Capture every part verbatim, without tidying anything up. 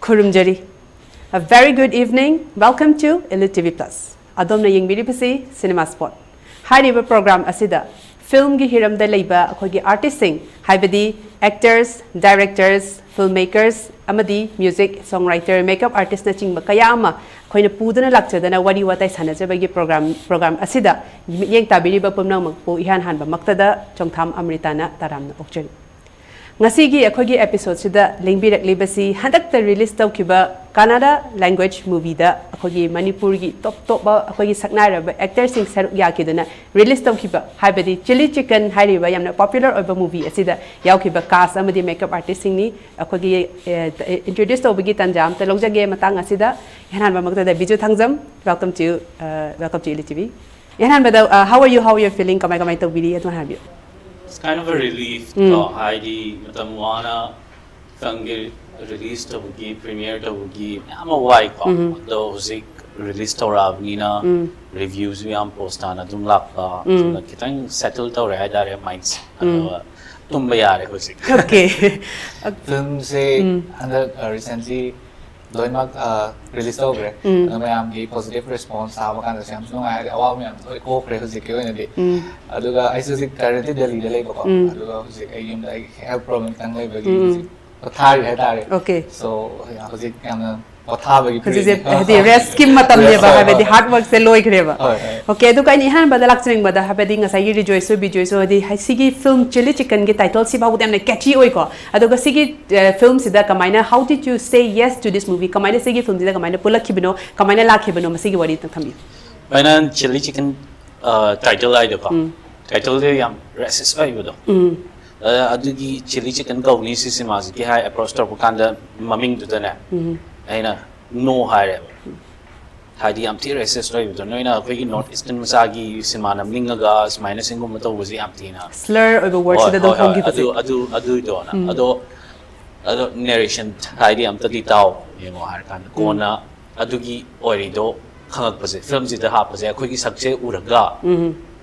ꯈꯨꯔꯨꯝꯖꯔꯤ꯫ A very good evening. Welcome to Elite T V Plus. ꯑꯗꯣꯝꯅ ꯌꯦꯡꯕꯤꯔꯤꯕꯁꯤ Cinema Spot ꯍꯥꯏꯔꯤꯕ program ꯑꯁꯤꯗ filmꯒꯤ ꯍꯤꯔꯝꯗ ꯂꯩꯕ ꯑꯩꯈꯣꯏꯒꯤ artistꯁꯤꯡ, ꯍꯥꯏꯕꯗꯤ actors, directors, filmmakers ꯑꯃꯗꯤ music, songwriter, makeup artistꯅꯆꯤꯡꯕ ꯀꯌꯥ ꯑꯃ ꯑꯩꯈꯣꯏꯅ ꯄꯨꯗꯨꯅ ꯂꯥꯛꯆꯗꯅ ꯋꯥꯔꯤ ꯋꯥꯇꯥꯏ ꯁꯥꯟꯅꯖꯕꯒꯤ program, program ꯑꯁꯤꯗ ꯃꯤꯠꯌꯦꯡ ꯇꯥꯕꯤꯔꯤꯕ ꯄꯨꯝꯅꯃꯛꯄꯨ ꯏꯍꯥꯟ ꯍꯥꯟꯕꯃꯛꯇꯗ ꯆꯣꯡꯊꯥꯝ ꯑꯃ꯭ꯔꯤꯇꯥꯅ ꯇꯔꯥꯝꯅ ꯑꯣꯛꯆꯔꯤ꯫ ꯉꯁꯤꯒꯤ ꯑꯩꯈꯣꯏꯒꯤ episodeꯁꯤꯗ ꯂꯦꯡꯕꯤꯔꯛꯂꯤꯕꯁꯤ ꯍꯟꯗꯛꯇ release ꯇꯧꯈꯤꯕ Kannada language movieꯗ ꯑꯩꯈꯣꯏꯒꯤ ꯃꯅꯤꯄꯨꯔꯒꯤ top topꯕ ꯑꯩꯈꯣꯏꯒꯤ ꯁꯛꯅꯥꯏꯔꯕ actorꯁꯤꯡ ꯁꯔꯨꯛ ꯌꯥꯈꯤꯗꯨꯅ release ꯇꯧꯈꯤꯕ, ꯍꯥꯏꯕꯗꯤ Chilli Chicken ꯍꯥꯏꯔꯤꯕ ꯌꯥꯝꯅ popular ꯑꯣꯏꯕ movie ꯑꯁꯤꯗ ꯌꯥꯎꯈꯤꯕ cast ꯑꯃꯗꯤ makeup artistꯁꯤꯡꯅꯤ꯫ ꯑꯩꯈꯣꯏꯒꯤ, ꯑꯦ, introduce ꯇꯧꯕꯒꯤ ꯇꯥꯟꯖꯥ ꯑꯝꯇ ꯂꯧꯖꯒꯦ ꯃꯇꯥꯡ ꯑꯁꯤꯗ꯫ ꯏꯍꯥꯟ ꯍꯥꯟꯕꯃꯛꯇꯗ Biju Thangjam, welcome to, uh, welcome to Elite T V꯫ ꯏꯍꯥꯟ ꯍꯥꯟꯕꯗ, uh, how are you, how are you feeling, ꯀꯃꯥꯏ ꯀꯃꯥꯏ ꯇꯧꯕꯤꯔꯤ ꯑꯗꯨꯃꯥꯏꯅ ꯍꯥꯏꯕꯤꯌꯨ꯫ It's kind of a relief ꯀꯣ, ꯍꯥꯏꯗꯤ ꯃꯇꯝ ꯋꯥꯅ ꯐꯤꯂꯝꯒꯤ release ꯇꯧꯕꯒꯤ, premiere ꯇꯧꯕꯒꯤ ꯃꯌꯥꯝ ꯑꯃ ꯋꯥꯏꯀꯣ꯫ ꯑꯗꯣ ꯍꯧꯖꯤꯛ release ꯇꯧꯔꯛꯑꯕꯅꯤꯅ reviewꯁꯨ ꯌꯥꯝ post ꯇꯥꯅ ꯑꯗꯨꯝ ꯂꯥꯛꯄ, ꯑꯗꯨꯅ ꯈꯤꯇꯪ settle ꯇꯧꯔꯦ ꯍꯥꯏꯇꯥꯔꯦ mindꯁꯦ꯫ ꯑꯗꯨꯒ ꯇꯨꯝꯕ ꯌꯥꯔꯦ ꯍꯧꯖꯤꯛ꯫ Okay. ꯐꯤꯂꯝꯁꯦ ꯍꯟꯗꯛ recently ꯂꯣꯏꯅꯃꯛ release ꯇꯧꯈ꯭ꯔꯦ꯫ ꯑꯗꯣ ꯃꯌꯥꯝꯒꯤ positive response ꯇꯥꯕ ꯀꯥꯟꯗꯁꯨ ꯌꯥꯝꯁꯨ ꯅꯨꯡꯉꯥꯏ, ꯍꯥꯏꯗꯤ ꯑꯋꯥꯕ ꯃꯌꯥꯝꯗꯣ ꯂꯣꯏ ꯀꯣꯛꯈ꯭ꯔꯦ ꯍꯧꯖꯤꯛꯀꯤ ꯑꯣꯏꯅꯗꯤ꯫ ꯑꯗꯨꯒ ꯑꯩꯁꯨ ꯍꯧꯖꯤꯛ currently ꯗꯦꯜꯂꯤꯗ ꯂꯩꯕꯀꯣ꯫ ꯑꯗꯨꯒ ꯍꯧꯖꯤꯛ ꯑꯩ ꯌꯨꯝꯗ ꯑꯩ health problem ꯈꯤꯇꯪ ꯂꯩꯕꯒꯤ ꯍꯧꯖꯤꯛ ꯄꯣꯊꯥꯔꯤ ꯍꯥꯏꯇꯥꯔꯦ꯫ Okay. So ꯍꯧꯖꯤꯛ ꯌꯥꯝꯅ ꯄꯣꯊꯥꯕꯒꯤ ꯍꯧꯖꯤꯛꯁꯦ periodꯅꯤ꯫ ꯍꯥꯏꯗꯤ restꯀꯤ ꯃꯇꯝꯅꯦꯕ, Rest, ꯍꯥꯏꯕꯗꯤ ꯍꯣꯏ, hard workꯁꯦ ꯂꯣꯏꯈ꯭ꯔꯦꯕ꯫ ꯍꯣꯏ, ꯍꯣꯏ꯫ Okay, ꯑꯗꯨꯒ ꯑꯩꯅ ꯏꯍꯥꯟꯕꯗ ꯂꯥꯛꯆꯅꯤꯡꯕꯗ, ꯍꯥꯏꯕꯗꯤ ꯉꯁꯥꯏꯒꯤ ꯔꯤꯖꯣꯏꯁꯁꯨ ꯕꯤꯖꯣꯏꯁꯨ, ꯍꯥꯏꯗꯤ ꯍꯥꯏ-, ꯁꯤꯒꯤ film Chilli Chickenꯒꯤ titleꯁꯤ ꯐꯥꯎꯕꯗ ꯌꯥꯝꯅ catchy ꯑꯣꯏꯀꯣ꯫ ꯑꯗꯨꯒ ꯁꯤꯒꯤ filmꯁꯤꯗ ꯀꯃꯥꯏꯅ, how did you say yes to this movie? ꯀꯃꯥꯏꯅ ꯁꯤꯒꯤ filmꯁꯤꯗ ꯀꯃꯥꯏꯅ ꯄꯨꯜꯂꯛꯈꯤꯕꯅꯣ, ꯀꯃꯥꯏꯅ ꯂꯥꯛꯈꯤꯕꯅꯣ, ꯃꯁꯤꯒꯤ ꯋꯥꯔꯤ ꯑꯝꯇꯪ ꯊꯝꯕꯤꯌꯨ꯫ ꯑꯩꯅ Chilli Chicken title ꯍꯥꯏꯗꯣꯀꯣ, titleꯗꯤ ꯌꯥꯝ racist ꯑꯣꯏꯕꯗꯣ꯫ ꯑ, ꯑꯗꯨꯒꯤ Chilli Chicken ꯀꯧꯅꯤ ꯁꯤ ꯁꯤꯅꯦꯃꯥꯁꯤꯒꯤ ꯍꯥꯏ approach ꯇꯧꯔꯛꯄ ꯀꯥꯟꯗ ꯃꯃꯤꯡꯗꯨꯗꯅꯦ ꯑꯩꯅ no ꯍꯥꯏꯔꯦꯕ꯫ ꯍꯥꯏꯗꯤ ꯌꯥꯝ ꯊꯤ racist ꯑꯣꯏꯕꯗꯣ, ꯅꯣꯏꯅ ꯑꯩꯈꯣꯏꯒꯤ North Eastern ꯃꯆꯥꯒꯤ ꯁꯤꯅꯦꯃꯥ ꯅꯝꯅꯤꯡꯉꯒ ꯁꯨꯃꯥꯏꯅ ꯁꯤꯒꯨꯝꯕ ꯇꯧꯕꯁꯦ ꯌꯥꯝ ꯊꯤꯅ Slur ꯑꯣꯏꯕ wordꯁꯤꯗ ꯑꯗꯨꯝ ꯍꯣꯏ, ꯍꯣꯏ, ꯐꯣꯡꯈꯤꯕꯁꯦ꯫ ꯑꯗꯨ ꯑꯗꯨ ꯑꯗꯨꯏꯗꯣꯅ ꯑꯗꯣ ꯑꯗꯣ narration ꯍꯥꯏꯗꯤ ꯑꯝꯇꯗꯤ ꯇꯥꯎ ꯌꯦꯡꯉꯣ ꯍꯥꯏꯔ ꯀꯥꯟꯗ ꯀꯣꯟꯅ ꯑꯗꯨꯒꯤ ꯑꯣꯏꯔꯤꯗꯣ ꯈꯪꯉꯛꯄꯁꯦ, ꯐꯤꯂꯝꯁꯤꯗ ꯍꯥꯞꯄꯁꯦ ꯑꯩꯈꯣꯏꯒꯤ ꯁꯛꯁꯦ ꯎꯔꯒ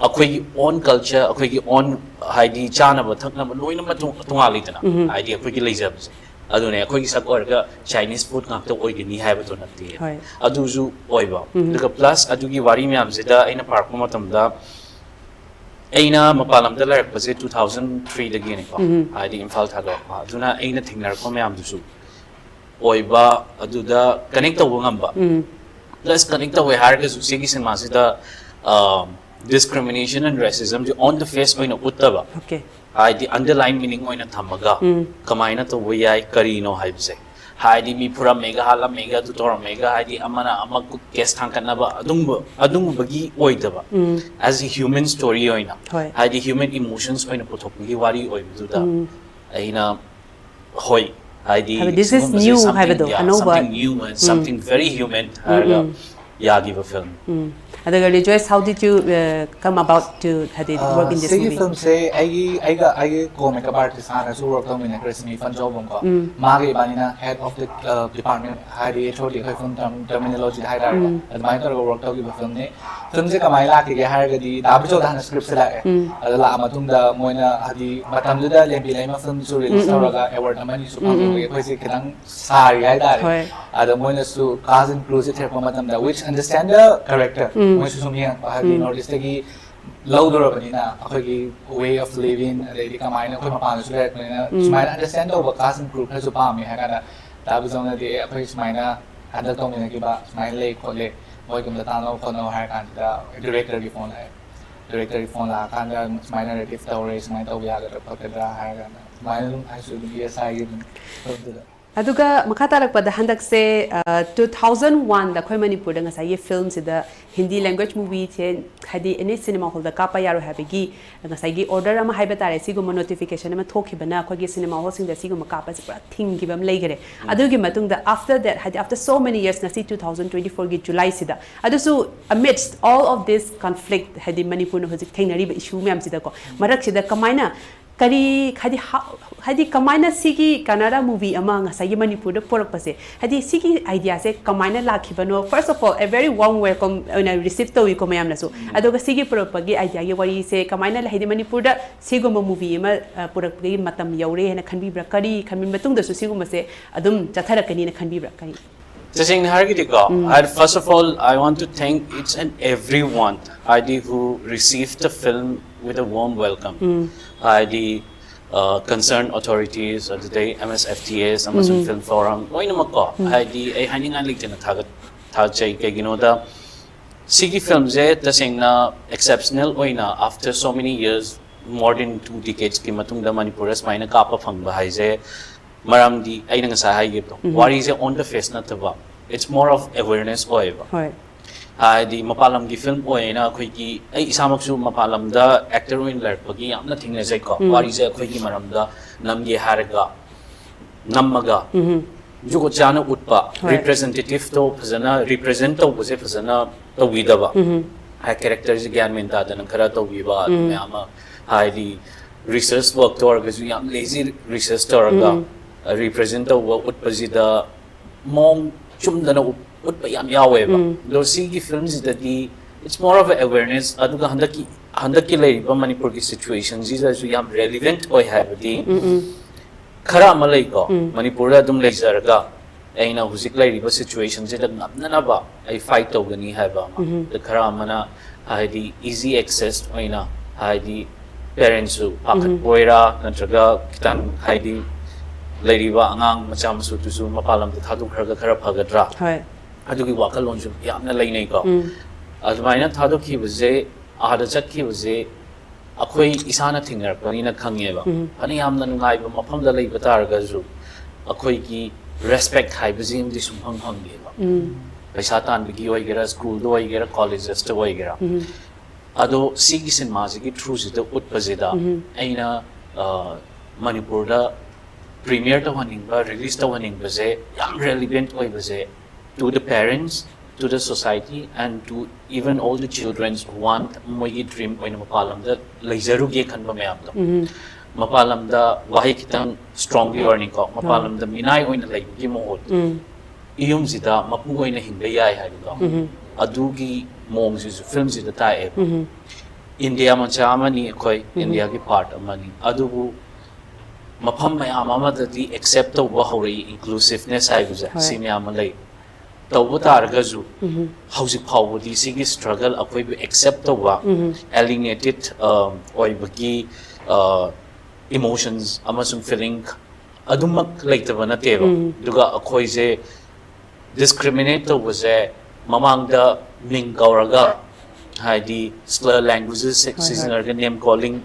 ꯑꯩꯈꯣꯏꯒꯤ own culture, ꯑꯩꯈꯣꯏꯒꯤ own ꯍꯥꯏꯗꯤ ꯆꯥꯅꯕ ꯊꯛꯅꯕ ꯂꯣꯏꯅꯃꯛ ꯇꯣ-, ꯇꯣꯉꯥꯜꯂꯤꯗꯅ, ꯍꯥꯏꯗꯤ ꯑꯩꯈꯣꯏꯒꯤ ꯂꯩꯖꯕꯁꯦ꯫ ꯑꯗꯨꯅꯦ, ꯑꯩꯈꯣꯏꯒꯤ ꯁꯛ ꯑꯣꯏꯔꯒ Chinese food ꯉꯥꯛꯇ ꯑꯣꯏꯒꯅꯤ ꯍꯥꯏꯕꯗꯣ ꯅꯠꯇꯦ꯫ ꯍꯣꯏ. ꯑꯗꯨꯁꯨ ꯑꯣꯏꯕ, ꯑꯗꯨꯒ plus ꯑꯗꯨꯒꯤ ꯋꯥꯔꯤ ꯃꯌꯥꯝꯁꯤꯗ ꯑꯩꯅ ꯄꯥꯔꯛꯄ ꯃꯇꯝꯗ, ꯑꯩꯅ ꯃꯄꯥꯟ ꯂꯝꯗ ꯂꯩꯔꯛꯄꯁꯦ two thousand three ꯗꯒꯤꯅꯤꯀꯣ, ꯍꯥꯏꯗꯤ ꯏꯝꯐꯥꯜ ꯊꯥꯗꯣꯔꯛꯄ, ꯑꯗꯨꯅ ꯑꯩꯅ ꯊꯦꯡꯅꯔꯛꯄ ꯃꯌꯥꯝꯗꯨꯁꯨ ꯑꯣꯏꯕ, ꯑꯗꯨꯗ connect ꯇꯧꯕ ꯉꯝꯕ, plus connect ꯇꯧꯋꯦ ꯍꯥꯏꯔꯒꯁꯨ ꯁꯤꯒꯤ ꯁꯤꯅꯦꯃꯥꯁꯤꯗ discrimination and racism say on the face ꯑꯣꯏꯅ ꯎꯠꯇꯕ, Okay. ꯍꯥꯏꯗꯤ underlying meaning ꯑꯣꯏꯅ ꯊꯝꯃꯒ ꯀꯃꯥꯏꯅ ꯇꯧꯕ ꯌꯥꯏ, ꯀꯔꯤꯅꯣ ꯍꯥꯏꯕꯁꯦ, ꯍꯥꯏꯗꯤ ꯃꯤ ꯐꯨꯔꯝꯃꯦꯒ, ꯍꯥꯠꯂꯝꯃꯦꯒ, ꯑꯗꯨ ꯇꯧꯔꯝꯃꯦꯒ, ꯍꯥꯏꯗꯤ ꯑꯃꯅ ꯑꯃ case ꯊꯥꯡꯒꯠꯅꯕ, ꯑꯗꯨꯝꯕ ꯑꯗꯨꯒꯨꯝꯕꯒꯤ ꯑꯣꯏꯗꯕ, as a human story ꯑꯣꯏꯅ, ꯍꯣꯏ. ꯍꯥꯏꯗꯤ human emotions ꯑꯣꯏꯅ ꯄꯨꯊꯣꯛꯄꯒꯤ ꯋꯥꯔꯤ ꯑꯣꯏꯕꯗꯨꯗ ꯑꯩꯅ, ꯍꯣꯏ, ꯍꯥꯏꯗꯤ ꯍꯥꯏꯕꯗꯤ this is ꯁꯤꯒꯨꯝꯕꯁꯦ new something, ꯍꯥꯏꯕꯗꯣ, yeah, ꯑꯅꯧꯕ. Something new and something very human ꯍꯥꯏꯔꯒ ꯌꯥꯈꯤꯕ film꯫ ꯑꯗꯨꯒ Rejoice, how did you uh, come about to ꯍꯥꯏꯗꯤ work in this ꯁꯤꯒꯤ movie? ꯐꯤꯂꯝꯁꯦ ꯑꯩꯒꯤ ꯑꯩꯒ ꯑꯩꯒꯤ ꯀꯣ ꯃꯦꯀꯞ ꯑꯥꯔꯇꯤꯁ ꯍꯥꯟꯅꯁꯨ ꯋꯔꯛ ꯇꯧꯃꯤꯟꯅꯈ꯭ꯔꯦ, ꯁꯤꯃꯤ ꯐꯟꯖꯧꯕꯝ ꯀꯣ꯫ ꯃꯥꯒ ꯏꯕꯥꯅꯤꯅ head of the department, ꯍꯥꯏꯗꯤ H O D, ꯑꯩꯈꯣꯏ ꯐꯤꯂꯝ terminology ꯗ ꯍꯥꯏꯇꯥꯔꯦꯀꯣ, ꯑꯗꯨꯃꯥꯏꯅ ꯇꯧꯔꯒ ꯋꯔꯛ ꯇꯧꯈꯤꯕ ꯐꯤꯂꯝꯅꯤ꯫ ꯐꯤꯂꯝꯁꯦ ꯀꯃꯥꯏꯅ ꯂꯥꯛꯈꯤꯒꯦ ꯍꯥꯏꯔꯒꯗꯤ ꯗꯥ ꯕꯤꯖꯣꯗ ꯍꯥꯟꯅ ꯁ꯭ꯀ꯭ꯔꯤꯞꯁꯦ ꯂꯥꯛꯑꯦ꯫ ꯑꯗ ꯂꯥꯛꯑ ꯃꯇꯨꯡꯗ ꯃꯣꯏꯅ ꯍꯥꯏꯗꯤ ꯃꯇꯝꯗꯨꯗ ꯂꯦꯝꯕꯤ ꯂꯩꯃ ꯐꯤꯂꯝꯁꯨ ꯔꯤꯂꯤꯁ ꯇꯧꯔꯒ ꯑꯦꯋꯥꯔꯗ ꯑꯃꯅꯤꯁꯨ ꯐꯪꯕꯒꯤ ꯑꯩꯈꯣꯏꯁꯦ ꯈꯤꯇꯪ ꯁꯥꯔꯤ ꯍꯥꯏꯇꯥꯔꯦ꯫ ꯍꯣꯏ. ꯑꯗ ꯃꯣꯏꯅꯁꯨ cast and crew ꯁꯦ ꯊꯤꯔꯛꯄ ꯃꯇꯝꯗ, which understand the character, ꯃꯣꯏꯁꯨ ꯁꯨꯝ ꯌꯦꯡꯉꯛꯄ, ꯍꯥꯏꯗꯤ North East ꯇꯒꯤ ꯂꯧꯗꯣꯔꯕꯅꯤꯅ ꯑꯩꯈꯣꯏꯒꯤ way of living, ꯑꯗꯩꯗꯤ ꯀꯃꯥꯏꯅ ꯑꯩꯈꯣꯏ ꯃꯄꯥꯟꯗꯁꯨ ꯂꯩꯔꯛꯄꯅꯤꯅ ꯁꯨꯃꯥꯏꯅ understand ꯇꯧꯕ cast and crew ꯈꯔꯁꯨ ꯄꯥꯝꯃꯤ ꯍꯥꯏ ꯀꯥꯟꯗ, ꯗꯥ ꯕꯤꯖꯣꯅꯗꯤ ꯑꯦ ꯑꯩꯈꯣꯏ ꯁꯨꯃꯥꯏꯅ ꯍꯟꯗꯛ ꯇꯧꯃꯤꯟꯅꯈꯤꯕ ꯁꯨꯃꯥꯏꯅ ꯂꯩ ꯈꯣꯠꯂꯤ, ꯃꯣꯏꯒꯨꯝꯕꯗ ꯇꯥꯟꯅꯕ ꯈꯣꯠꯅꯕ ꯍꯥꯏꯔ ꯀꯥꯟꯁꯤꯗ ꯗꯤꯔꯦꯛꯇꯔꯒꯤ ꯐꯣꯟ ꯂꯥꯛꯑꯦ꯫ ꯗꯤꯔꯦꯛꯇꯔꯒꯤ ꯐꯣꯟ ꯂꯥꯛꯑꯀꯥꯟꯗ ꯁꯨꯃꯥꯏꯅ ꯅꯦꯔꯦꯇꯤꯞ ꯇꯧꯔꯦ, ꯁꯨꯃꯥꯏꯅ ꯇꯧꯕ ꯌꯥꯒꯗ꯭ꯔꯥ ꯈꯣꯠꯀꯗ꯭ꯔꯥ ꯍꯥꯏꯔ ꯀꯥꯟꯗ ꯑꯗꯨꯃꯥꯏꯅ ꯑꯗꯨꯝ ꯑꯩꯁꯨ ꯑꯗꯨꯝ ꯌꯦꯁ ꯍꯥꯏꯒꯤ ꯑꯗꯨꯝ ꯇꯧꯗꯣꯏꯕ꯫ ꯑꯗꯨꯒ ꯃꯈꯥ ꯇꯥꯔꯛꯄꯗ ꯍꯟꯗꯛꯁꯦ ꯇꯨ ꯊꯥꯎꯖꯟ ꯋꯥꯟꯗ ꯑꯩꯈꯣꯏ ꯃꯅꯤꯄꯨꯔꯗ ꯉꯁꯥꯏꯒꯤ ꯐꯤꯂꯝꯁꯤꯗ ꯍꯤꯟꯗꯤ language movieꯁꯦ ꯍꯥꯏꯗꯤ ꯑꯦꯅꯤ ꯁꯤꯅꯦꯃꯥ ꯍꯣꯜꯗ ꯀꯥꯞꯄ ꯌꯥꯔꯣꯏ ꯍꯥꯏꯕꯒꯤ ꯉꯁꯥꯏꯒꯤ ꯑꯣꯔꯗꯔ ꯑꯃ ꯍꯥꯏꯕ ꯇꯥꯔꯦ, ꯁꯤꯒꯨꯝꯕ ꯅꯣꯇꯤꯐꯤꯀꯦꯁꯟ ꯑꯃ ꯊꯣꯛꯈꯤꯕꯅ ꯑꯩꯈꯣꯏꯒꯤ ꯁꯤꯅꯦꯃꯥ ꯍꯣꯜꯁꯤꯡꯗ ꯁꯤꯒꯨꯝꯕ ꯀꯥꯞꯄꯁꯦ ꯄꯨꯔꯥ ꯊꯤꯡꯈꯤꯕ ꯑꯃ ꯂꯩꯈꯔꯦ꯫ ꯑꯗꯨꯒꯤ ꯃꯇꯨꯡꯗ after that, ꯍꯥꯏꯗꯤ after so many years, ꯉꯁꯤ ꯇꯨ ꯊꯥꯎꯖꯟ ꯇ꯭ꯋꯦꯟꯇꯤ ꯐꯣꯔꯒꯤ ꯖꯨꯂꯥꯏꯁꯤꯗ, ꯑꯗꯨꯁꯨ amidst all of this conflict, ꯍꯥꯏꯗꯤ ꯃꯅꯤꯄꯨꯔꯅ ꯍꯧꯖꯤꯛ ꯊꯦꯡꯅꯔꯤꯕ issue ꯃꯌꯥꯝꯁꯤꯗꯀꯣ, ꯃꯔꯛꯁꯤꯗ ꯀꯃꯥꯏꯅ ꯀꯔꯤ ꯍꯥꯏꯗꯤ ꯍꯥ- ꯍꯥꯏꯗꯤ ꯀꯃꯥꯏꯅ ꯁꯤꯒꯤ ꯀꯅꯥꯗꯥ movie ꯑꯃ ꯉꯁꯥꯏꯒꯤ ꯃꯅꯤꯄꯨꯔꯗ ꯄꯨꯔꯛꯄꯁꯦ, ꯍꯥꯏꯗꯤ ꯁꯤꯒꯤ idea ꯁꯦ ꯀꯃꯥꯏꯅ ꯂꯥꯛꯈꯤꯕꯅꯣ? First of all, a very warm welcome ꯑꯣꯏꯅ receive ꯇꯧꯏꯀꯣ ꯃꯌꯥꯝꯅꯁꯨ꯫ ꯑꯗꯨꯒ ꯁꯤꯒꯤ ꯄꯨꯔꯛꯄꯒꯤ idea ꯒꯤ ꯋꯥꯔꯤꯁꯦ ꯀꯃꯥꯏꯅ ꯂꯩ? ꯍꯥꯏꯗꯤ ꯃꯅꯤꯄꯨꯔꯗ ꯁꯤꯒꯨꯝꯕ movie ꯑꯃ ꯑ, ꯄꯨꯔꯛꯄꯒꯤ ꯃꯇꯝ ꯌꯧꯔꯦ ꯍꯥꯏꯅ ꯈꯟꯕꯤꯕ꯭ꯔꯥ? ꯀꯔꯤ ꯈꯟꯕꯤ ꯃꯇꯨꯡꯗꯁꯨ ꯁꯤꯒꯨꯝꯕꯁꯦ ꯑꯗꯨꯝ ꯆꯠꯊꯔꯛꯀꯅꯤꯅ ꯈꯟꯕꯤꯕ꯭ꯔꯥ? ꯀꯔꯤ? ꯇꯁꯦꯡꯅ ꯍꯥꯏꯔꯒꯗꯤꯀꯣ, I, first of all, I want to thank each and everyone, ꯍꯥꯏꯗꯤ, who received the film with a warm welcome. ꯍꯥꯏꯗꯤ, uh, concerned authorities, ꯑꯗꯨꯗꯩ M S F T S ꯑꯃꯁꯨꯡ Film Forum ꯂꯣꯏꯅꯃꯛꯀꯣ, ꯍꯥꯏꯗꯤ, ꯑꯩ ꯍꯥꯏꯅꯤꯡꯉꯥꯏ ꯂꯩꯇꯅ ꯊꯥꯒꯠ ꯊꯥꯒꯠꯆꯩ꯫ ꯀꯩꯒꯤꯅꯣꯗ, ꯁꯤꯒꯤ film ꯁꯦ ꯇꯁꯦꯡꯅ exceptional ꯑꯣꯏꯅ, after so many years, more than two decades ꯀꯤ ꯃꯇꯨꯡꯗ ꯃꯅꯤꯄꯨꯔꯗ ꯁꯨꯃꯥꯏꯅ ꯀꯥꯞꯄ ꯐꯪꯕ ꯍꯥꯏꯁꯦ, ꯃꯔꯝꯗꯤ ꯑꯩꯅ ꯉꯁꯥꯏ ꯍꯥꯏꯈꯤꯕꯗꯣ, ꯋꯥꯔꯤꯁꯦ on the face ꯅꯠꯇꯕ, it's more of awareness ꯑꯣꯏꯌꯦꯕ꯫ ꯍꯣꯏ꯫ ꯍꯥꯏꯗꯤ ꯃꯄꯥꯟ ꯂꯝꯒꯤ film ꯑꯣꯏꯅ ꯑꯩꯈꯣꯏꯒꯤ, ꯑꯩ ꯏꯁꯥꯃꯛꯁꯨ ꯃꯄꯥꯟ ꯂꯝꯗ actor ꯑꯣꯏꯅ ꯂꯩꯔꯛꯄꯒꯤ ꯌꯥꯝꯅ ꯊꯦꯡꯅꯖꯩꯀꯣ꯫ ꯋꯥꯔꯤꯁꯦ ꯑꯩꯈꯣꯏꯒꯤ ꯃꯔꯝꯗ ꯅꯝꯒꯦ ꯍꯥꯏꯔꯒ ꯅꯝꯃꯒ ꯖꯨꯒꯣꯠ ꯆꯥꯅ ꯎꯠꯄ, ꯍꯣꯏ꯫ Representative ꯇꯣ ꯐꯖꯅ represent ꯇꯧꯕꯁꯦ ꯐꯖꯅ ꯇꯧꯕꯤꯗꯕ, ꯍꯥꯏ, character ꯁꯦ ꯒ꯭ꯌꯥꯟ ꯃꯦꯟ ꯇꯥꯗꯅ ꯈꯔ ꯇꯧꯕꯤꯕ, ꯑꯗꯨ ꯃꯌꯥꯝ ꯑꯃ, ꯍꯥꯏꯗꯤ research work ꯇ ꯑꯣꯏꯔꯒꯁꯨ ꯌꯥꯝ lazy research ꯇꯧꯔꯒ represent ꯇꯧꯕ ꯎꯠꯄꯁꯤꯗ ꯃꯑꯣꯡ ꯆꯨꯝꯗꯅ ꯎꯠ- ꯎꯠꯄ ꯌꯥꯝ ꯌꯥꯎꯋꯦꯕ꯫ ꯑꯗꯣ ꯁꯤꯒꯤ film ꯁꯤꯗꯗꯤ it's more of a awareness, ꯑꯗꯨꯒ ꯍꯟꯗꯛꯀꯤ ꯍꯟꯗꯛꯀꯤ ꯂꯩꯔꯤꯕ ꯃꯅꯤꯄꯨꯔꯒꯤ situation ꯁꯤꯗꯁꯨ ꯌꯥꯝ relevant ꯑꯣꯏ ꯍꯥꯏꯕꯗꯤ, ꯈꯔ ꯑꯃ ꯂꯩꯀꯣ, ꯃꯅꯤꯄꯨꯔꯗ ꯑꯗꯨꯝ ꯂꯩꯖꯔꯒ ꯑꯩꯅ ꯍꯧꯖꯤꯛ ꯂꯩꯔꯤꯕ situation ꯁꯤꯗ ꯉꯝꯅꯅꯕ ꯑꯩ fight ꯇꯧꯒꯅꯤ ꯍꯥꯏꯕ ꯑꯃ꯫ ꯑꯗ ꯈꯔ ꯑꯃꯅ ꯍꯥꯏꯗꯤ easy access ꯑꯣꯏꯅ, ꯍꯥꯏꯗꯤ parents ꯁꯨ ꯄꯥꯈꯠꯄ ꯑꯣꯏꯔꯥ, ꯅꯠꯇ꯭ꯔꯒ ꯈꯤꯇꯪ ꯍꯥꯏꯗꯤ ꯂꯩꯔꯤꯕ ꯑꯉꯥꯡ ꯃꯆꯥ ꯃꯁꯨꯗꯨꯁꯨ ꯃꯄꯥꯟ ꯂꯝꯗ ꯊꯥꯗꯣꯛꯈ꯭ꯔꯒ ꯈꯔ ꯐꯒꯗ꯭ꯔꯥ, ꯍꯣꯏ꯫ ꯑꯗꯨꯒꯤ ꯋꯥꯈꯜꯂꯣꯟꯁꯨ ꯌꯥꯝꯅ ꯂꯩꯅꯩꯀꯣ꯫ ꯑꯗꯨꯃꯥꯏꯅ ꯊꯥꯗꯣꯛꯈꯤꯕꯁꯦ, ꯑꯥꯗ ꯆꯠꯈꯤꯕꯁꯦ ꯑꯩꯈꯣꯏ ꯏꯁꯥꯅ ꯊꯦꯡꯅꯔꯛꯄꯅꯤꯅ ꯈꯪꯉꯦꯕ꯫ ꯐꯅ ꯌꯥꯝꯅ ꯅꯨꯡꯉꯥꯏꯕ ꯃꯐꯝꯗ ꯂꯩꯕ ꯇꯥꯔꯒꯁꯨ ꯑꯩꯈꯣꯏꯒꯤ respect ꯍꯥꯏꯕꯁꯤꯃꯗꯤ ꯁꯨꯡꯐꯪ ꯐꯪꯗꯦꯕ꯫ ꯄꯩꯁꯥ ꯇꯥꯟꯕꯒꯤ ꯑꯣꯏꯒꯦꯔꯥ, school ꯗ ꯑꯣꯏꯒꯦꯔꯥ, colleges ꯇ ꯑꯣꯏꯒꯦꯔꯥ꯫ ꯑꯗꯣ ꯁꯤꯒꯤ cinema ꯁꯤꯒꯤ through ꯁꯤꯗ ꯎꯠꯄꯁꯤꯗ ꯑꯩꯅ, ꯑ, ꯃꯅꯤꯄꯨꯔꯗ premiere ꯇꯧꯍꯟꯅꯤꯡꯕ, release ꯇꯧꯍꯟꯅꯤꯡꯕꯁꯦ ꯌꯥꯝ relevant ꯑꯣꯏꯕꯁꯦ, to the parents, to the society, and to even all the children who want, ꯃꯣꯏꯒꯤ dream ꯑꯣꯏꯅ ꯃꯄꯥꯟ ꯂꯝꯗ ꯂꯩꯖꯔꯨꯒꯦ ꯈꯟꯕ ꯃꯌꯥꯝꯗꯣ꯫ ꯃꯄꯥꯟ ꯂꯝꯗ ꯋꯥꯍꯩ ꯈꯤꯇꯪ strongly ꯑꯣꯏꯔꯅꯤꯀꯣ, ꯃꯄꯥꯟ ꯂꯝꯗ ꯃꯤꯅꯥꯏ ꯑꯣꯏꯅ ꯂꯩꯕꯒꯤ ꯃꯍꯨꯠ ꯏꯌꯨꯝꯁꯤꯗ ꯃꯄꯨ ꯑꯣꯏꯅ ꯍꯤꯡꯕ ꯌꯥꯏ ꯍꯥꯏꯕꯗꯣ, ꯑꯗꯨꯒꯤ ꯃꯑꯣꯡꯁꯤꯁꯨ ꯐꯤꯂꯝꯁꯤꯗ ꯇꯥꯛꯑꯦꯕ꯫ ꯏꯟꯗꯤꯌꯥ ꯃꯆꯥ ꯑꯃꯅꯤ ꯑꯩꯈꯣꯏ, ꯏꯟꯗꯤꯌꯥꯒꯤ ꯄꯥꯔꯠ ꯑꯃꯅꯤ, ꯑꯗꯨꯕꯨ ꯃꯐꯝ ꯃꯌꯥꯝ ꯑꯃꯗꯗꯤ ꯑꯦꯛꯁꯦꯞ ꯇꯧꯕ ꯍꯧꯔꯛꯏ ꯏꯟꯀ꯭ꯂꯨꯁꯤꯚꯅꯦꯁ ꯍꯥꯏꯕꯁꯦ꯫ ꯁꯤ ꯃꯌꯥꯝ ꯑꯃ ꯂꯩ꯫ ꯇꯧꯕ ꯇꯥꯔꯒꯁꯨ ꯍꯧꯖꯤꯛ ꯐꯥꯎꯕꯗꯤ ꯁꯤꯒꯤ ꯁ꯭ꯇ꯭ꯔꯒꯜ, ꯑꯩꯈꯣꯏꯕꯨ ꯑꯦꯛꯁꯦꯞ ꯇꯧꯕ, ꯑꯦꯂꯤꯅꯦꯇꯦꯠ ꯑꯣꯏꯕꯒꯤ ꯏꯃꯣꯁꯟꯁ ꯑꯃꯁꯨꯡ ꯐꯤꯂꯤꯡ ꯑꯗꯨꯃꯛ ꯂꯩꯇꯕ ꯅꯠꯇꯦꯕ꯫ ꯑꯗꯨꯒ ꯑꯩꯈꯣꯏꯁꯦ ꯗꯤꯁꯀ꯭ꯔꯤꯃꯤꯅꯦꯠ ꯇꯧꯕꯁꯦ ꯃꯃꯥꯡꯗ ꯃꯤꯡ ꯀꯧꯔꯒ, ꯍꯥꯏꯗꯤ slur languages ꯁꯤ-, ꯍꯣꯏ, ꯍꯣꯏ꯫ ꯁꯤꯖꯤꯟꯅꯔꯒ name calling,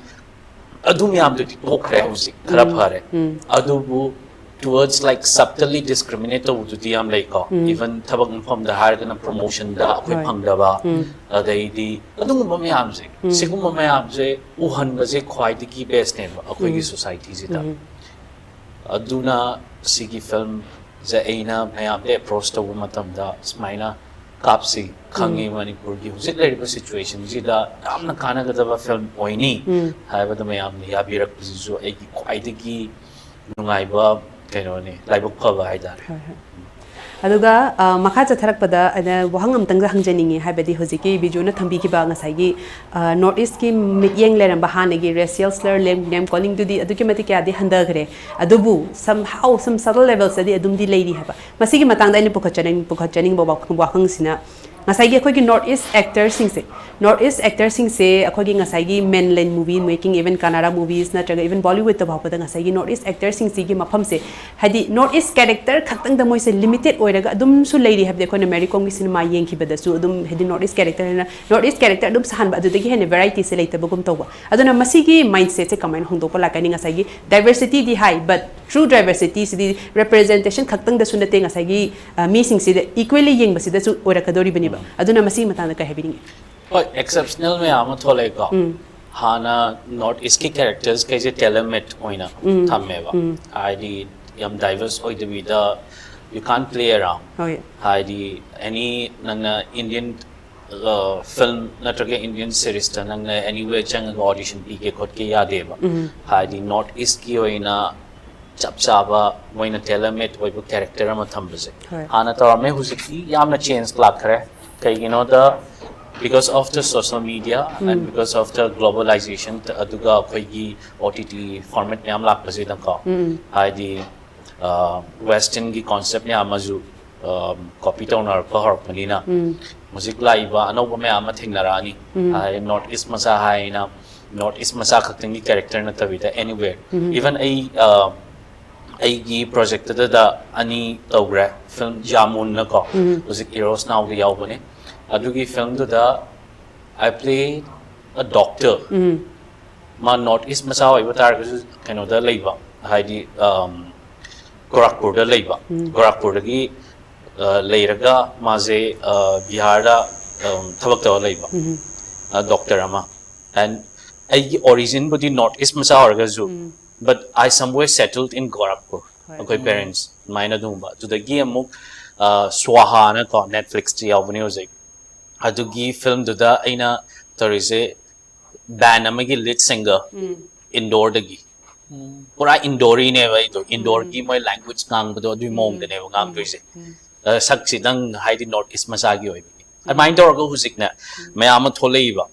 ꯑꯗꯨ ꯃꯌꯥꯝꯗꯨꯗꯤ ꯇꯣꯛꯈ꯭ꯔꯦ ꯍꯧꯖꯤꯛ, ꯈꯔ ꯐꯔꯦ꯫ ꯑꯗꯨꯕꯨ towards, like, subtly discriminate ꯇꯧꯕꯗꯨꯗꯤ ꯌꯥꯝ ꯂꯩꯀꯣ꯫ Even ꯊꯕꯛ ꯃꯐꯝꯗ ꯍꯥꯏꯔꯒꯅ ꯄ꯭ꯔꯣꯃꯣꯁꯟꯗ ꯑꯩꯈꯣꯏ ꯍꯣꯏ꯫ ꯐꯪꯗꯕ, ꯑꯗꯩꯗꯤ ꯑꯗꯨꯒꯨꯝꯕ ꯃꯌꯥꯝꯁꯦ, ꯁꯤꯒꯨꯝꯕ ꯃꯌꯥꯝꯁꯦ ꯎꯍꯟꯕꯁꯦ ꯈ꯭ꯋꯥꯏꯗꯒꯤ ꯕꯦꯁꯅꯦꯕ ꯑꯩꯈꯣꯏꯒꯤ ꯁꯣꯁꯥꯏꯇꯤꯁꯤꯗ꯫ ꯑꯗꯨꯅ ꯁꯤꯒꯤ ꯐꯤꯂꯝꯁꯦ ꯑꯩꯅ ꯃꯌꯥꯝꯗ ꯑꯦꯄ꯭ꯔꯣꯆ ꯇꯧꯕ ꯃꯇꯝꯗ ꯁꯨꯃꯥꯏꯅ ꯀꯥꯞꯁꯤ, ꯈꯪꯉꯤ ꯃꯅꯤꯄꯨꯔꯒꯤ ꯍꯧꯖꯤꯛ ꯂꯩꯔꯤꯕ ꯁꯤꯆꯨꯋꯦꯁꯟꯁꯤꯗ ꯌꯥꯝꯅ ꯀꯥꯟꯅꯒꯗꯕ ꯐꯤꯂꯝ ꯑꯣꯏꯅꯤ ꯍꯥꯏꯕꯗ ꯃꯌꯥꯝꯅ ꯌꯥꯕꯤꯔꯛꯄꯁꯤꯁꯨ ꯑꯩꯒꯤ ꯈ꯭ꯋꯥꯏꯗꯒꯤ ꯅꯨꯡꯉꯥꯏꯕ ꯀꯩꯅꯣꯅꯤ, ꯂꯥꯏꯕꯛ ꯐꯕ ꯍꯥꯏꯇꯥꯔꯦ꯫ ꯍꯣꯏ, ꯍꯣꯏ꯫ ꯑꯗꯨꯒ, ꯑ, ꯃꯈꯥ ꯆꯠꯊꯔꯛꯄꯗ ꯑꯩꯅ ꯋꯥꯍꯪ ꯑꯃꯇꯪꯒ ꯍꯪꯖꯅꯤꯡꯉꯤ, ꯍꯥꯏꯕꯗꯤ ꯍꯧꯖꯤꯛꯀꯤ ꯕꯤꯖꯨꯅ ꯊꯝꯕꯤꯈꯤꯕ ꯉꯁꯥꯏꯒꯤ, ꯑ, ꯅꯣꯔꯠ ꯏꯁꯀꯤ ꯃꯤꯠꯌꯦꯡ ꯂꯩꯔꯝꯕ ꯍꯥꯟꯅꯒꯤ ꯔꯦꯁꯤꯌꯦꯜ ꯁ꯭ꯂꯔ, ꯂꯦꯝ-, ꯅꯦꯝ ꯀꯣꯂꯤꯡꯗꯨꯗꯤ ꯑꯗꯨꯛꯀꯤ ꯃꯇꯤꯛ ꯀꯌꯥꯗꯤ ꯍꯟꯊꯈ꯭ꯔꯦ꯫ ꯑꯗꯨꯕꯨ somehow, some subtle levelsꯇꯗꯤ ꯑꯗꯨꯝꯗꯤ ꯂꯩꯔꯤ ꯍꯥꯏꯕ꯫ ꯃꯁꯤꯒꯤ ꯃꯇꯥꯡꯗ ꯑꯩꯅ ꯄꯨꯈꯠꯆꯅꯤꯡ-, ꯄꯨꯈꯠꯆꯅꯤꯡꯕ ꯋꯥ-, ꯋꯥꯍꯪꯁꯤꯅ, ꯉꯁꯥꯏꯒꯤ ꯑꯩꯈꯣꯏꯒꯤ ꯅꯣꯔꯠ ꯏꯁ ꯑꯦꯛꯇꯔꯁꯤꯡꯁꯦ, ꯅꯣꯔꯠ ꯏꯁ ꯑꯦꯛꯇꯔꯁꯤꯡꯁꯦ ꯑꯩꯈꯣꯏꯒꯤ ꯉꯁꯥꯏꯒꯤ mainland movie making, even Kannada movies ꯅꯠꯇ꯭ꯔꯒ even Bollywoodꯇ ꯐꯥꯎꯕꯗ ꯉꯁꯥꯏꯒꯤ ꯅꯣꯔꯠ ꯏꯁ ꯑꯦꯛꯇꯔꯁꯤꯡꯁꯤꯒꯤ ꯃꯐꯝꯁꯦ, ꯍꯥꯏꯗꯤ ꯅꯣꯔꯠ ꯏꯁ ꯀꯦꯔꯦꯛꯇꯔ ꯈꯛꯇꯪꯗ ꯃꯣꯏꯁꯦ ꯂꯤꯃꯤꯇꯦꯠ ꯑꯣꯏꯔꯒ ꯑꯗꯨꯝꯁꯨ ꯂꯩꯔꯤ ꯍꯥꯏꯕꯗꯤ ꯑꯩꯈꯣꯏꯅ ꯃꯦꯔꯤ ꯀꯣꯝꯒꯤ ꯁꯤꯅꯦꯃꯥ ꯌꯦꯡꯈꯤꯕꯗꯁꯨ ꯑꯗꯨꯝ ꯍꯥꯏꯗꯤ ꯅꯣꯔꯠ ꯏꯁ ꯀꯦꯔꯦꯛꯇꯔꯅ ꯅꯣꯔꯠ ꯏꯁ ꯀꯦꯔꯦꯛꯇꯔ ꯑꯗꯨꯝ ꯁꯥꯍꯟꯕ, ꯑꯗꯨꯗꯒꯤ ꯍꯦꯟꯅ ꯚꯦꯔꯥꯏꯇꯤꯁꯦ ꯂꯩꯇꯕꯒꯨꯝ ꯇꯧꯕ꯫ ꯑꯗꯨꯅ ꯃꯁꯤꯒꯤ ꯃꯥꯏꯟꯁꯦꯠꯁꯦ ꯀꯃꯥꯏꯅ ꯍꯣꯡꯗꯣꯛꯄ ꯂꯥꯛꯀꯅꯤ? ꯉꯁꯥꯏꯒꯤ ꯗꯥꯏꯚꯔꯁꯤꯇꯤꯗꯤ ꯍꯥꯏ, but true diversityꯁꯤꯗꯤ ꯔꯤꯄ꯭ꯔꯖꯦꯟꯇꯦꯁꯟ ꯈꯛꯇꯪꯗꯁꯨ ꯅꯠꯇꯦ, ꯉꯁꯥꯏꯒꯤ, ꯑ, ꯃꯤꯁꯤꯡꯁꯤꯗ ꯏꯀ꯭ꯋꯦꯂꯤ ꯌꯦꯡꯕꯁꯤꯗꯁꯨ ꯑꯣꯏꯔꯛꯀꯗꯧꯔꯤꯕꯅꯦꯕ꯫ ꯑꯗꯨꯅ ꯃꯁꯤꯒꯤ ꯃꯇꯥꯡꯗ ꯀꯩ ꯍꯥꯏꯕꯤꯅꯤꯡꯉꯤ? ꯍꯣꯏ, ꯑꯦꯛꯁꯦꯞꯁꯅꯦꯜ ꯃꯌꯥꯝ ꯑꯃ ꯊꯣꯛꯂꯛꯑꯦꯀꯣ꯫ ꯍꯥꯟꯅ ꯅꯣꯔꯠ ꯏꯁꯀꯤ ꯀꯦꯔꯦꯛꯇꯔꯁ ꯀꯩꯁꯦ ꯇꯦꯂꯔ ꯃꯦꯠ ꯑꯣꯏꯅ ꯊꯝꯃꯦꯕ꯫ ꯍꯥꯏꯗꯤ ꯌꯥꯝ ꯗꯥꯏꯚꯔꯁ ꯑꯣꯏꯗꯕꯤꯗ, you can't play around꯫ ꯍꯣꯏ꯫ ꯍꯥꯏꯗꯤ ꯑꯦꯅꯤ ꯅꯪꯅ ꯏꯟꯗꯤꯌꯟ ꯐꯤꯜꯝ ꯅꯠꯇ꯭ꯔꯒ ꯏꯟꯗꯤꯌꯟ ꯁꯤꯔꯤꯁꯇ ꯅꯪꯅ ꯑꯦꯅꯤꯋꯦ ꯆꯪꯉꯒ ꯑꯣꯗꯤꯁꯟ ꯄꯤꯒꯦ ꯈꯣꯠꯀꯦ ꯌꯥꯗꯦꯕ꯫ ꯍꯥꯏꯗꯤ ꯅꯣꯔꯠ ꯏꯁꯀꯤ ꯑꯣꯏꯅ ꯆꯞ ꯆꯥꯕ ꯃꯣꯏꯅ ꯇꯦꯂꯔ ꯃꯦꯗ ꯑꯣꯏꯕ ꯀꯦꯔꯦꯛꯇꯔ ꯑꯃ ꯊꯝꯕꯁꯦ꯫ ꯍꯣꯏ꯫ ꯍꯥꯟꯅ ꯇꯧꯔꯝꯃꯦ, ꯍꯧꯖꯤꯛꯇꯤ ꯌꯥꯝꯅ ꯆꯦꯟꯖ ꯂꯥꯛꯈ꯭ꯔꯦ꯫ ꯀꯩꯒꯤꯅꯣꯗ, because of the social media and because of the globalization, ꯑꯗꯨꯒ ꯑꯩꯈꯣꯏꯒꯤ ꯑꯣ ꯇꯤ ꯇꯤ ꯐꯣꯔꯃꯦꯠ ꯃꯌꯥꯝ ꯂꯥꯛꯄꯁꯤꯗꯀꯣ, ꯍꯥꯏꯗꯤ ꯋꯦꯁꯇꯔꯟꯒꯤ ꯀꯣꯟꯁꯦꯞ ꯃꯌꯥꯝ ꯑꯃꯁꯨ ꯀꯣꯄꯤ ꯇꯧꯅꯔꯛꯄ ꯍꯧꯔꯛꯄꯅꯤꯅ, ꯍꯧꯖꯤꯛ ꯂꯥꯛꯏꯕ ꯑꯅꯧꯕ ꯃꯌꯥꯝ ꯑꯃ ꯊꯦꯡꯅꯔꯛꯑꯅꯤ꯫ ꯍꯥꯏꯗꯤ ꯅꯣꯔꯠ ꯏꯁ ꯃꯆꯥ ꯍꯥꯏꯅ ꯅꯣꯔꯠ ꯏꯁ ꯃꯆꯥ ꯈꯛꯇꯪꯒꯤ ꯀꯦꯔꯦꯛꯇꯔ ꯅꯠꯇꯕꯤꯗ, ꯑꯦꯅꯤꯋꯦ, ꯏꯚꯟ ꯑꯩ ꯑ, ꯑꯩꯒꯤ ꯄ꯭ꯔꯣꯖꯦꯛꯇꯨꯗ ꯑꯅꯤ ꯇꯧꯈ꯭ꯔꯦ, ꯐꯤꯜꯝ ꯖꯥꯃꯨꯟꯅꯀꯣ, ꯍꯧꯖꯤꯛ ꯏꯔꯣꯁ ꯅꯥꯎꯗ ꯌꯥꯎꯕꯅꯦ꯫ ꯑꯗꯨꯒꯤ ꯐꯤꯜꯝꯗꯨꯗ I play a doctor. ꯃꯥ ꯅꯣꯔꯠ ꯏꯁ ꯃꯆꯥ ꯑꯣꯏꯕ ꯇꯥꯔꯒꯁꯨ ꯀꯩꯅꯣꯗ ꯂꯩꯕ, ꯍꯥꯏꯗꯤ ꯑꯝ, ꯒꯣꯔꯥꯈꯄꯨꯔꯗ ꯂꯩꯕ꯫ ꯒꯣꯔꯥꯈꯄꯨꯔꯗꯒꯤ ꯑ, ꯂꯩꯔꯒ ꯃꯥꯁꯦ ꯑ, ꯕꯤꯍꯥꯔꯗ ꯑꯝ, ꯊꯕꯛ ꯇꯧꯔ ꯂꯩꯕ, ꯑ, ꯗꯣꯛꯇꯔ ꯑꯃ꯫ And ꯑꯩꯒꯤ ꯑꯣꯔꯤꯖꯤꯟꯕꯨꯗꯤ ꯅꯣꯔꯠ ꯏꯁ ꯃꯆꯥ ꯑꯣꯏꯔꯒꯁꯨ, but I somewhere settled in Gorakhpur. ꯍꯣꯏ꯫ ꯑꯩꯈꯣꯏ ꯄꯦꯔꯦꯟꯁ ꯑꯗꯨꯃꯥꯏꯅ ꯑꯗꯨꯒꯨꯝꯕ꯫ ꯑꯗꯨꯗꯒꯤ ꯑꯃꯨꯛ ꯑ, ꯁ꯭ꯋꯥꯍꯥꯅꯀꯣ, ꯅꯦꯠꯐ꯭ꯂꯤꯛꯁꯇ ꯌꯥꯎꯕꯅꯦ ꯍꯧꯖꯤꯛ꯫ ꯑꯗꯨꯒꯤ ꯐꯤꯜꯝꯗꯨꯗ ꯑꯩꯅ ꯇꯧꯔꯤꯁꯦ ꯕꯦꯟ ꯑꯃꯒꯤ ꯂꯤꯗ ꯁꯤꯡꯒꯔ, ꯏꯟꯗꯣꯔꯗꯒꯤ꯫ ꯄꯨꯔꯥ ꯏꯟꯗꯣꯔꯤꯅꯦꯕ ꯑꯩꯗꯣ, ꯏꯟꯗꯣꯔꯒꯤ ꯃꯣꯏ ꯂꯦꯡꯒ꯭ꯋꯦꯖ ꯉꯥꯡꯕꯗꯣ ꯑꯗꯨꯒꯤ ꯃꯑꯣꯡꯗꯅꯦꯕ ꯉꯥꯡꯗꯣꯏꯁꯦ꯫ ꯑ, ꯁꯛꯁꯤꯗꯪ ꯍꯥꯏꯗꯤ ꯅꯣꯔꯠ ꯏꯁ ꯃꯆꯥꯒꯤ ꯑꯣꯏꯕꯒꯤ꯫ ꯑꯗꯨꯃꯥꯏꯅ ꯇꯧꯔꯒ ꯍꯧꯖꯤꯛꯅꯦ ꯃꯌꯥꯝ ꯑꯃ ꯊꯣꯛꯂꯛꯏꯕ꯫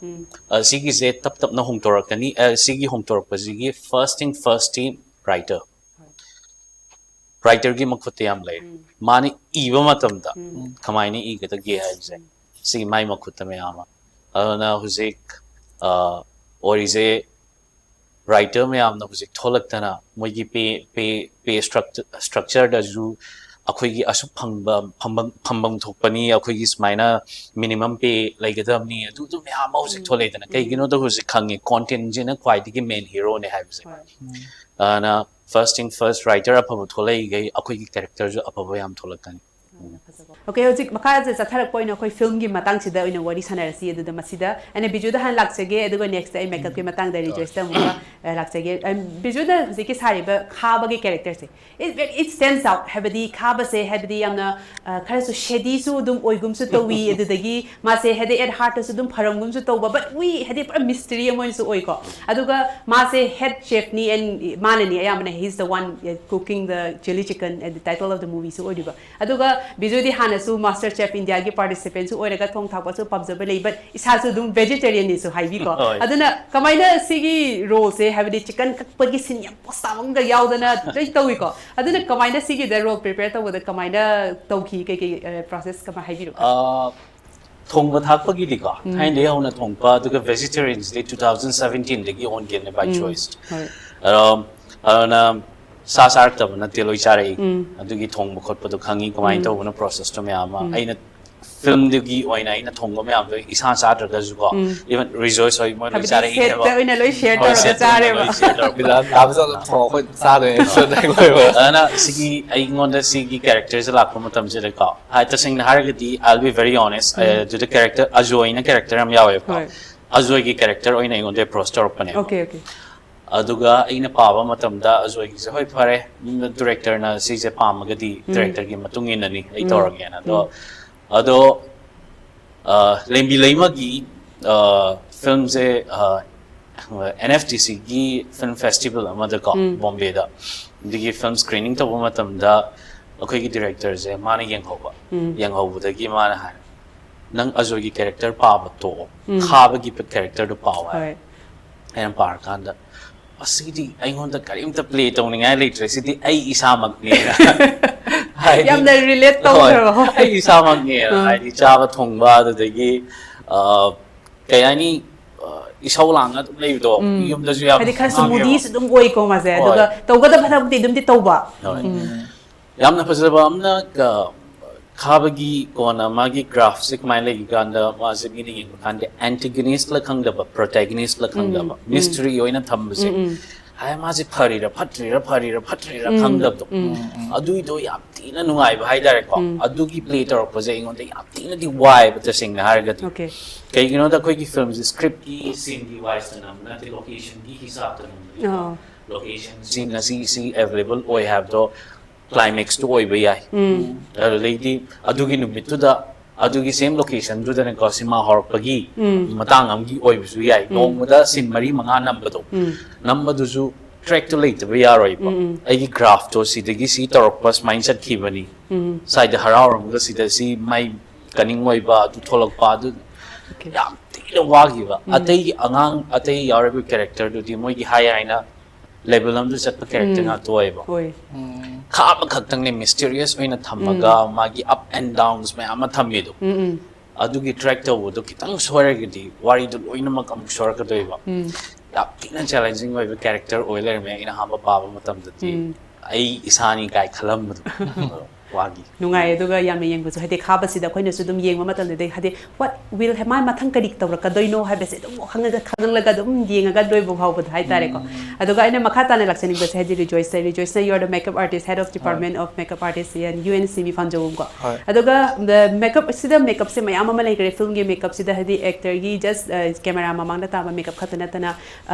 ꯑ, ꯁꯤꯒꯤꯁꯦ ꯇꯞ ꯇꯞꯅ ꯍꯣꯡꯗꯣꯔꯛꯀꯅꯤ꯫ ꯑ, ꯁꯤꯒꯤ ꯍꯣꯡꯗꯣꯔꯛꯄꯁꯤꯒꯤ first thing first the writer. ꯔꯥꯏꯇꯔꯒꯤ ꯃꯈꯨꯠꯇ ꯌꯥꯝ ꯂꯩꯔꯦ꯫ ꯃꯥꯅ ꯏꯕ ꯃꯇꯝꯗ ꯀꯃꯥꯏꯅ ꯏꯒꯗꯒꯦ ꯍꯥꯏꯕꯁꯦ ꯁꯤꯒꯤ ꯃꯥꯏ ꯃꯈꯨꯠꯇ ꯃꯌꯥꯝ ꯑꯃ꯫ ꯑꯗꯨꯅ ꯍꯧꯖꯤꯛ ꯑ, ꯑꯣꯏꯔꯤꯁꯦ ꯔꯥꯏꯇꯔ ꯃꯌꯥꯝꯅ ꯍꯧꯖꯤꯛ ꯊꯣꯛꯂꯛꯇꯅ ꯃꯣꯏꯒꯤ ꯄꯦ ꯄꯦ ꯄꯦ ꯁ꯭ꯇ꯭ꯔꯛꯆꯔꯗꯁꯨ ꯑꯩꯈꯣꯏꯒꯤ ꯑꯁꯨꯛ ꯐꯪꯕ ꯐꯪꯐꯝ ꯐꯪꯐꯝ ꯊꯣꯛꯄꯅꯤ, ꯑꯩꯈꯣꯏꯒꯤ ꯁꯨꯃꯥꯏꯅ ꯃꯤꯅꯤꯃꯝ ꯄꯦ ꯂꯩꯒꯗꯕꯅꯤ, ꯑꯗꯨ ꯑꯗꯨ ꯃꯌꯥꯝ ꯑꯃ ꯍꯧꯖꯤꯛ ꯊꯣꯛꯂꯛꯏꯗꯅ꯫ ꯀꯩꯒꯤꯅꯣꯗ ꯍꯧꯖꯤꯛ ꯈꯪꯉꯤ, ꯀꯣꯟꯇꯦꯟꯁꯤꯅ ꯈ꯭ꯋꯥꯏꯗꯒꯤ ꯃꯦꯟ ꯍꯤꯔꯣꯅꯦ ꯍꯥꯏꯕꯁꯦ꯫ ꯑꯗꯨꯅ first thing first, ꯔꯥꯏꯇꯔ ꯑꯐꯕ ꯊꯣꯛꯂꯛꯏꯈꯩ ꯑꯩꯈꯣꯏꯒꯤ ꯀꯦꯔꯦꯛꯇꯔꯁꯨ ꯑꯐꯕ ꯌꯥꯝ ꯊꯣꯛꯂꯛꯀꯅꯤ꯫ Okay, ꯍꯧꯖꯤꯛ ꯃꯈꯥꯁꯦ ꯆꯠꯊꯔꯛꯄ ꯑꯣꯏꯅ ꯑꯩꯈꯣꯏ ꯐꯤꯂꯝꯒꯤ ꯃꯇꯥꯡꯁꯤꯗ ꯑꯣꯏꯅ ꯋꯥꯔꯤ ꯁꯥꯟꯅꯔꯁꯤ꯫ ꯑꯗꯨꯗ ꯃꯁꯤꯗ ꯑꯩꯅ ꯕꯤꯖꯨꯗ ꯍꯥꯟꯅ ꯂꯥꯛꯆꯒꯦ, ꯑꯗꯨꯒ next ꯑꯩ ꯃꯦꯀꯞꯀꯤ ꯃꯇꯥꯡꯗ ꯔꯤꯖꯣꯏꯁꯇ ꯑꯃꯨꯛꯀ ꯑ, ꯂꯥꯛꯆꯒꯦ꯫ ꯑ, ꯕꯤꯖꯨꯅ ꯍꯧꯖꯤꯛꯀꯤ ꯁꯥꯔꯤꯕ ꯈꯥꯕꯒꯤ characterꯁꯦ, it, it stands out꯫ ꯍꯥꯏꯕꯗꯤ ꯈꯥꯕꯁꯦ, ꯍꯥꯏꯕꯗꯤ ꯌꯥꯝꯅ ꯑ, ꯈꯔꯁꯨ shadyꯁꯨ ꯑꯗꯨꯝ ꯑꯣꯏꯒꯨꯝꯁꯨ ꯇꯧꯏ, ꯑꯗꯨꯗꯒꯤ ꯃꯥꯁꯦ ꯍꯥꯏꯗꯤ at heartꯇꯁꯨ ꯑꯗꯨꯝ ꯐꯔꯝꯒꯨꯝꯁꯨ ꯇꯧꯕ, but we ꯍꯥꯏꯗꯤ ꯄꯨꯔꯥ mystery ꯑꯃ ꯑꯣꯏꯅꯁꯨ ꯑꯣꯏꯀꯣ꯫ ꯑꯗꯨꯒ ꯃꯥꯁꯦ head chefꯅꯤ and ꯃꯥꯅꯅꯤ ꯑꯌꯥꯝꯕꯅ, he's the one cooking the chili chicken and the title of the movieꯁꯨ ꯑꯣꯏꯔꯤꯕ꯫ ꯑꯗꯨꯒ ꯕꯤꯖꯨꯗꯤ ꯍꯥꯟꯅꯁꯨ Master Chef Indiaꯒꯤ participantꯁꯨ ꯑꯣꯏꯔꯒ ꯊꯣꯡ ꯊꯥꯛꯄꯁꯨ ꯄꯥꯝꯖꯕ ꯂꯩ, but ꯏꯁꯥꯁꯨ ꯑꯗꯨꯝ vegetarianꯅꯤꯁꯨ ꯍꯥꯏꯕꯤꯀꯣ꯫ ꯍꯣꯏ꯫ ꯑꯗꯨꯅ ꯀꯃꯥꯏꯅ ꯁꯤꯒꯤ roleꯁꯦ, ꯍꯥꯏꯕꯗꯤ chicken ꯀꯛꯄꯒꯤ scene ꯌꯥꯝ post ꯇꯥꯕ ꯑꯃꯒ ꯌꯥꯎꯗꯅ ꯂꯣꯏ ꯇꯧꯏꯀꯣ꯫ ꯑꯗꯨꯅ ꯀꯃꯥꯏꯅ ꯁꯤꯒꯤꯗ role prepare ꯇꯧꯕꯗ ꯀꯃꯥꯏꯅ ꯇꯧꯈꯤ, ꯀꯩꯀꯩ ꯑ, process ꯀꯃꯥꯏ ꯍꯥꯏꯕꯤꯔꯛꯑꯣ? ꯑ, ꯊꯣꯡꯕ ꯊꯥꯛꯄꯒꯤꯗꯤꯀꯣ, ꯊꯥꯏꯅꯗꯒꯤ ꯍꯧꯅ ꯊꯣꯡꯕ, ꯑꯗꯨꯒ vegetarianꯁꯤꯗꯤ two thousand seventeenꯗꯒꯤ ꯑꯣꯟꯈꯤꯕꯅꯦ by choice꯫ ꯍꯣꯏ꯫ ꯑꯗꯣ, ꯑꯗꯨꯅ ꯁꯥ ꯆꯥꯔꯛꯇꯕ ꯅꯠꯇꯦ, ꯂꯣꯏ ꯆꯥꯔꯛꯏ꯫ ꯑꯗꯨꯒꯤ ꯊꯣꯡꯕ ꯈꯣꯠꯄꯗꯣ ꯈꯪꯉꯤ, ꯀꯃꯥꯏꯅ ꯇꯧꯕꯅꯣ processꯇꯣ ꯃꯌꯥꯝ ꯑꯃ꯫ ꯑꯩꯅ filmꯗꯨꯒꯤ ꯑꯣꯏꯅ ꯑꯩꯅ ꯊꯣꯡꯕ ꯃꯌꯥꯝꯗꯣ ꯏꯁꯥ ꯆꯥꯗ꯭ꯔꯒꯁꯨꯀꯣ, even ꯔꯤꯖꯣꯏꯁ ꯍꯣꯏ ꯃꯣꯏ ꯂꯣꯏ ꯍꯥꯏꯕꯗꯤ ꯆꯥꯔꯛꯏꯅꯦꯕ꯫ setꯇ ꯑꯣꯏꯅ ꯂꯣꯏ share ꯍꯣꯏ, ꯇꯧꯔꯒ setꯇ ꯑꯣꯏꯅ ꯆꯥꯔꯦꯕ꯫ ꯂꯣꯏ share ꯇꯧꯔꯒ꯫ ꯗꯥ ꯕꯤꯖꯣꯏꯅ ꯊꯣꯡ ꯑꯩꯈꯣꯏ ꯆꯥꯗꯣꯏꯅꯦ꯫ ꯑꯗꯨꯅ ꯁꯤꯒꯤ ꯑꯩꯉꯣꯟꯗ ꯁꯤꯒꯤ characterꯁꯦ ꯂꯥꯛꯄ ꯃꯇꯝꯁꯤꯗꯀꯣ, ꯍꯥꯏ, ꯇꯁꯦꯡꯅ ꯍꯥꯏꯔꯒꯗꯤ, I'll be very honest, ꯑꯗꯨꯗ character ꯑꯖꯣꯏꯅ character ꯑꯃ ꯌꯥꯎꯋꯦꯕꯀꯣ꯫ ꯍꯣꯏ꯫ ꯑꯖꯣꯏꯒꯤ character ꯑꯣꯏꯅ ꯑꯩꯉꯣꯟꯗ approach ꯇꯧꯔꯛꯄꯅꯦꯕ꯫ Okay, okay. ꯑꯗꯨꯒ ꯑꯩꯅ ꯄꯥꯕ ꯃꯇꯝꯗ ꯑꯖꯣꯏꯒꯤꯁꯦ, "ꯍꯣꯏ, ꯐꯔꯦ, directorꯅ ꯁꯤꯁꯦ ꯄꯥꯝꯃꯒꯗꯤ directorꯒꯤ ꯃꯇꯨꯡ ꯏꯟꯅꯅꯤ ꯑꯩ ꯇꯧꯔꯒꯦꯅ"꯫ ꯑꯗꯣ, ꯑꯗꯣ ꯑ, ꯂꯦꯝꯕꯤ ꯂꯩꯃꯒꯤ, ꯑ, filmꯁꯦ, ꯑ, NFDCꯒꯤ film festival ꯑꯃꯗꯀꯣ, ꯕꯣꯝꯕꯦꯗ, ꯑꯗꯨꯒꯤ film screening ꯇꯧꯕ ꯃꯇꯝꯗ ꯑꯩꯈꯣꯏꯒꯤ directorꯁꯦ ꯃꯥꯅ ꯌꯦꯡꯍꯧꯕ꯫ ꯌꯦꯡꯍꯧꯕꯗꯒꯤ ꯃꯥꯅ ꯍꯥꯏ, "ꯅꯪ ꯑꯖꯣꯏꯒꯤ character ꯄꯥꯕ ꯇꯣꯛꯑꯣ, ꯈꯥꯕꯒꯤ characterꯗꯨ ꯄꯥꯎ" ꯍꯥꯏ꯫ ꯍꯣꯏ꯫ ꯑꯩꯅ ꯄꯥꯔꯀꯥꯟꯗ, "ꯑꯁꯤꯗꯤ ꯑꯩꯉꯣꯟꯗ ꯀꯔꯤꯝꯇ play ꯇꯧꯅꯤꯡꯉꯥꯏ ꯂꯩꯇ꯭ꯔꯦ, ꯁꯤꯗꯤ ꯑꯩ ꯏꯁꯥꯃꯛꯅꯦꯅ"꯫ ꯍꯥꯏꯗꯤ, ꯌꯥꯝꯅ relate ꯍꯣꯏ, ꯇꯧꯗ꯭ꯔꯣ? "ꯑꯩ ꯏꯁꯥꯃꯛꯅꯦꯅ"꯫ ꯍꯥꯏꯗꯤ ꯆꯥꯕ ꯊꯣꯡꯕ, ꯑꯗꯨꯗꯒꯤ, ꯑ, ꯀꯩ ꯍꯥꯏꯅꯤ, ꯑ, ꯏꯁꯧ ꯂꯥꯡꯉ ꯑꯗꯨꯝ ꯂꯩꯕꯗꯣ, ꯌꯨꯝꯗꯁꯨ ꯌꯥꯝ ꯍꯥꯏꯗꯤ ꯈꯔꯁꯨ ꯉꯥꯡꯉꯦꯕ꯫ moodyꯁꯨ ꯑꯗꯨꯝ ꯑꯣꯏꯀꯣ ꯃꯥꯁꯦ, ꯍꯣꯏ꯫ ꯑꯗꯨꯒ ꯇꯧꯒꯗꯕ ꯊꯕꯛꯇꯤ ꯑꯗꯨꯝꯗꯤ ꯇꯧꯕ꯫ ꯍꯣꯏ꯫ ꯌꯥꯝꯅ ꯐꯖꯕ ꯑꯃꯅ, ꯑ, ꯈꯥꯕꯒꯤ ꯀꯣꯟꯅ ꯃꯥꯒꯤ graphꯁꯦ ꯀꯃꯥꯏꯅ ꯂꯩꯒꯦ ꯀꯥꯟꯗ, ꯃꯥꯁꯦ ꯃꯤꯅ ꯌꯦꯡꯕ ꯀꯥꯟꯗ antagonistꯂ ꯈꯪꯗꯕ, protagonistꯂ ꯈꯪꯗꯕ, mystery ꯑꯣꯏꯅ ꯊꯝꯕꯁꯦ꯫ ꯍꯥꯏ ꯃꯥꯁꯦ ꯐꯔꯤꯔꯥ ꯐꯠꯇ꯭ꯔꯤꯔꯥ ꯐꯔꯤꯔꯥ ꯐꯠꯇ꯭ꯔꯤꯔꯥ ꯈꯪꯗꯕꯗꯣ꯫ ꯑꯗꯨꯏꯗꯣ ꯌꯥꯝ ꯊꯤꯅ ꯅꯨꯡꯉꯥꯏꯕ ꯍꯥꯏꯇꯥꯔꯦꯀꯣ꯫ ꯑꯗꯨꯒꯤ ꯄ꯭ꯂꯦ ꯇꯧꯔꯛꯄꯁꯦ ꯑꯩꯉꯣꯟꯗ ꯌꯥꯝ ꯊꯤꯅꯗꯤ ꯋꯥꯏꯑꯦꯕ, ꯇꯁꯦꯡꯅ ꯍꯥꯏꯔꯒꯗꯤ꯫ Okay. ꯀꯩꯒꯤꯅꯣꯗ ꯑꯩꯈꯣꯏꯒꯤ ꯐꯤꯂꯝꯁꯦ ꯁ꯭ꯀ꯭ꯔꯤꯞꯀꯤ ꯁꯤꯟꯒꯤ ꯋꯥꯏꯁꯇ ꯅꯝꯕ ꯅꯠꯇꯦ, ꯂꯣꯀꯦꯁꯟꯒꯤ ꯍꯤꯁꯥꯞꯇ ꯅꯝꯕꯅꯦꯕ꯫ ꯑꯣ. ꯂꯣꯀꯦꯁꯟꯁꯤ ꯉꯁꯤ ꯁꯤ ꯑꯦꯕꯥꯏꯂꯦꯕꯜ ꯑꯣꯏ ꯍꯥꯏꯕꯗꯣ ꯀ꯭ꯂꯥꯏꯃꯦꯛꯁꯇꯨ ꯑꯣꯏꯕ ꯌꯥꯏ꯫ ꯑꯗꯨꯗꯩꯗꯤ ꯑꯗꯨꯒꯤ ꯅꯨꯃꯤꯠꯇꯨꯗ ꯑꯗꯨꯒꯤ ꯁꯦꯝ ꯂꯣꯀꯦꯁꯟꯗꯨꯗꯅꯦꯀꯣ ꯁꯤꯃꯥ ꯍꯧꯔꯛꯄꯒꯤ ꯃꯇꯥꯡ ꯑꯃꯒꯤ ꯑꯣꯏꯕꯁꯨ ꯌꯥꯏ꯫ ꯅꯣꯡꯃꯗ ꯁꯤꯟ ꯃꯔꯤ ꯃꯉꯥ ꯅꯝꯕꯗꯣ, ꯅꯝꯕꯗꯨꯁꯨ ꯇ꯭ꯔꯦꯛꯇꯣ ꯂꯩꯇꯕ ꯌꯥꯔꯣꯏꯕ꯫ ꯑꯩꯒꯤ ꯒ꯭ꯔꯥꯐꯇꯣ ꯁꯤꯗꯒꯤ ꯁꯤ ꯇꯧꯔꯛꯄ ꯁꯨꯃꯥꯏꯅ ꯆꯠꯈꯤꯕꯅꯤ, ꯁ꯭ꯋꯥꯏꯗ ꯍꯔꯥꯎꯔꯝꯃꯒ ꯁꯤꯗ ꯁꯤ ꯃꯥꯏ ꯀꯅꯤꯡ ꯑꯣꯏꯕ ꯑꯗꯨ ꯊꯣꯛꯂꯛꯄ ꯑꯗꯨ ꯌꯥꯝ ꯊꯤꯅ ꯋꯥꯈꯤꯕ꯫ ꯑꯇꯩꯒꯤ ꯑꯉꯥꯡ ꯑꯇꯩ ꯌꯥꯎꯔꯤꯕ ꯀꯦꯔꯦꯛꯇꯔꯗꯨꯗꯤ ꯃꯣꯏꯒꯤ ꯍꯥꯏ ꯍꯥꯏꯅ ꯂꯦꯕꯦꯜ ꯑꯃꯗ ꯆꯠꯄ ꯀꯦꯔꯦꯛꯇꯔ ꯉꯥꯛꯇ ꯑꯣꯏꯌꯦꯕ꯫ ꯍꯣꯏ. ꯈꯥ ꯑꯃꯈꯛꯇꯪꯅꯦ ꯃꯤꯁꯇꯤꯔꯤꯌꯁ ꯑꯣꯏꯅ ꯊꯝꯃꯒ ꯃꯥꯒꯤ ꯑꯞ ꯑꯦꯟ ꯗꯥꯎꯟꯁ ꯃꯌꯥꯝ ꯑꯃ ꯊꯝꯃꯤꯗꯣ꯫ ꯑꯗꯨꯒꯤ ꯇ꯭ꯔꯦꯛ ꯇꯧꯕꯗꯣ ꯈꯤꯇꯪ ꯁꯣꯏꯔꯒꯗꯤ ꯋꯥꯔꯤꯗꯣ ꯂꯣꯏꯅꯃꯛ ꯑꯃꯨꯛ ꯁꯣꯏꯔꯛꯀꯗꯣꯏꯕ꯫ ꯌꯥꯝ ꯊꯤꯅ ꯆꯦꯂꯦꯟꯖꯤꯡ ꯑꯣꯏꯕ ꯀꯦꯔꯦꯛꯇꯔ ꯑꯣꯏ ꯂꯩꯔꯝꯃꯦ ꯑꯩꯅ ꯑꯍꯥꯟꯕ ꯄꯥꯕ ꯃꯇꯝꯗꯗꯤ꯫ ꯑꯩ ꯏꯁꯥꯅꯤ ꯀꯥꯏ ꯈꯜꯂꯝꯕꯗꯣ꯫ ꯋꯥꯒꯤ꯫ ꯅꯨꯡꯉꯥꯏ꯫ ꯑꯗꯨꯒ ꯌꯥꯝꯅ ꯌꯦꯡꯕꯁꯨ ꯍꯥꯏꯗꯤ ꯈꯥꯕꯁꯤꯗ ꯑꯩꯈꯣꯏꯅꯁꯨ ꯑꯗꯨꯝ ꯌꯦꯡꯕ ꯃꯇꯝꯗꯗꯤ ꯍꯥꯏꯗꯤ what will ꯃꯥ ꯃꯊꯪ ꯀꯔꯤ ꯇꯧꯔꯛꯀꯗꯣꯏꯅꯣ ꯍꯥꯏꯕꯁꯦ ꯑꯗꯨꯝ ꯈꯪꯉꯒ ꯈꯪꯂꯒ ꯑꯗꯨꯝ ꯌꯦꯡꯉꯒ ꯂꯣꯏꯕ ꯐꯥꯎꯕꯗꯣ ꯍꯥꯏꯇꯥꯔꯦꯀꯣ꯫ ꯑꯗꯨꯒ ꯑꯩꯅ ꯃꯈꯥ ꯇꯥꯅ ꯂꯥꯛꯆꯅꯤꯡꯕꯁꯦ ꯍꯥꯏꯗꯤ ꯔꯤꯖꯣꯏꯁꯇ, ꯔꯤꯖꯣꯏꯁꯅ you are the makeup artist, head of department of makeup artist in U N C ꯃꯤꯐꯥꯝ ꯖꯧꯕꯨꯝ ꯀꯣ꯫ ꯍꯣꯏ. ꯑꯗꯨꯒ ꯃꯦꯀꯞꯁꯤꯗ ꯃꯦꯀꯞꯁꯦ ꯃꯌꯥꯝ ꯑꯃ ꯂꯩꯈ꯭ꯔꯦ ꯐꯤꯂꯝꯒꯤ ꯃꯦꯀꯞꯁꯤꯗ ꯍꯥꯏꯗꯤ ꯑꯦꯛꯇꯔꯒꯤ ꯖꯁ ꯀꯦꯃꯦꯔꯥ ꯃꯃꯥꯡꯗ ꯇꯥꯕ ꯃꯦꯀꯞ ꯈꯛꯇ ꯅꯠꯇꯅ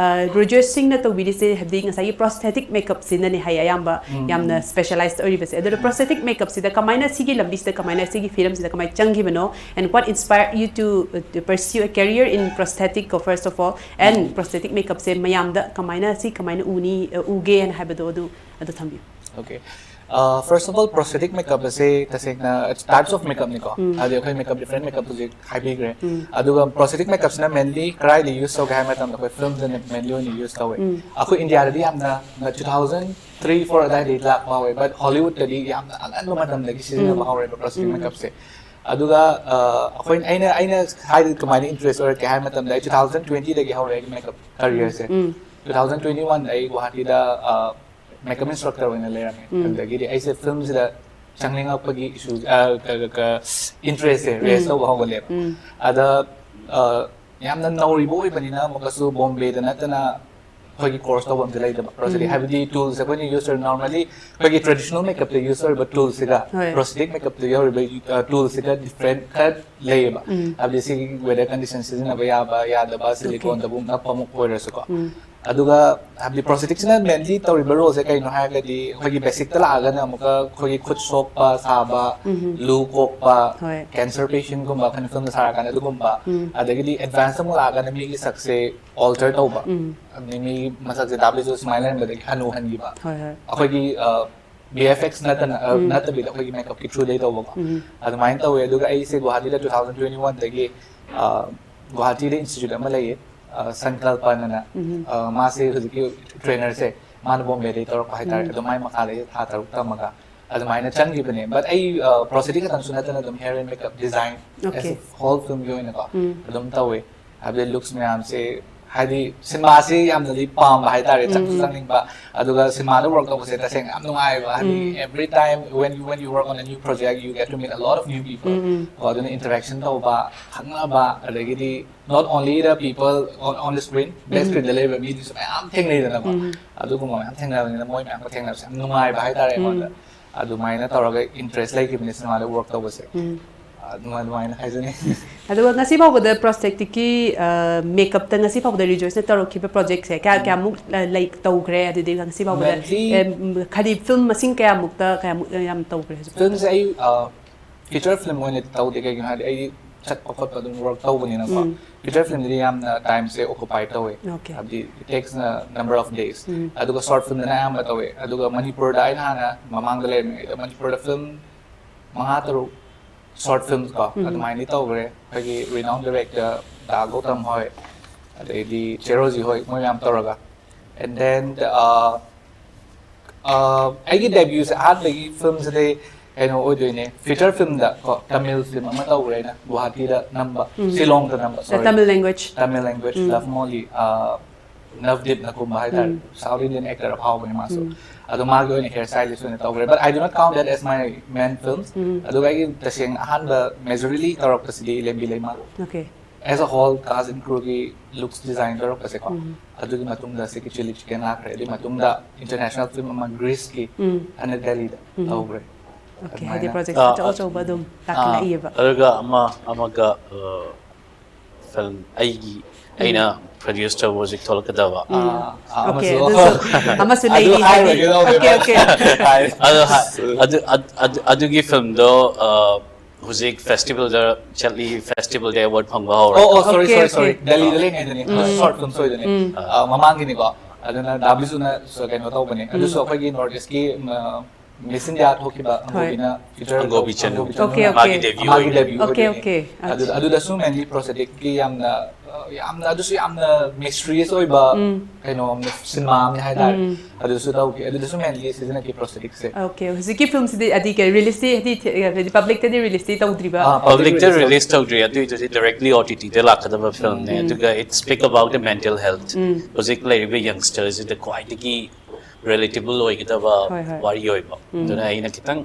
ꯔꯤꯖꯣꯏꯁ ꯁꯤꯡꯅ ꯇꯧꯕꯤꯔꯤꯁꯦ ꯍꯥꯏꯕꯗꯤ ꯉꯁꯥꯏꯒꯤ ꯄ꯭ꯔꯣꯁꯊꯦꯇꯤꯛ ꯃꯦꯀꯞꯁꯤꯅꯅꯦ ꯍꯥꯏꯌꯦ ꯑꯌꯥꯝꯕ ꯌꯥꯝꯅ ꯁ꯭ꯄꯦꯁꯦꯂꯥꯏꯁ ꯑꯣꯏꯔꯤꯕꯁꯦ꯫ ꯑꯗꯨꯅ ꯄ꯭ꯔꯣꯁꯊꯦꯇꯤꯛ ꯃꯦꯀꯞꯁꯤꯗ ꯀꯃꯥꯏꯅ ꯁꯤꯒꯤ ꯂꯝꯕꯤꯁꯤꯗ ꯀꯃꯥꯏꯅ ꯁꯤꯒꯤ ꯐꯤꯂꯝꯁꯤꯗ ꯀꯃꯥꯏꯅ ꯆꯪꯈꯤꯕꯅꯣ and what inspired you to pursue a career in prosthetic first of all and prosthetic makeupꯁꯦ ꯃꯌꯥꯝꯗ ꯀꯃꯥꯏꯅ ꯁꯤ ꯀꯃꯥꯏꯅ ꯎꯅꯤ ꯎꯒꯦꯅ ꯍꯥꯏꯕꯗꯣ ꯑꯗꯨ ꯑꯗꯨ ꯊꯝꯕꯤꯌꯨ꯫ Okay. First of all, prosthetic makeup ꯑꯁꯦ ꯇꯁꯦꯡꯅ types of makeup ꯅꯤꯀꯣ꯫ ꯍꯥꯏꯗꯤ ꯑꯩꯈꯣꯏ ꯃꯦꯀꯞ ꯗꯤꯐ꯭ꯔꯦꯟ ꯃꯦꯀꯞ ꯍꯧꯖꯤꯛ ꯍꯥꯏꯕꯤꯈ꯭ꯔꯦ꯫ ꯑꯗꯨꯒ prosthetic makeupꯁꯤꯅ mainly ꯀꯗꯥꯏꯗ use ꯇꯧꯒꯦ ꯍꯥꯏꯕ ꯃꯇꯝꯗ ꯑꯩꯈꯣꯏ ꯐꯤꯂꯝꯗꯅ mainly ꯑꯣꯏꯅ use ꯇꯧꯋꯦ꯫ ꯑꯩꯈꯣꯏ ꯏꯟꯗꯤꯌꯥꯗꯗꯤ ꯌꯥꯝꯅ two thousand three four ꯑꯗꯥꯏꯗꯒꯤ ꯂꯥꯛꯄ ꯍꯧꯋꯦ, but Hollywoodꯇꯗꯤ ꯌꯥꯝꯅ ꯑꯉꯟꯕ ꯃꯇꯝꯗꯒꯤ ꯁꯤꯖꯤꯟꯅꯕ ꯍꯧꯔꯦꯕ prosthetic makeupꯁꯦ꯫ ꯑꯗꯨꯒ ꯑꯩꯈꯣꯏ ꯑꯩꯅ ꯑꯩꯅ ꯍꯥꯏꯗꯤ ꯀꯃꯥꯏꯅ interest ꯑꯣꯏꯔꯛꯀꯦ ꯍꯥꯏꯕ ꯃꯇꯝꯗ ꯑꯩ two thousand twentyꯗꯒꯤ ꯍꯧꯔꯦ ꯑꯩꯒꯤ makeup ꯀꯔꯤꯌꯔꯁꯦ꯫ Two thousand twenty one ꯑꯩ ꯒꯨꯋꯥꯍꯥꯇꯤꯗ ꯃꯦꯀꯞ ꯏꯟꯁꯇ꯭ꯔꯛꯇꯔ ꯑꯣꯏꯅ ꯂꯩꯔꯝꯃꯦ꯫ ꯑꯗꯨꯗꯒꯤꯗꯤ ꯑꯩꯁꯦ ꯐꯤꯂꯝꯁꯤꯗ ꯆꯪꯅꯤꯡꯉꯛꯄꯒꯤ ꯏꯁꯨ ꯏꯟꯇꯔꯦꯁꯁꯦ ꯔꯦꯁ ꯇꯧꯕ ꯍꯧꯒꯠꯂꯦꯕ꯫ ꯑꯗ ꯌꯥꯝꯅ ꯅꯧꯔꯤꯕ ꯑꯣꯏꯕꯅꯤꯅ ꯑꯃꯨꯛꯀꯁꯨ ꯕꯣꯝꯕꯦꯗ ꯅꯠꯇꯅ ꯑꯩꯈꯣꯏꯒꯤ ꯀꯣꯔꯁ ꯇꯧꯕ ꯑꯝꯇ ꯂꯩꯇꯕ ꯄ꯭ꯔꯣꯁꯦꯁ ꯍꯥꯏꯕꯗꯤ ꯇꯨꯜꯁ ꯑꯩꯈꯣꯏꯅ ꯌꯨꯁ ꯇꯧꯔꯤꯕ ꯅꯣꯔꯃꯦꯂꯤ ꯑꯩꯈꯣꯏꯒꯤ ꯇ꯭ꯔꯦꯗꯤꯁꯅꯦꯜ ꯃꯦꯀꯞꯇ ꯌꯨꯁ ꯇꯧꯔꯤꯕ ꯇꯨꯜꯁꯤꯒ ꯍꯣꯏ. ꯄ꯭ꯔꯣꯁꯊꯦꯇꯤꯛ ꯃꯦꯀꯞꯇ ꯌꯧꯔꯤꯕ ꯇꯨꯜꯁꯤꯒ ꯗꯤꯐ꯭ꯔꯦꯟ ꯈꯔ ꯂꯩꯌꯦꯕ ꯍꯥꯏꯕꯗꯤ ꯁꯤꯒꯤ ꯋꯦꯗꯔ ꯀꯟꯗꯤꯁꯟ ꯁꯤꯖꯤꯟꯅꯕ ꯌꯥꯕ ꯌꯥꯗꯕ ꯁꯤꯂꯤꯀꯣꯟꯗꯕꯨ ꯅꯞꯄ ꯑꯃꯨꯛ ꯑꯣꯏꯔꯁꯨꯀꯣ ꯑꯗꯨꯒ ꯍꯥꯏꯕꯗꯤ ꯄ꯭ꯔꯣꯁꯊꯦꯇꯤꯛꯁꯤꯅ ꯃꯦꯟꯂꯤ ꯇꯧꯔꯤꯕ ꯔꯣꯜꯁꯦ ꯀꯩꯅꯣ ꯍꯥꯏꯔꯒꯗꯤ ꯑꯩꯈꯣꯏꯒꯤ ꯕꯦꯁꯤꯛꯇ ꯂꯥꯛꯑꯒꯅ ꯑꯃꯨꯛꯀ ꯑꯩꯈꯣꯏꯒꯤ ꯈꯨꯠ ꯁꯣꯛꯄ ꯁꯥꯕ ꯂꯨ ꯀꯣꯛꯄ ꯍꯣꯏ. ꯀꯦꯟꯁꯔ ꯄꯦꯁꯦꯟꯒꯨꯝꯕ ꯑꯩꯈꯣꯏꯅ ꯐꯤꯂꯝꯗ ꯁꯥꯔꯀꯥꯟꯗ ꯑꯗꯨꯒꯨꯝꯕ ꯑꯗꯒꯤꯗꯤ ꯑꯦꯗꯚꯥꯟꯁꯇ ꯑꯃꯨꯛ ꯂꯥꯛꯑꯒꯅ ꯃꯤꯒꯤ ꯁꯛꯁꯦ ꯑꯣꯜꯇꯔ ꯇꯧꯕ ꯑꯗꯩ ꯃꯤ ꯃꯁꯛꯁꯦ ꯗꯥꯕꯤꯁꯨ ꯁꯨꯃꯥꯏꯅ ꯂꯩꯔꯝꯕꯗꯒꯤ ꯍꯅꯨ ꯍꯟꯈꯤꯕ ꯍꯣꯏ ꯍꯣꯏ ꯑꯩꯈꯣꯏꯒꯤ ꯕꯤ ꯑꯦꯐ ꯑꯦꯛꯁ ꯅꯠꯇꯅ ꯑ, ꯅꯠꯇꯕꯤꯗ ꯑꯩꯈꯣꯏꯒꯤ ꯃꯦꯀꯞꯀꯤ ꯊ꯭ꯔꯨꯗꯩ ꯇꯧꯕꯀꯣ ꯑꯗꯨꯃꯥꯏꯅ ꯇꯧꯋꯦ ꯑꯗꯨꯒ ꯑꯩꯁꯦ ꯒꯨꯋꯥꯍꯥꯇꯤꯗ two thousand twenty oneꯗꯒꯤ ꯒꯨꯋꯥꯍꯥꯇꯤꯗ ꯏꯟꯁꯇꯤꯇ꯭ꯌꯨꯠ ꯑꯃ ꯂꯩꯌꯦ ꯑ, ꯁꯪꯀꯜꯄꯅ ꯑ, ꯃꯥꯁꯦ ꯍꯧꯖꯤꯛꯀꯤ ꯇ꯭ꯔꯦꯅꯔꯁꯦ ꯃꯥꯅ ꯕꯣꯝꯕꯦꯗꯒꯤ ꯇꯧꯔꯛꯄ ꯍꯥꯏꯇꯥꯔꯦ ꯑꯗꯣ ꯃꯥꯏ ꯃꯈꯥꯗ ꯑꯩꯁꯦ ꯊꯥ ꯇꯔꯨꯛ ꯇꯝꯃꯒ ꯑꯗꯨꯃꯥꯏꯅ ꯆꯪꯈꯤꯕꯅꯦ ꯕꯠ ꯑꯩ ꯄ꯭ꯔꯣꯁꯊꯦꯇꯤꯛ ꯈꯛꯇꯪꯁꯨ ꯅꯠꯇꯅ ꯑꯗꯨꯝ hair and makeup design Okay. Whole ꯐꯤꯂꯝꯒꯤ ꯑꯣꯏꯅꯀꯣ ꯑꯗꯨꯝ ꯇꯧꯋꯦ ꯍꯥꯏꯕꯗꯤ ꯂꯨꯛꯁ ꯃꯌꯥꯝꯁꯦ ꯍꯥꯏꯗꯤ ꯁꯤꯅꯦꯃꯥꯁꯤ ꯌꯥꯝꯅꯗꯤ ꯄꯥꯝꯕ ꯍꯥꯏꯇꯥꯔꯦ ꯆꯪꯁꯨ ꯆꯪꯅꯤꯡꯕ ꯑꯗꯨꯒ ꯁꯤꯅꯦꯃꯥꯗ ꯋꯥꯔꯛ ꯇꯧꯕꯁꯦ ꯇꯁꯦꯡꯅ ꯌꯥꯝ ꯅꯨꯡꯉꯥꯏꯕ ꯍꯥꯏꯗꯤ every time when you when you work on a new project you get to meet a lot of new people ꯀꯣ ꯑꯗꯨꯅ ꯏꯟꯇꯔꯦꯛꯁꯟ ꯇꯧꯕ ꯈꯪꯅꯕ ꯑꯗꯒꯤꯗꯤ not only the people on, on the screen back ꯁ꯭ꯀ꯭ꯔꯤꯟꯗ ꯂꯩꯕ ꯃꯤꯗꯨꯁꯨ ꯃꯌꯥꯝ ꯊꯦꯡꯅꯩꯗꯅꯀꯣ ꯑꯗꯨꯒꯨꯝꯕ ꯃꯌꯥꯝ ꯊꯦꯡꯅꯕꯅꯤꯅ ꯃꯣꯏ ꯃꯌꯥꯝꯒ ꯊꯦꯡꯅꯕꯁꯦ ꯌꯥꯝ ꯅꯨꯡꯉꯥꯏꯕ ꯍꯥꯏꯇꯥꯔꯦ ꯑꯩꯉꯣꯟꯗ ꯑꯗꯨꯃꯥꯏꯅ ꯇꯧꯔꯒ ꯏꯟꯇꯔꯦꯁ ꯂꯩꯈꯤꯕꯅꯦ ꯁꯤꯅꯦꯃꯥꯗ ꯋꯥꯔꯛ ꯇꯧꯕꯁꯦ ꯑꯗꯨꯃꯥꯏ ꯑꯗꯨꯃꯥꯏꯅ ꯍꯥꯏꯖꯅꯤꯡꯉꯤ ꯑꯗꯨꯒ ꯉꯁꯤ ꯐꯥꯎꯕꯗ ꯄ꯭ꯔꯣꯁꯊꯦꯇꯤꯛꯀꯤ ꯃꯦꯀꯞꯇ ꯉꯁꯤ ꯐꯥꯎꯕꯗ ꯔꯤꯖꯣꯏꯁꯅ ꯇꯧꯔꯛꯈꯤꯕ ꯄ꯭ꯔꯣꯖꯦꯛꯁꯦ ꯀꯌꯥ ꯀꯌꯥꯃꯨꯛ ꯑ, ꯂꯩ ꯇꯧꯈ꯭ꯔꯦ ꯑꯗꯨꯗꯤ ꯉꯁꯤ ꯐꯥꯎꯕꯗ Mainly- ꯑꯦ, ꯎꯝ, ꯍꯥꯏꯗꯤ ꯐꯤꯂꯝ ꯃꯁꯤꯡ ꯀꯌꯥꯃꯨꯛꯇ ꯀꯌꯥꯃꯨꯛ ꯑ, ꯌꯥꯝ ꯇꯧꯈ꯭ꯔꯦ ꯍꯧꯖꯤꯛ ꯐꯤꯂꯝꯁꯦ ꯑꯩ ꯐꯤꯆꯔ ꯐꯤꯂꯝ ꯑꯣꯏꯅꯗꯤ ꯇꯧꯗꯦ ꯀꯩꯒꯤꯅꯣ ꯍꯥꯏꯗꯤ ꯑꯩꯗꯤ ꯆꯠꯄ ꯈꯣꯠꯄ ꯑꯗꯨꯝ ꯋꯥꯔꯛ ꯇꯧꯕꯅꯤꯅꯀꯣ ꯐꯤꯆꯔ ꯐꯤꯂꯝꯗꯤ ꯌꯥꯝꯅ ꯇꯥꯏꯝꯁꯦ ꯑꯣꯀꯨꯄꯥꯏ ꯇꯧꯋꯦ Okay. ꯍꯥꯏꯕꯗꯤ it takes number of days ꯑꯗꯨꯒ ꯁꯣꯔꯠ ꯐꯤꯂꯝꯗꯅ ꯑꯌꯥꯝꯕ ꯇꯧꯋꯦ ꯑꯗꯨꯒ ꯃꯅꯤꯄꯨꯔꯗ ꯑꯩꯅ ꯍꯥꯟꯅ ꯃꯃꯥꯡꯗ ꯂꯩꯔꯝꯃꯤꯉꯩꯗ ꯃꯅꯤꯄꯨꯔꯗ ꯐꯤꯂꯝ ꯃꯉꯥ ꯇꯔꯨꯛ ꯁꯣꯔꯠ ꯐꯤꯂꯝ ꯀꯣ ꯑꯗꯨꯃꯥꯏꯅꯗꯤ ꯇꯧꯈ꯭ꯔꯦ ꯑꯩꯈꯣꯏꯒꯤ renowned director ꯗꯥ ꯒꯧꯇꯝ ꯍꯣꯏ ꯑꯗꯩꯗꯤ ꯆꯦ ꯔꯣꯖꯤ ꯍꯣꯏ ꯃꯣꯏ ꯃꯌꯥꯝ ꯇꯧꯔꯒ and then ꯑꯩꯒꯤ ꯗꯦꯕ꯭ꯌꯨꯁꯦ ꯑꯍꯥꯟꯕꯒꯤ ꯐꯤꯂꯝꯁꯤꯗꯤ ꯀꯩꯅꯣ ꯑꯣꯏꯗꯣꯏꯅꯦ ꯐꯤꯆꯔ ꯐꯤꯂꯝꯗ ꯀꯣ ꯇꯥꯃꯤꯜ ꯐꯤꯂꯝ ꯑꯃ ꯇꯧꯈ꯭ꯔꯦ ꯑꯩꯅ ꯒꯨꯋꯥꯍꯥꯇꯤꯗ ꯅꯝꯕ ꯁꯤꯂꯣꯡꯗ ꯅꯝꯕ sorry. Tamil language. Tamil language Love Molly ꯅꯕꯗꯤꯞꯅ ꯀꯨꯝꯕ ꯍꯥꯏꯇꯥꯔꯦ ꯁꯥꯎꯠ ꯏꯟꯗꯤꯌꯟ ꯑꯦꯛꯇꯔ ꯑꯐꯥꯎꯕꯅꯤ ꯃꯥꯁꯨ ꯑꯗꯣ ꯃꯥꯒꯤ ꯑꯣꯏꯅ ꯍꯤꯌꯔ ꯁ꯭ꯇꯥꯏꯂꯤꯁ ꯑꯣꯏꯅ ꯇꯧꯈ꯭ꯔꯦ but I do not count that as my main films ꯑꯗꯨꯒ ꯑꯩꯒꯤ ꯇꯁꯦꯡꯅ ꯑꯍꯥꯟꯕ ꯃꯦꯖꯣꯔꯤꯂꯤ ꯇꯧꯔꯛꯄꯁꯤꯗꯤ ꯂꯦꯝꯕꯤ ꯂꯩꯃꯥ Okay. As a whole cast and crewꯒꯤ looks design ꯇꯧꯔꯛꯄꯁꯦꯀꯣ, ꯑꯗꯨꯒꯤ ꯃꯇꯨꯡꯗ ꯁꯤꯒꯤ Chilli Chicken ꯂꯥꯛꯈ꯭ꯔꯦ꯫ ꯑꯗꯨꯒꯤ ꯃꯇꯨꯡꯗ international film ꯑꯃ Greeceꯀꯤ ꯍꯟꯗꯛ ꯗꯦꯜꯂꯤꯗ ꯇꯧꯈ꯭ꯔꯦ꯫ Okay, ꯍꯥꯏꯗꯤ project ꯑꯆꯧ ꯑꯆꯧꯕ ꯑꯗꯨꯝ ꯂꯥꯛꯈꯠꯂꯛꯏꯌꯦꯕ꯫ ꯑꯗꯨꯒ ꯑꯃ ꯑꯃꯒ ꯐꯤꯂꯝ ꯑꯩꯒꯤ ꯑꯩꯅ produce ꯇꯧꯕ ꯍꯧꯖꯤꯛ ꯊꯣꯛꯂꯛꯀꯗꯕ꯫ Okay, ꯑꯗꯨꯁꯨ ꯑꯃꯁꯨ ꯂꯩꯔꯤ ꯍꯥꯏꯗꯤ꯫ Okay, okay. ꯑꯗꯨ ꯑꯗꯨ ꯑꯗꯨ ꯑꯗꯨꯒꯤ ꯐꯤꯂꯝꯗꯣ ꯍꯧꯖꯤꯛ ꯐꯦꯁꯇꯤꯚꯦꯜꯗ ꯆꯠꯂꯤ, ꯐꯦꯁꯇꯤꯚꯦꯜꯗ ꯑꯦꯋꯥꯔꯗ ꯐꯪꯕ ꯍꯧꯔꯦ꯫ ꯑꯣ ꯑꯣ sorry sorry sorry ꯗꯦꯜꯂꯤꯗ ꯂꯩꯉꯩꯗꯅꯤ꯫ Short film ꯁꯣꯏꯗꯅꯤ꯫ ꯃꯃꯥꯡꯒꯤꯅꯤꯀꯣ꯫ ꯑꯗꯨꯅ ꯗꯥ ꯕꯤꯖꯨꯅ ꯀꯩꯅꯣ ꯇꯧꯕꯅꯦ꯫ ꯑꯗꯨꯁꯨ ꯑꯩꯈꯣꯏꯒꯤ North Eastꯀꯤ Miss India ꯊꯣꯛꯈꯤꯕ ꯑꯪꯒꯣꯕꯤꯅ feature ꯑꯪꯒꯣꯕꯤ ꯆꯅꯨ꯫ Okay, okay. ꯃꯥꯒꯤ debut ꯃꯥꯒꯤ ꯑꯣꯏꯕꯅꯦ꯫ debut Okay, ꯑꯣꯏꯕꯅꯦ꯫ Okay. ꯑꯗꯨ ꯑꯗꯨꯗꯁꯨ mainly prostheticꯀꯤ ꯌꯥꯝꯅ ꯌꯥꯝꯅ ꯑꯗꯨꯁꯨ ꯌꯥꯝꯅ mysterious ꯑꯣꯏꯕ ꯀꯩꯅꯣ ꯁꯤꯅꯦꯃꯥ ꯑꯃꯅꯦ ꯍꯥꯏꯇꯥꯔꯦ꯫ ꯑꯗꯨꯁꯨ ꯇꯧꯈꯤ꯫ ꯑꯗꯨꯗꯁꯨ mainly ꯁꯤꯖꯤꯟꯅꯈꯤ prostheticꯁꯦ꯫ Okay, ꯍꯧꯖꯤꯛꯀꯤ ꯐꯤꯂꯝꯁꯤꯗꯤ ꯍꯥꯏꯗꯤ ꯀꯩ releaseꯇꯤ ꯍꯥꯏꯗꯤ publicꯇꯗꯤ releaseꯇꯤ ꯇꯧꯗ꯭ꯔꯤꯕ? ꯑꯥ, Publicꯇ release release ꯇꯧꯗ꯭ꯔꯤ, ꯑꯗꯨꯏꯗꯨꯗꯤ directly OTTꯗ ꯂꯥꯛꯀꯗꯕ ꯐꯤꯂꯝꯅꯦ꯫ ꯑꯗꯨꯒ it speak about the mental health꯫ ꯍꯧꯖꯤꯛ ꯂꯩꯔꯤꯕ youngsterꯁꯤꯗ ꯈ꯭ꯋꯥꯏꯗꯒꯤ relatable ꯑꯣꯏꯒꯗꯕ ꯍꯣꯏ, ꯍꯣꯏ꯫ ꯋꯥꯔꯤ ꯑꯣꯏꯕ꯫ ꯑꯗꯨꯅ ꯑꯩꯅ ꯈꯤꯇꯪ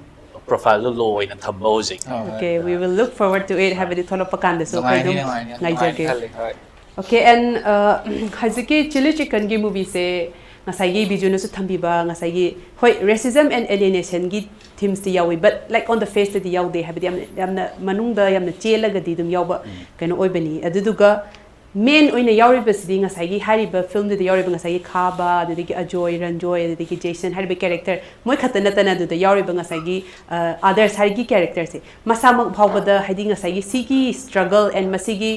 profileꯗꯣ low ꯑꯣꯏꯅ ꯊꯝꯕ ꯍꯧꯖꯤꯛ꯫ ꯑꯥ, Okay, we will look forward to it. ꯍꯥꯏꯕꯗꯤ ꯊꯣꯛꯂꯛꯄ ꯀꯥꯟꯗꯁꯨ ꯑꯩꯈꯣꯏ ꯅꯨꯡꯉꯥꯏꯅꯤ ꯑꯗꯨꯝ ꯅꯨꯡꯉꯥꯏꯅꯤ ꯉꯥꯏꯖꯒꯦ꯫ ꯅꯨꯡꯉꯥꯏꯅꯤ ꯈꯜꯂꯤ꯫ ꯍꯣꯏ꯫ Okay, and uh, ꯍꯧꯖꯤꯛꯀꯤ Chilli Chickenꯒꯤ movieꯁꯦ ꯉꯁꯥꯏꯒꯤ ꯕꯤꯖꯨꯅꯁꯨ ꯊꯝꯕꯤꯕ ꯉꯁꯥꯏꯒꯤ ꯍꯣꯏ racism and alienationꯒꯤ themesꯇꯤ ꯌꯥꯎꯏ, but like on the faceꯇꯗꯤ ꯌꯥꯎꯗꯦ꯫ ꯍꯥꯏꯕꯗꯤ ꯌꯥꯝꯅ ꯌꯥꯝꯅ ꯃꯅꯨꯡꯗ ꯌꯥꯝꯅ ꯆꯦꯜꯂꯒꯗꯤ ꯑꯗꯨꯝ ꯌꯥꯎꯕ ꯀꯩꯅꯣ ꯑꯣꯏꯕꯅꯤ꯫ ꯑꯗꯨꯗꯨꯒ main ꯑꯣꯏꯅ ꯌꯥꯎꯔꯤꯕꯁꯤꯗꯤ ꯉꯁꯥꯏꯒꯤ ꯍꯥꯏꯔꯤꯕ ꯐꯤꯂꯝꯗꯨꯗ ꯌꯥꯎꯔꯤꯕ ꯉꯁꯥꯏꯒꯤ ꯈꯥꯕ, ꯑꯗꯨꯗꯒꯤ ꯑꯖꯣꯏ, ꯔꯟꯖꯣꯏ, ꯑꯗꯨꯗꯒꯤ ꯖꯦꯁꯟ ꯍꯥꯏꯔꯤꯕ character ꯃꯣꯏ ꯈꯛꯇ ꯅꯠꯇꯅ ꯑꯗꯨꯗ ꯌꯥꯎꯔꯤꯕ ꯉꯁꯥꯏꯒꯤ others ꯍꯥꯏꯔꯤꯒꯤ characterꯁꯦ ꯃꯁꯥꯃꯛ ꯐꯥꯎꯕꯗ ꯍꯥꯏꯗꯤ ꯉꯁꯥꯏꯒꯤ ꯁꯤꯒꯤ struggle and ꯃꯁꯤꯒꯤ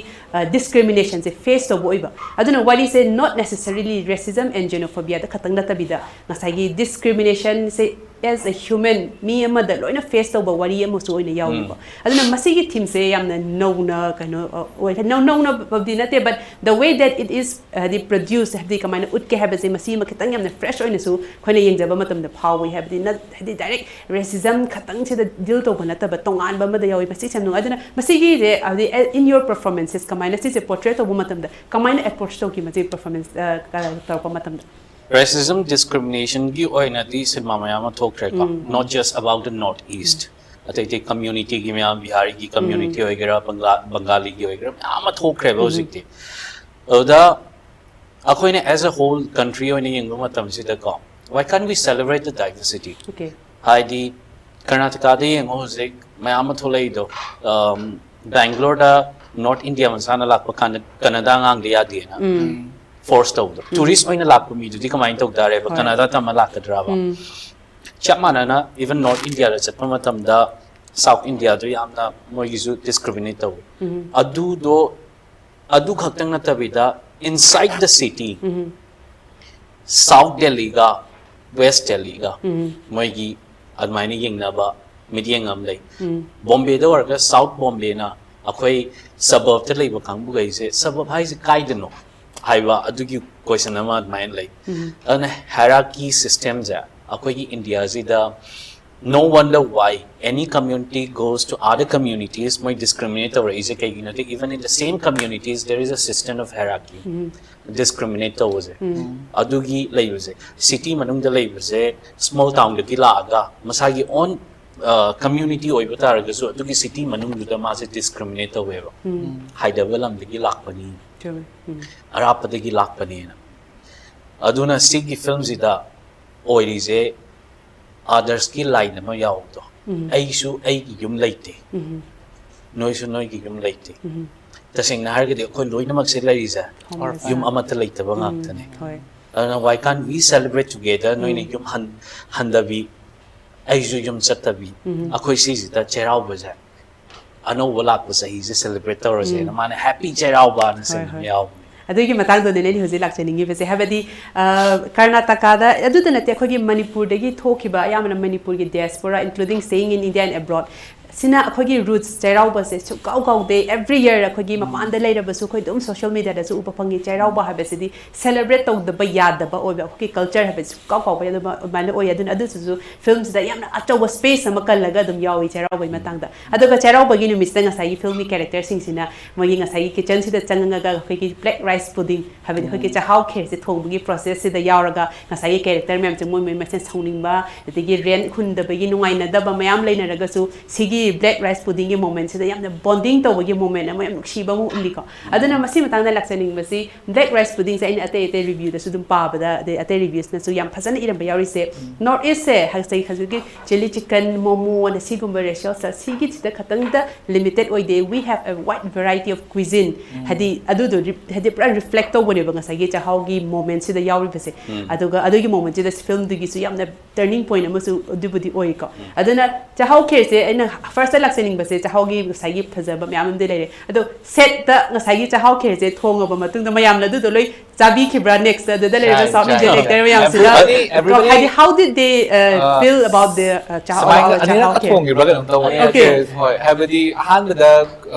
discriminationꯁꯦ face ꯇꯧꯕ ꯑꯣꯏꯕ꯫ ꯑꯗꯨꯅ ꯋꯥꯔꯤꯁꯦ not necessarily racism and xenophobiaꯗ ꯈꯛꯇꯪ ꯅꯠꯇꯕꯤꯗ ꯉꯁꯥꯏꯒꯤ discriminationꯁꯦ as a human ꯃꯤ ꯑꯃꯗ ꯂꯣꯏꯅ face ꯇꯧꯕ ꯋꯥꯔꯤ ꯑꯃꯁꯨ ꯑꯣꯏꯅ ꯌꯥꯎꯏꯀꯣ꯫ ꯑꯗꯨꯅ ꯃꯁꯤꯒꯤ themeꯁꯦ ꯌꯥꯝꯅ ꯅꯧꯅ ꯀꯩꯅꯣ ꯑꯣꯏ꯫ ꯅꯧ ꯅꯧꯅꯕꯨꯗꯤ ꯅꯠꯇꯦ, but the way that it is ꯍꯥꯏꯗꯤ produce ꯍꯥꯏꯕꯗꯤ ꯀꯃꯥꯏꯅ ꯎꯠꯀꯦ ꯍꯥꯏꯕꯁꯦ ꯃꯁꯤꯃ ꯈꯤꯇꯪ ꯌꯥꯝꯅ fresh ꯑꯣꯏꯅꯁꯨ ꯑꯩꯈꯣꯏꯅ ꯌꯦꯡꯖꯕ ꯃꯇꯝꯗ ꯐꯥꯎꯏ꯫ ꯍꯥꯏꯕꯗꯤ ꯅ ꯍꯥꯏꯗꯤ direct racism ꯈꯛꯇꯪꯁꯤꯗ deal ꯇꯧꯕ ꯅꯠꯇꯕ ꯇꯣꯉꯥꯟꯕ ꯑꯃꯗ ꯌꯥꯎꯏ꯫ ꯃꯁꯤꯁꯦ ꯌꯥꯝ ꯅꯨꯡꯉꯥꯏ꯫ ꯑꯗꯨꯅ ꯃꯁꯤꯒꯤꯁꯦ ꯍꯥꯏꯗꯤ in your performances ꯀꯃꯥꯏꯅ ꯁꯤꯁꯦ portray ꯇꯧꯕ ꯃꯇꯝꯗ ꯀꯃꯥꯏꯅ approach ꯇꯧꯈꯤ ꯃꯁꯤ performance ꯇꯧꯔꯛꯄ ꯃꯇꯝꯗ? Racism discriminationꯒꯤ ꯑꯣꯏꯅꯗꯤ ꯁꯤꯅꯦꯃꯥ ꯃꯌꯥꯝ ꯑꯃ ꯊꯣꯛꯈ꯭ꯔꯦꯀꯣ, not just about the North East꯫ ꯑꯇꯩ ꯑꯇꯩ ꯀꯝꯃ꯭ꯌꯨꯅꯤꯇꯤꯒꯤ ꯃꯌꯥꯝ, ꯕꯤꯍꯥꯔꯤꯒꯤ ꯀꯝꯃ꯭ꯌꯨꯅꯤꯇꯤ ꯑꯣꯏꯒꯦꯔꯥ, ꯕꯪꯒꯥ ꯕꯪꯒꯥꯂꯤꯒꯤ ꯑꯣꯏꯒꯦꯔꯥ, ꯃꯌꯥꯝ ꯑꯃ ꯊꯣꯛꯈ꯭ꯔꯦꯕ ꯍꯧꯖꯤꯛꯇꯤ꯫ ꯑꯗꯨꯗ ꯑꯩꯈꯣꯏꯅ as a whole country ꯑꯣꯏꯅ ꯌꯦꯡꯕ ꯃꯇꯝꯁꯤꯗꯀꯣ, why can't we celebrate the diversity? Okay. ꯍꯥꯏꯗꯤ ꯀꯔꯅꯥꯇꯀꯥꯗ ꯌꯦꯡꯉꯣ, ꯍꯧꯖꯤꯛ ꯃꯌꯥꯝ ꯑꯃ ꯊꯣꯛꯂꯛꯏꯗꯣ꯫ ꯕꯦꯡꯒ꯭ꯂꯣꯔꯗ ꯅꯣꯔꯠ ꯏꯟꯗꯤꯌꯥ ꯃꯆꯥꯅ ꯂꯥꯛꯄ ꯀꯥꯟꯗ ꯀꯅꯥꯗꯥ ꯑꯉꯥꯡꯗ ꯌꯥꯗꯦꯅ ꯐꯣꯔꯁ ꯇꯧꯕꯗꯣ, ꯇꯨꯔꯤꯁ ꯑꯣꯏꯅ ꯂꯥꯛꯄ ꯃꯤꯗꯨꯗꯤ ꯀꯃꯥꯏꯅ ꯇꯧ ꯇꯥꯔꯦꯕ? ꯍꯣꯏ. ꯀꯅꯥꯗꯥ ꯇꯝꯃ ꯂꯥꯛꯀꯗ꯭ꯔꯕ? ꯆꯞ ꯃꯥꯟꯅꯅ even ꯅꯣꯔꯠ ꯏꯟꯗꯤꯌꯥꯗ ꯆꯠꯄ ꯃꯇꯝꯗ ꯁꯥꯎꯠ ꯏꯟꯗꯤꯌꯥꯗꯣ ꯌꯥꯝꯅ ꯃꯣꯏꯒꯤꯁꯨ ꯗꯤꯁꯀ꯭ꯔꯤꯃꯤꯅꯦꯠ ꯇꯧꯋꯤ꯫ ꯑꯗꯨꯗꯣ, ꯑꯗꯨ ꯈꯛꯇꯪ ꯅꯠꯇꯕꯤꯗ, inside the city, ꯁꯥꯎꯠ ꯗꯦꯜꯂꯤꯒ ꯋꯦꯁ ꯗꯦꯜꯂꯤꯒ ꯃꯣꯏꯒꯤ ꯑꯗꯨꯃꯥꯏꯅ ꯌꯦꯡꯅꯕ ꯃꯤꯠꯌꯦꯡ ꯑꯃ ꯂꯩ꯫ ꯕꯣꯝꯕꯦꯗ ꯑꯣꯏꯔꯒ ꯁꯥꯎꯠ ꯕꯣꯝꯕꯦꯅ ꯑꯩꯈꯣꯏ ꯁꯕꯔꯕꯇ ꯂꯩꯕ ꯀꯥꯡꯕꯨꯈꯩꯁꯦ, ꯁꯕꯔꯕ ꯍꯥꯏꯁꯦ ꯀꯥꯏꯗꯅꯣ ꯍꯥꯏꯕ ꯑꯗꯨꯒꯤ ꯀꯣꯏꯁꯟ ꯑꯃ ꯑꯗꯨꯃꯥꯏꯅ ꯂꯩ꯫ ꯑꯗꯨꯅ ꯍꯥꯏꯔꯥꯔꯀꯤ ꯁꯤꯁꯇꯦꯝꯁꯦ ꯑꯩꯈꯣꯏꯒꯤ ꯏꯟꯗꯤꯌꯥꯁꯤꯗ, no wonder why any community goes to other communities, ꯃꯣꯏ ꯗꯤꯁꯀ꯭ꯔꯤꯃꯤꯅꯦꯠ ꯇꯧꯔꯛꯏꯁꯦ ꯀꯩꯒꯤꯅꯣꯗꯤ, even in the same communities there is a system of hierarchy, discriminate ꯇꯧꯕꯁꯦ꯫ ꯑꯗꯨꯒꯤ ꯂꯩꯕꯁꯦ, ꯁꯤꯇꯤ ꯃꯅꯨꯡꯗ ꯂꯩꯕꯁꯦ, ꯁ꯭ꯃꯣꯜ ꯇꯥꯎꯟꯗꯒꯤ ꯂꯥꯛꯑꯒ ꯃꯁꯥꯒꯤ ꯑꯣꯟ ꯀꯝꯃ꯭ꯌꯨꯅꯤꯇꯤ ꯑꯣꯏꯕ ꯇꯥꯔꯒꯁꯨ, ꯑꯗꯨꯒꯤ ꯁꯤꯇꯤ ꯃꯅꯨꯡꯗꯨꯗ ꯃꯥꯁꯦ ꯗꯤꯁꯀ꯭ꯔꯤꯃꯤꯅꯦꯠ ꯇꯧꯋꯦꯕ꯫ ꯍꯥꯏꯗꯕ ꯂꯝꯗꯒꯤ ꯂꯥꯛꯄꯅꯤ, ꯆꯨꯝꯃꯦ꯫ ꯎꯝ. ꯑꯔꯥꯞꯄꯗꯒꯤ ꯂꯥꯛꯄꯅꯦꯅ꯫ ꯑꯗꯨꯅ ꯁꯤꯒꯤ ꯐꯤꯂꯝꯁꯤꯗ ꯑꯣꯏꯔꯤꯁꯦ ꯑꯥꯗꯔꯁꯀꯤ ꯂꯥꯏꯟ ꯑꯃ ꯌꯥꯎꯕꯗꯣ, ꯑꯩꯁꯨ ꯑꯩꯒꯤ ꯌꯨꯝ ꯂꯩꯇꯦ, ꯅꯣꯏꯁꯨ ꯅꯣꯏꯒꯤ ꯌꯨꯝ ꯂꯩꯇꯦ꯫ ꯇꯁꯦꯡꯅ ꯍꯥꯏꯔꯒꯗꯤ ꯑꯩꯈꯣꯏ ꯂꯣꯏꯅꯃꯛꯁꯦ ꯂꯩꯔꯤꯁꯦ Homeless. ꯌꯨꯝ ꯑꯃꯠꯇ ꯂꯩꯇꯕ ꯉꯥꯛꯇꯅꯦ꯫ ꯍꯣꯏ. ꯑꯗꯨꯅ why can't we celebrate together? ꯅꯣꯏꯅ ꯌꯨꯝ ꯍꯟ ꯍꯟꯗꯕꯤ, ꯑꯩꯁꯨ ꯌꯨꯝ ꯆꯠꯇꯕꯤ, ꯑꯩꯈꯣꯏ ꯁꯤꯁꯤꯗ ꯆꯩꯔꯥꯎꯕꯁꯦ, ꯑꯅꯧꯕ ꯂꯥꯛꯄ ꯆꯍꯤꯁꯦ ꯁꯦꯂꯦꯕ꯭ꯔꯦꯠ ꯇꯧꯔꯁꯦꯅ ꯃꯥꯅ ꯍꯦꯄꯤ ꯆꯩꯔꯥꯎꯕꯅ ꯍꯣꯏ, ꯁꯦꯝꯕ ꯍꯣꯏ. ꯌꯥꯎꯕꯅꯦ꯫ ꯑꯗꯨꯒꯤ ꯃꯇꯥꯡꯗꯨꯅꯤꯅꯦ ꯑꯩꯅ ꯍꯧꯖꯤꯛ ꯂꯥꯛꯆꯅꯤꯡꯉꯤꯕꯁꯦ꯫ ꯍꯥꯏꯕꯗꯤ, ꯑ, ꯀꯔꯅꯥꯇꯀꯥꯗ ꯑꯗꯨꯗ ꯅꯠꯇꯦ, ꯑꯩꯈꯣꯏꯒꯤ ꯃꯅꯤꯄꯨꯔꯗꯒꯤ ꯊꯣꯛꯈꯤꯕ, ꯑꯌꯥꯝꯕꯅ ꯃꯅꯤꯄꯨꯔꯒꯤ diaspora, including staying in India and abroad, ꯁꯤꯅ ꯑꯩꯈꯣꯏꯒꯤ roots ꯆꯩꯔꯥꯎꯕꯁꯦ ꯁꯨꯛꯀꯥꯎ ꯀꯥꯎꯗꯦ꯫ Every year ꯑꯩꯈꯣꯏꯒꯤ ꯃꯄꯥꯟꯗ ꯂꯩꯔꯕꯁꯨ ꯑꯩꯈꯣꯏ ꯑꯗꯨꯝ social mediaꯗꯁꯨ ꯎꯕ ꯐꯪꯉꯤ꯫ ꯆꯩꯔꯥꯎꯕ ꯍꯥꯏꯕꯁꯤꯗꯤ celebrate ꯇꯧꯗꯕ ꯌꯥꯗꯕ ꯑꯣꯏꯕ ꯑꯩꯈꯣꯏꯒꯤ culture ꯍꯥꯏꯕꯁꯤ ꯁꯨꯛꯀꯥꯎ ꯀꯥꯎꯕ ꯌꯥꯗꯕ ꯑꯗꯨꯃꯥꯏꯅ ꯑꯣꯏ꯫ ꯑꯗꯨꯅ ꯑꯗꯨꯁꯨ filmꯁꯤꯗ ꯌꯥꯝꯅ ꯑꯆꯧꯕ space ꯑꯃ ꯀꯜꯂꯒ ꯑꯗꯨꯝ ꯌꯥꯎꯏ ꯆꯩꯔꯥꯎꯕꯒꯤ ꯃꯇꯥꯡꯗ꯫ ꯑꯗꯨꯒ ꯆꯩꯔꯥꯎꯕꯒꯤ ꯅꯨꯃꯤꯠꯁꯤꯗ ꯉꯁꯥꯏꯒꯤ filmꯒꯤ characterꯁꯤꯡꯁꯤꯅ ꯃꯣꯏꯒꯤ ꯉꯁꯥꯏꯒꯤ kitchenꯁꯤꯗ ꯆꯪꯉꯒ ꯑꯩꯈꯣꯏꯒꯤ black rice pudding ꯍꯥꯏꯕꯗꯤ ꯑꯩꯈꯣꯏꯒꯤ ꯆꯥꯛꯍꯥꯎ ꯈꯦꯔꯁꯦ ꯊꯣꯡꯕꯒꯤ processꯁꯤꯗ ꯌꯥꯎꯔꯒ ꯉꯁꯥꯏꯒꯤ character ꯃꯌꯥꯝꯁꯦ ꯃꯣꯏ ꯃꯣꯏ ꯃꯁꯦꯟ ꯁꯥꯎꯅꯤꯡꯕ ꯑꯗꯒꯤ rent ꯍꯨꯟꯗꯕꯒꯤ ꯅꯨꯡꯉꯥꯏꯅꯗꯕ ꯃꯌꯥꯝ ꯂꯩꯅꯔꯒꯁꯨ ꯁꯤꯒꯤ black rice puddingꯒꯤ momentꯁꯤꯗ ꯌꯥꯝꯅ bonding ꯇꯧꯕꯒꯤ moment ꯑꯃ ꯌꯥꯝ ꯅꯨꯡꯁꯤꯕ ꯑꯃ ꯎꯠꯂꯤꯀꯣ꯫ ꯑꯗꯨꯅ ꯃꯁꯤ ꯃꯇꯥꯡꯗ ꯂꯥꯛꯆꯅꯤꯡꯕꯁꯤ black rice puddingꯁꯦ ꯑꯩꯅ ꯑꯇꯩ ꯑꯇꯩ reviewꯗꯁꯨ ꯑꯗꯨꯝ ꯄꯥꯕꯗ ꯑꯗꯩ ꯑꯇꯩ reviewsꯅꯁꯨ ꯌꯥꯝ ꯐꯖꯅ ꯏꯔꯝꯕ ꯌꯥꯎꯔꯤꯁꯦ North Eastꯁꯦ ꯍꯧꯖꯤꯛ ꯍꯧꯖꯤꯛꯀꯤ chilli chicken, momo ꯑꯅ ꯁꯤꯒꯨꯝꯕ restaurantꯁ ꯁꯤꯒꯤꯁꯤꯗ ꯈꯛꯇꯪꯗ limited ꯑꯣꯏꯗꯦ꯫ We have a wide variety of cuisine ꯍꯥꯏꯗꯤ ꯑꯗꯨꯗꯣ ꯔꯤ- ꯍꯥꯏꯗꯤ ꯄꯨꯔꯥ reflect ꯇꯧꯕꯅꯦꯕ ꯉꯁꯥꯏꯒꯤ ꯆꯥꯛꯍꯥꯎꯒꯤ momentꯁꯤꯗ ꯌꯥꯎꯔꯤꯕꯁꯦ꯫ ꯑꯗꯨꯒ ꯑꯗꯨꯒꯤ momentꯁꯤꯗ filmꯗꯨꯒꯤꯁꯨ ꯌꯥꯝꯅ turning point ꯑꯃꯁꯨ ꯑꯗꯨꯕꯨꯗꯤ ꯑꯣꯏꯀꯣ꯫ ꯑꯗꯨꯅ ꯆꯥꯛꯍꯥꯎ ꯈꯦꯔꯁꯦ ꯑꯩꯅ firstꯇ ꯂꯥꯛꯆꯅꯤꯡꯕꯁꯦ ꯆꯥꯛꯍꯥꯎꯒꯤ ꯉꯁꯥꯏꯒꯤ ꯐꯖꯕ ꯃꯌꯥꯝ ꯑꯃꯗꯤ ꯂꯩꯔꯦ꯫ ꯑꯗꯣ setꯇ ꯉꯁꯥꯏꯒꯤ ꯆꯥꯛꯍꯥꯎ ꯈꯦꯔꯁꯦ ꯊꯣꯡꯉꯕ ꯃꯇꯨꯡꯗ ꯃꯌꯥꯝꯅ ꯑꯗꯨꯗꯣ ꯂꯣꯏ ꯆꯥꯕꯤꯈꯤꯕ꯭ꯔꯥ? Nextꯇ ꯑꯗꯨꯗ ꯂꯩꯔꯤꯕ ꯆꯥꯏ, South ꯆꯥꯏ, Indian ꯆꯥꯏ꯫ actor ꯃꯌꯥꯝꯁꯤꯅ Everybody, everybody, ꯍꯥꯏꯗꯤ how did they uh, uh, feel about the uh, ꯆꯥꯛꯍꯥꯎ ꯁꯨꯃꯥꯏꯅ ꯆꯥꯛꯍꯥꯎ ꯑꯅꯤꯔꯛ ꯈꯦꯔ? ꯊꯣꯡꯈꯤꯕ꯭ꯔꯥ ꯀꯩꯅꯣꯝ ꯇꯧꯕꯅꯤ꯫ Okay. ꯍꯣꯏ, ꯍꯥꯏꯕꯗꯤ ꯑꯍꯥꯟꯕꯗ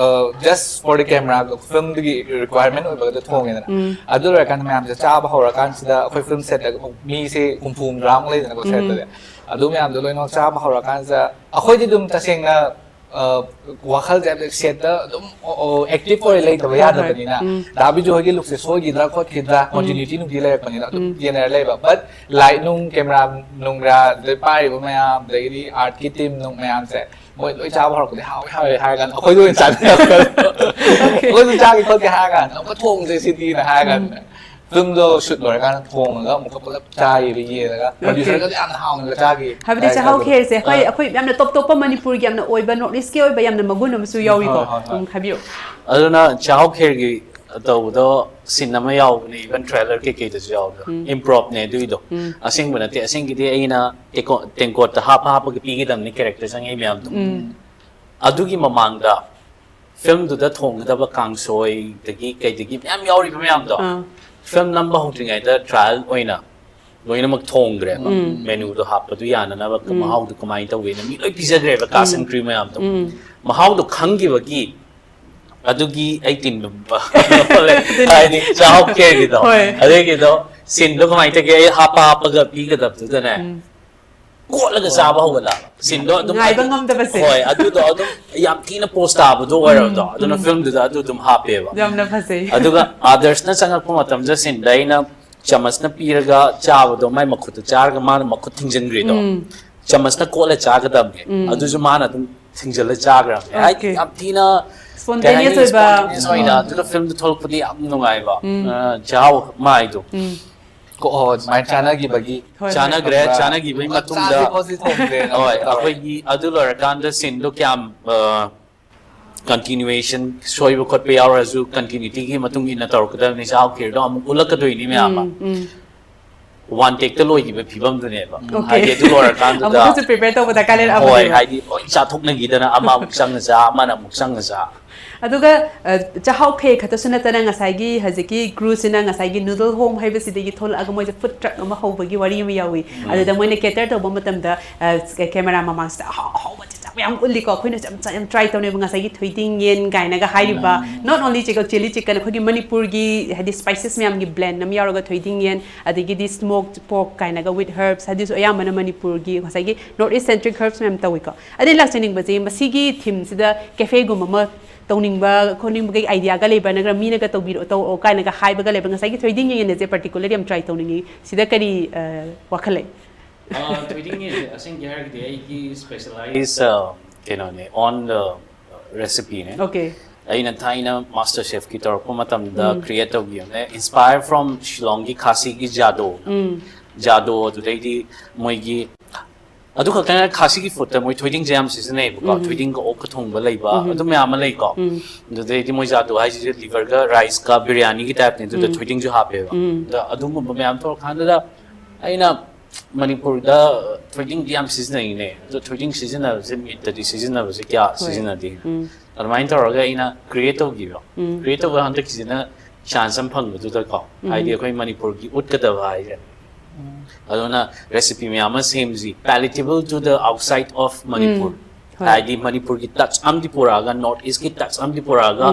just for the camera filmꯗꯨꯒꯤ requirement ꯑꯣꯏꯕꯗ ꯊꯣꯡꯉꯦꯗꯅ꯫ ꯑꯗꯨ ꯂꯣꯏꯔꯀꯥꯟꯗ ꯃꯌꯥꯝꯁꯦ ꯆꯥꯕ ꯍꯧꯔꯀꯥꯟꯁꯤꯗ ꯑꯩꯈꯣꯏ film setꯇ ꯃꯤꯁꯦ ꯍꯨꯝꯐꯨ ꯍꯨꯝꯗ꯭ꯔꯥꯃꯨꯛ ꯂꯩꯗꯅꯀꯣ setꯇꯗꯤ꯫ ꯑꯗꯨ ꯃꯌꯥꯝꯗꯣ ꯂꯣꯏꯅꯃꯛ ꯆꯥꯕ ꯍꯧꯔꯀꯥꯟꯁꯤꯗ ꯑꯩꯈꯣꯏꯗꯤ ꯑꯗꯨꯝ ꯇꯁꯦꯡꯅ ꯑ, ꯋꯥꯈꯜꯁꯦ ꯍꯥꯏꯕꯗꯤ setꯇ ꯑꯗꯨꯝ ꯑꯦꯛꯇꯤꯚ ꯑꯣꯏꯔ ꯂꯩꯇꯕ ꯌꯥꯗꯕꯅꯤꯅ ꯗꯥ ꯕꯤꯖꯨ ꯍꯣꯏꯒꯤ lookꯁꯦ ꯁꯣꯏꯈꯤꯗ꯭ꯔꯥ ꯈꯣꯠꯈꯤꯗ꯭ꯔꯥ continuity ꯅꯨꯡꯇꯤ ꯂꯩꯔꯛꯄꯅꯤꯅ ꯑꯗꯨꯝ ꯌꯦꯟꯅꯔ ꯂꯩꯕ꯫ But light ꯅꯨꯡ, camera ꯅꯨꯡꯒ꯭ꯔꯥ, ꯑꯗꯩ ꯄꯥꯏꯔꯤꯕ ꯃꯌꯥꯝ, ꯑꯗꯒꯤꯗꯤ artꯀꯤ team ꯅꯨꯡ ꯃꯌꯥꯝꯁꯦ ꯃꯣꯏ ꯂꯣꯏ ꯆꯥꯕ ꯍꯧꯔꯛꯄꯗꯤ ꯍꯥꯎꯋꯦ ꯍꯥꯎꯋꯦ ꯍꯥꯏꯔ ꯀꯥꯟꯗ ꯑꯩꯈꯣꯏꯗ ꯑꯣꯏꯅ ꯆꯥꯅꯤꯡꯉꯛꯄ꯫ ꯑꯩꯈꯣꯏꯁꯨ ꯆꯥꯒꯦ ꯈꯣꯠꯀꯦ ꯍꯥꯏꯔ ꯀꯥꯟꯗ ꯑꯃꯨꯛꯀ ꯊꯣꯡꯁꯦ ꯁꯤꯗꯤꯅ ꯍꯥꯏꯔ ꯀꯥꯟꯗ filmꯗꯣ shoot ꯂꯣꯏꯔꯀꯥꯟꯗ ꯊꯣꯡꯉꯒ ꯑꯃꯨꯛꯀ ꯄꯨꯂꯞ ꯆꯥꯏꯌꯦꯕ ꯌꯦꯜꯂꯒ꯫ Producerꯒꯗꯤ ꯌꯥꯝꯅ ꯍꯥꯎꯅꯒ ꯆꯥꯈꯤ꯫ ꯍꯥꯏꯕꯗꯤ ꯆꯥꯛꯍꯥꯎ ꯈꯦꯔꯁꯦ ꯑꯩꯈꯣꯏ ꯑꯩꯈꯣꯏ ꯌꯥꯝꯅ top topꯄ ꯃꯅꯤꯄꯨꯔꯒꯤ ꯌꯥꯝꯅ ꯑꯣꯏꯕ North Eastꯀꯤ ꯑꯣꯏꯕ ꯌꯥꯝꯅ ꯃꯒꯨꯟ ꯑꯃꯁꯨ ꯌꯥꯎꯏꯀꯣ꯫ ꯍꯣꯏ, ꯍꯣꯏ, ꯍꯣꯏ꯫ ꯎꯝ, ꯍꯥꯏꯕꯤꯌꯨ꯫ ꯑꯗꯨꯅ ꯆꯥꯛꯍꯥꯎ ꯈꯦꯔꯒꯤ ꯇꯧꯕꯗꯣ scene ꯑꯃ ꯌꯥꯎꯕꯅꯦ, even trailer ꯀꯩꯀꯩꯗꯁꯨ ꯌꯥꯎꯕꯗꯣ꯫ Improveꯅꯦ ꯑꯗꯨꯏꯗꯣ꯫ ꯑꯁꯦꯡꯕ ꯅꯠꯇꯦ, ꯑꯁꯦꯡꯒꯤꯗꯤ ꯑꯩꯅ ꯇꯦꯡꯀꯣ- ꯇꯦꯡꯀꯣꯠꯇ ꯍꯥꯞꯄ ꯍꯥꯞꯄꯒ ꯄꯤꯒꯗꯕꯅꯤ character ꯆꯪꯉꯛꯏ ꯃꯌꯥꯝꯗꯣ꯫ ꯑꯗꯨꯒꯤ ꯃꯃꯥꯡꯗ filmꯗꯨꯗ ꯊꯣꯡꯒꯗꯕ ꯀꯥꯡꯁꯣꯏꯗꯒꯤ ꯀꯩꯗꯒꯤ ꯃꯌꯥꯝ ꯌꯥꯎꯔꯤꯕ ꯃꯌꯥꯝꯗꯣ꯫ ꯑꯥ꯫ Film ꯅꯝꯕ ꯍꯧꯗ꯭ꯔꯤꯉꯩꯗ trial ꯑꯣꯏꯅ ꯂꯣꯏꯅꯃꯛ ꯊꯣꯡꯈ꯭ꯔꯦꯕ꯫ ꯃꯦꯅꯨꯗꯣ ꯍꯥꯞꯄꯗꯨ ꯌꯥꯅꯅꯕ ꯃꯍꯥꯎꯗꯣ ꯀꯃꯥꯏꯅ ꯇꯧꯒꯦꯅ ꯃꯤ ꯂꯣꯏ ꯄꯤꯖꯈ꯭ꯔꯦꯕ, cast and crew ꯃꯌꯥꯝꯗꯣ꯫ ꯃꯍꯥꯎꯗꯣ ꯈꯪꯈꯤꯕꯒꯤ ꯑꯗꯨꯒꯤ ꯑꯩ ꯇꯤꯟ ꯂꯨꯝꯕ ꯍꯥꯏꯗꯤ ꯆꯥꯛꯍꯥꯎ ꯈꯦꯔꯒꯤꯗꯣ꯫ ꯍꯣꯏ꯫ ꯑꯗꯨꯒꯤꯗꯣ ꯁꯤꯟꯗꯣ ꯀꯃꯥꯏꯅ ꯇꯧꯒꯦ, ꯑꯩ ꯍꯥꯞꯄ ꯍꯥꯞꯄꯒ ꯄꯤꯒꯗꯕꯗꯨꯗꯅꯦ, ꯀꯣꯠꯂꯒ ꯆꯥꯕ ꯍꯧꯒꯠꯂꯛꯑꯕ꯫ ꯁꯤꯟꯗꯣ ꯑꯗꯨꯝ ꯉꯥꯏꯕ ꯉꯝꯗꯕꯁꯦ꯫ ꯍꯣꯏ, ꯑꯗꯨꯗꯣ ꯑꯗꯨꯝ ꯌꯥꯝ ꯊꯤꯅ ꯄꯣꯁ ꯇꯥꯕꯗꯣ ꯑꯣꯏꯔꯕꯗꯣ꯫ ꯑꯗꯨꯅ ꯐꯤꯂꯝꯗꯨꯗ ꯑꯗꯨ ꯑꯗꯨꯝ ꯍꯥꯞꯄꯦꯕ꯫ ꯌꯥꯝꯅ ꯐꯖꯩ꯫ ꯑꯗꯨꯒ ꯑꯥꯗꯔꯁꯅ ꯆꯪꯉꯛꯄ ꯃꯇꯝꯗ ꯁꯤꯟꯗ ꯑꯩꯅ ꯆꯃꯁꯅ ꯄꯤꯔꯒ ꯆꯥꯕꯗꯣ ꯃꯥꯏ ꯃꯈꯨꯠꯇ ꯆꯥꯔꯒ ꯃꯥꯅ ꯃꯈꯨꯠ ꯊꯤꯡꯖꯤꯟꯈ꯭ꯔꯤꯗꯣ꯫ ꯆꯃꯁꯅ ꯀꯣꯠꯂ ꯆꯥꯒꯗꯕꯅꯦ꯫ ꯑꯗꯨꯁꯨ ꯃꯥꯅ ꯑꯗꯨꯝ ꯊꯤꯡꯖꯤꯜꯂ ꯆꯥꯈ꯭ꯔꯕꯅꯦ꯫ ꯍꯥꯏꯗꯤ Okay. ꯌꯥꯝ ꯊꯤꯅ Spontaneous ꯑꯣꯏꯕ꯫ Spontaneous ꯑꯣꯏꯅ꯫ ꯑꯗꯨꯒ ꯐꯤꯂꯝꯗꯨ ꯊꯣꯛꯂꯛꯄꯗꯤ ꯌꯥꯝ ꯅꯨꯡꯉꯥꯏꯕ꯫ ꯑ, ꯆꯥꯎ ꯃꯥꯏꯗꯣ꯫ ꯀꯣ ꯑꯣ ꯑꯗꯨꯃꯥꯏꯅ ꯆꯥꯅꯈꯤꯕꯒꯤ ꯍꯣꯏ, ꯆꯥꯅꯈ꯭ꯔꯦ꯫ ꯈꯪꯕ꯭ꯔꯥ? ꯆꯥꯅꯈꯤꯕꯒꯤ ꯃꯇꯨꯡꯗ ꯆꯥꯗ꯭ꯔꯤ ꯐꯥꯎꯗꯤ ꯊꯣꯡꯗ꯭ꯔꯦꯅ꯫ ꯍꯣꯏ, ꯑꯩꯈꯣꯏꯒꯤ ꯑꯗꯨ ꯂꯣꯏꯔꯀꯥꯟꯗ ꯁꯤꯟꯗꯣ ꯀꯌꯥꯝ ꯀꯟꯇꯤꯅ꯭ꯌꯨꯑꯦꯁꯟ ꯁꯣꯏꯕ ꯈꯣꯠꯄ ꯌꯥꯎꯔꯁꯨ ꯀꯟꯇꯤꯅ꯭ꯌꯨꯇꯤꯒꯤ ꯃꯇꯨꯡ ꯏꯟꯅ ꯇꯧꯔꯛꯀꯗꯕꯅꯤ꯫ ꯆꯥꯎ ꯈꯤꯔꯗꯣ ꯑꯃꯨꯛ ꯎꯠꯂꯛꯀꯗꯣꯏꯅꯤ ꯃꯌꯥꯝ ꯑꯃ꯫ ꯋꯥꯟ ꯇꯦꯛꯇ ꯂꯣꯏꯈꯤꯕ ꯐꯤꯕꯝꯗꯨꯅꯦꯕ꯫ Okay. ꯍꯥꯏꯗꯤ ꯑꯗꯨ ꯂꯣꯏꯔꯀꯥꯟꯗꯨꯗ ꯑꯃꯨꯛꯀꯁꯨ prepare ꯇꯧꯕ ꯗꯔꯀꯥꯔ ꯍꯣꯏ, ꯂꯩꯔꯛꯑꯕꯅꯦꯕ꯫ ꯍꯥꯏꯗꯤ ꯂꯣꯏ ꯆꯥꯊꯣꯛꯅꯈꯤꯗꯅ ꯑꯃ ꯑꯃꯨꯛ ꯆꯪꯉ ꯆꯥ, ꯑꯃꯅ ꯑꯃꯨꯛ ꯆꯪꯉ ꯆꯥ꯫ ꯑꯗꯨꯒ ꯑ, ꯆꯥꯛꯍꯥꯎ ꯈꯦꯔ ꯈꯛꯇꯁꯨ ꯅꯠꯇꯅ ꯉꯁꯥꯏꯒꯤ ꯍꯧꯖꯤꯛꯀꯤ ꯀ꯭ꯔꯨꯁꯤꯅ ꯉꯁꯥꯏꯒꯤ ꯅꯨꯗꯜ ꯍꯣꯝ ꯍꯥꯏꯕꯁꯤꯗꯒꯤ ꯊꯣꯛꯂꯛꯑꯒ ꯃꯣꯏꯁꯦ ꯐꯨꯗ ꯇ꯭ꯔꯛ ꯑꯃ ꯍꯧꯕꯒꯤ ꯋꯥꯔꯤ ꯑꯃ ꯌꯥꯎꯏ꯫ ꯑꯗꯨꯗ ꯃꯣꯏꯅ ꯀꯦꯇꯔ ꯇꯧꯕ ꯃꯇꯝꯗ ꯀꯦꯃꯦꯔꯥ ꯃꯃꯥꯡꯁꯤꯗ ꯑꯍꯥꯎ ꯑꯍꯥꯎꯕ ꯆꯤꯟꯖꯥꯛ ꯃꯌꯥꯝ ꯎꯠꯂꯤꯀꯣ꯫ ꯑꯩꯈꯣꯏꯅꯁꯨ ꯌꯥꯝ ꯆꯥ- ꯌꯥꯝ ꯇ꯭ꯔꯥꯏ ꯇꯧꯅꯦꯕ ꯉꯁꯥꯏꯒꯤ ꯊꯣꯏꯗꯤꯡ ꯌꯦꯟ ꯀꯥꯏꯅꯒ ꯍꯥꯏꯔꯤꯕ, not only chicken, chili chicken, ꯑꯩꯈꯣꯏꯒꯤ ꯃꯅꯤꯄꯨꯔꯒꯤ ꯍꯥꯏꯗꯤ ꯁ꯭ꯄꯥꯏꯁꯦꯁ ꯃꯌꯥꯝꯒꯤ ꯕ꯭ꯂꯦꯟ ꯑꯃ ꯌꯥꯎꯔꯒ ꯊꯣꯏꯗꯤꯡ ꯌꯦꯟ, ꯑꯗꯒꯤꯗꯤ ꯁ꯭ꯃꯣꯛ ꯄꯣꯔꯛ ꯀꯥꯏꯅꯒ with herbs, ꯑꯗꯨꯁꯨ ꯑꯌꯥꯝꯕꯅ ꯃꯅꯤꯄꯨꯔꯒꯤ ꯉꯁꯥꯏꯒꯤ ꯅꯣꯔꯠ ꯏꯁ ꯁꯦꯟꯇ꯭ꯔꯤꯛ ꯍꯔꯕꯁ ꯃꯌꯥꯝ ꯇꯧꯏꯀꯣ꯫ ꯑꯗꯩ ꯂꯥꯛꯆꯅꯤꯡꯕꯁꯦ ꯃꯁꯤꯒꯤ ꯊꯤꯝꯁꯤꯗ ꯀꯦꯐꯦꯒꯨꯝꯕ ꯑꯃ ꯇꯧꯅꯤꯡꯕ ꯈꯣꯠꯅꯤꯡꯕꯒꯤ ꯑꯥꯏꯗꯤꯌꯥꯒ ꯂꯩꯕ꯭ꯔꯥ, ꯅꯠꯇ꯭ꯔꯒ ꯃꯤꯅꯒ ꯇꯧꯕꯤꯔꯛꯑꯣ, ꯇꯧꯔꯛꯑꯣ ꯀꯥꯏꯅꯒ ꯍꯥꯏꯕꯒ ꯂꯩꯕ꯭ꯔꯥ? ꯉꯁꯥꯏꯒꯤ ꯊꯣꯏꯗꯤꯡ ꯌꯦꯟꯁꯦ ꯄꯥꯔꯇꯤꯀꯨꯂꯔ ꯌꯥꯝ ꯇ꯭ꯔꯥꯏ ꯇꯧꯅꯤꯡꯉꯤ, ꯁꯤꯗ ꯀꯔꯤ ꯑ, ꯋꯥꯈꯜ ꯂꯩ? ꯑ, ꯊꯣꯏꯗꯤꯡ ꯌꯦꯟꯁꯦ ꯑꯁꯦꯡꯒꯤ ꯍꯥꯏꯔꯒꯗꯤ ꯑꯩꯒꯤ ꯁ꯭ꯄꯦꯁꯦꯂꯥꯏꯁ ꯀꯩꯅꯣꯅꯦ, ꯑꯣꯟ ꯔꯦꯁꯤꯄꯤꯅꯦ꯫ Okay. ꯑꯩꯅ ꯊꯥꯏꯅ ꯃꯥꯁꯇꯔ ꯁꯦꯐꯀꯤ ꯇꯧꯔꯛꯄ ꯃꯇꯝꯗ ꯀ꯭ꯔꯤꯌꯦꯠ ꯇꯧꯈꯤꯕꯅꯦ, ꯏꯟꯁꯄꯥꯌꯔ ꯐ꯭ꯔꯣꯝ ꯁꯤꯂꯣꯡꯒꯤ ꯈꯥꯁꯤꯒꯤ ꯖꯥꯗꯣ꯫ ꯖꯥꯗꯣ ꯑꯗꯨꯗꯩꯗꯤ ꯃꯣꯏꯒꯤ ꯑꯗꯨ ꯈꯛꯇꯅ ꯈꯥꯁꯤꯒꯤ ꯐꯨꯗꯇ ꯃꯣꯏ ꯊꯣꯏꯗꯤꯡꯁꯦ ꯌꯥꯝ ꯁꯤꯖꯤꯟꯅꯩꯕꯀꯣ꯫ ꯊꯣꯏꯗꯤꯡꯒ ꯑꯣꯛꯀ ꯊꯣꯡꯕ ꯂꯩꯕ ꯑꯗꯨ ꯃꯌꯥꯝ ꯑꯃ ꯂꯩꯀꯣ꯫ ꯑꯗꯨꯗꯩꯗꯤ ꯃꯣꯏ ꯖꯥꯗꯣ ꯍꯥꯏꯁꯤꯁꯨ ꯂꯤꯚꯔꯒ ꯔꯥꯏꯁꯀ ꯕꯤꯔꯌꯥꯅꯤꯒꯤ ꯇꯥꯏꯞꯅꯦ, ꯑꯗꯨꯗ ꯊꯣꯏꯗꯤꯡꯁꯨ ꯍꯥꯞꯄꯦꯕ꯫ ꯑꯗ ꯑꯗꯨꯒꯨꯝꯕ ꯃꯌꯥꯝ ꯊꯣꯛꯂꯛꯀꯥꯟꯗꯨꯗ ꯑꯩꯅ ꯃꯅꯤꯄꯨꯔꯗ ꯊꯣꯏꯗꯤꯡꯗꯤ ꯌꯥꯝ ꯁꯤꯖꯤꯟꯅꯩꯅꯦ, ꯑꯗꯣ ꯊꯣꯏꯗꯤꯡ ꯁꯤꯖꯤꯟꯅꯕꯁꯦ ꯃꯤꯠꯇꯗꯤ ꯁꯤꯖꯤꯟꯅꯕꯁꯦ ꯀꯌꯥ ꯁꯤꯖꯤꯟꯅꯗꯦ꯫ ꯑꯗꯨꯃꯥꯏꯅ ꯇꯧꯔꯒ ꯑꯩꯅ ꯀ꯭ꯔꯤꯌꯦꯠ ꯇꯧꯈꯤꯕ꯫ ꯀ꯭ꯔꯤꯌꯦꯠ ꯇꯧꯕ ꯍꯟꯗꯛꯀꯤꯁꯤꯅ ꯆꯥꯟꯁ ꯑꯃ ꯐꯪꯕꯗꯨꯗꯀꯣ, ꯍꯥꯏꯗꯤ ꯑꯩꯈꯣꯏ ꯃꯅꯤꯄꯨꯔꯒꯤ ꯎꯠꯀꯗꯕ ꯍꯥꯏꯁꯦ꯫ ꯑꯗꯨꯅ recipe ꯃꯌꯥꯝ ꯑꯃ ꯁꯦꯝꯁꯤ, palatable to the outside of Manipur. ꯍꯣꯏ꯫ ꯍꯥꯏꯗꯤ ꯃꯅꯤꯄꯨꯔꯒꯤ touch ꯑꯃꯗꯤ ꯄꯨꯔꯛꯑꯒ, North East ꯀꯤ touch ꯑꯃꯗꯤ ꯄꯨꯔꯛꯑꯒ,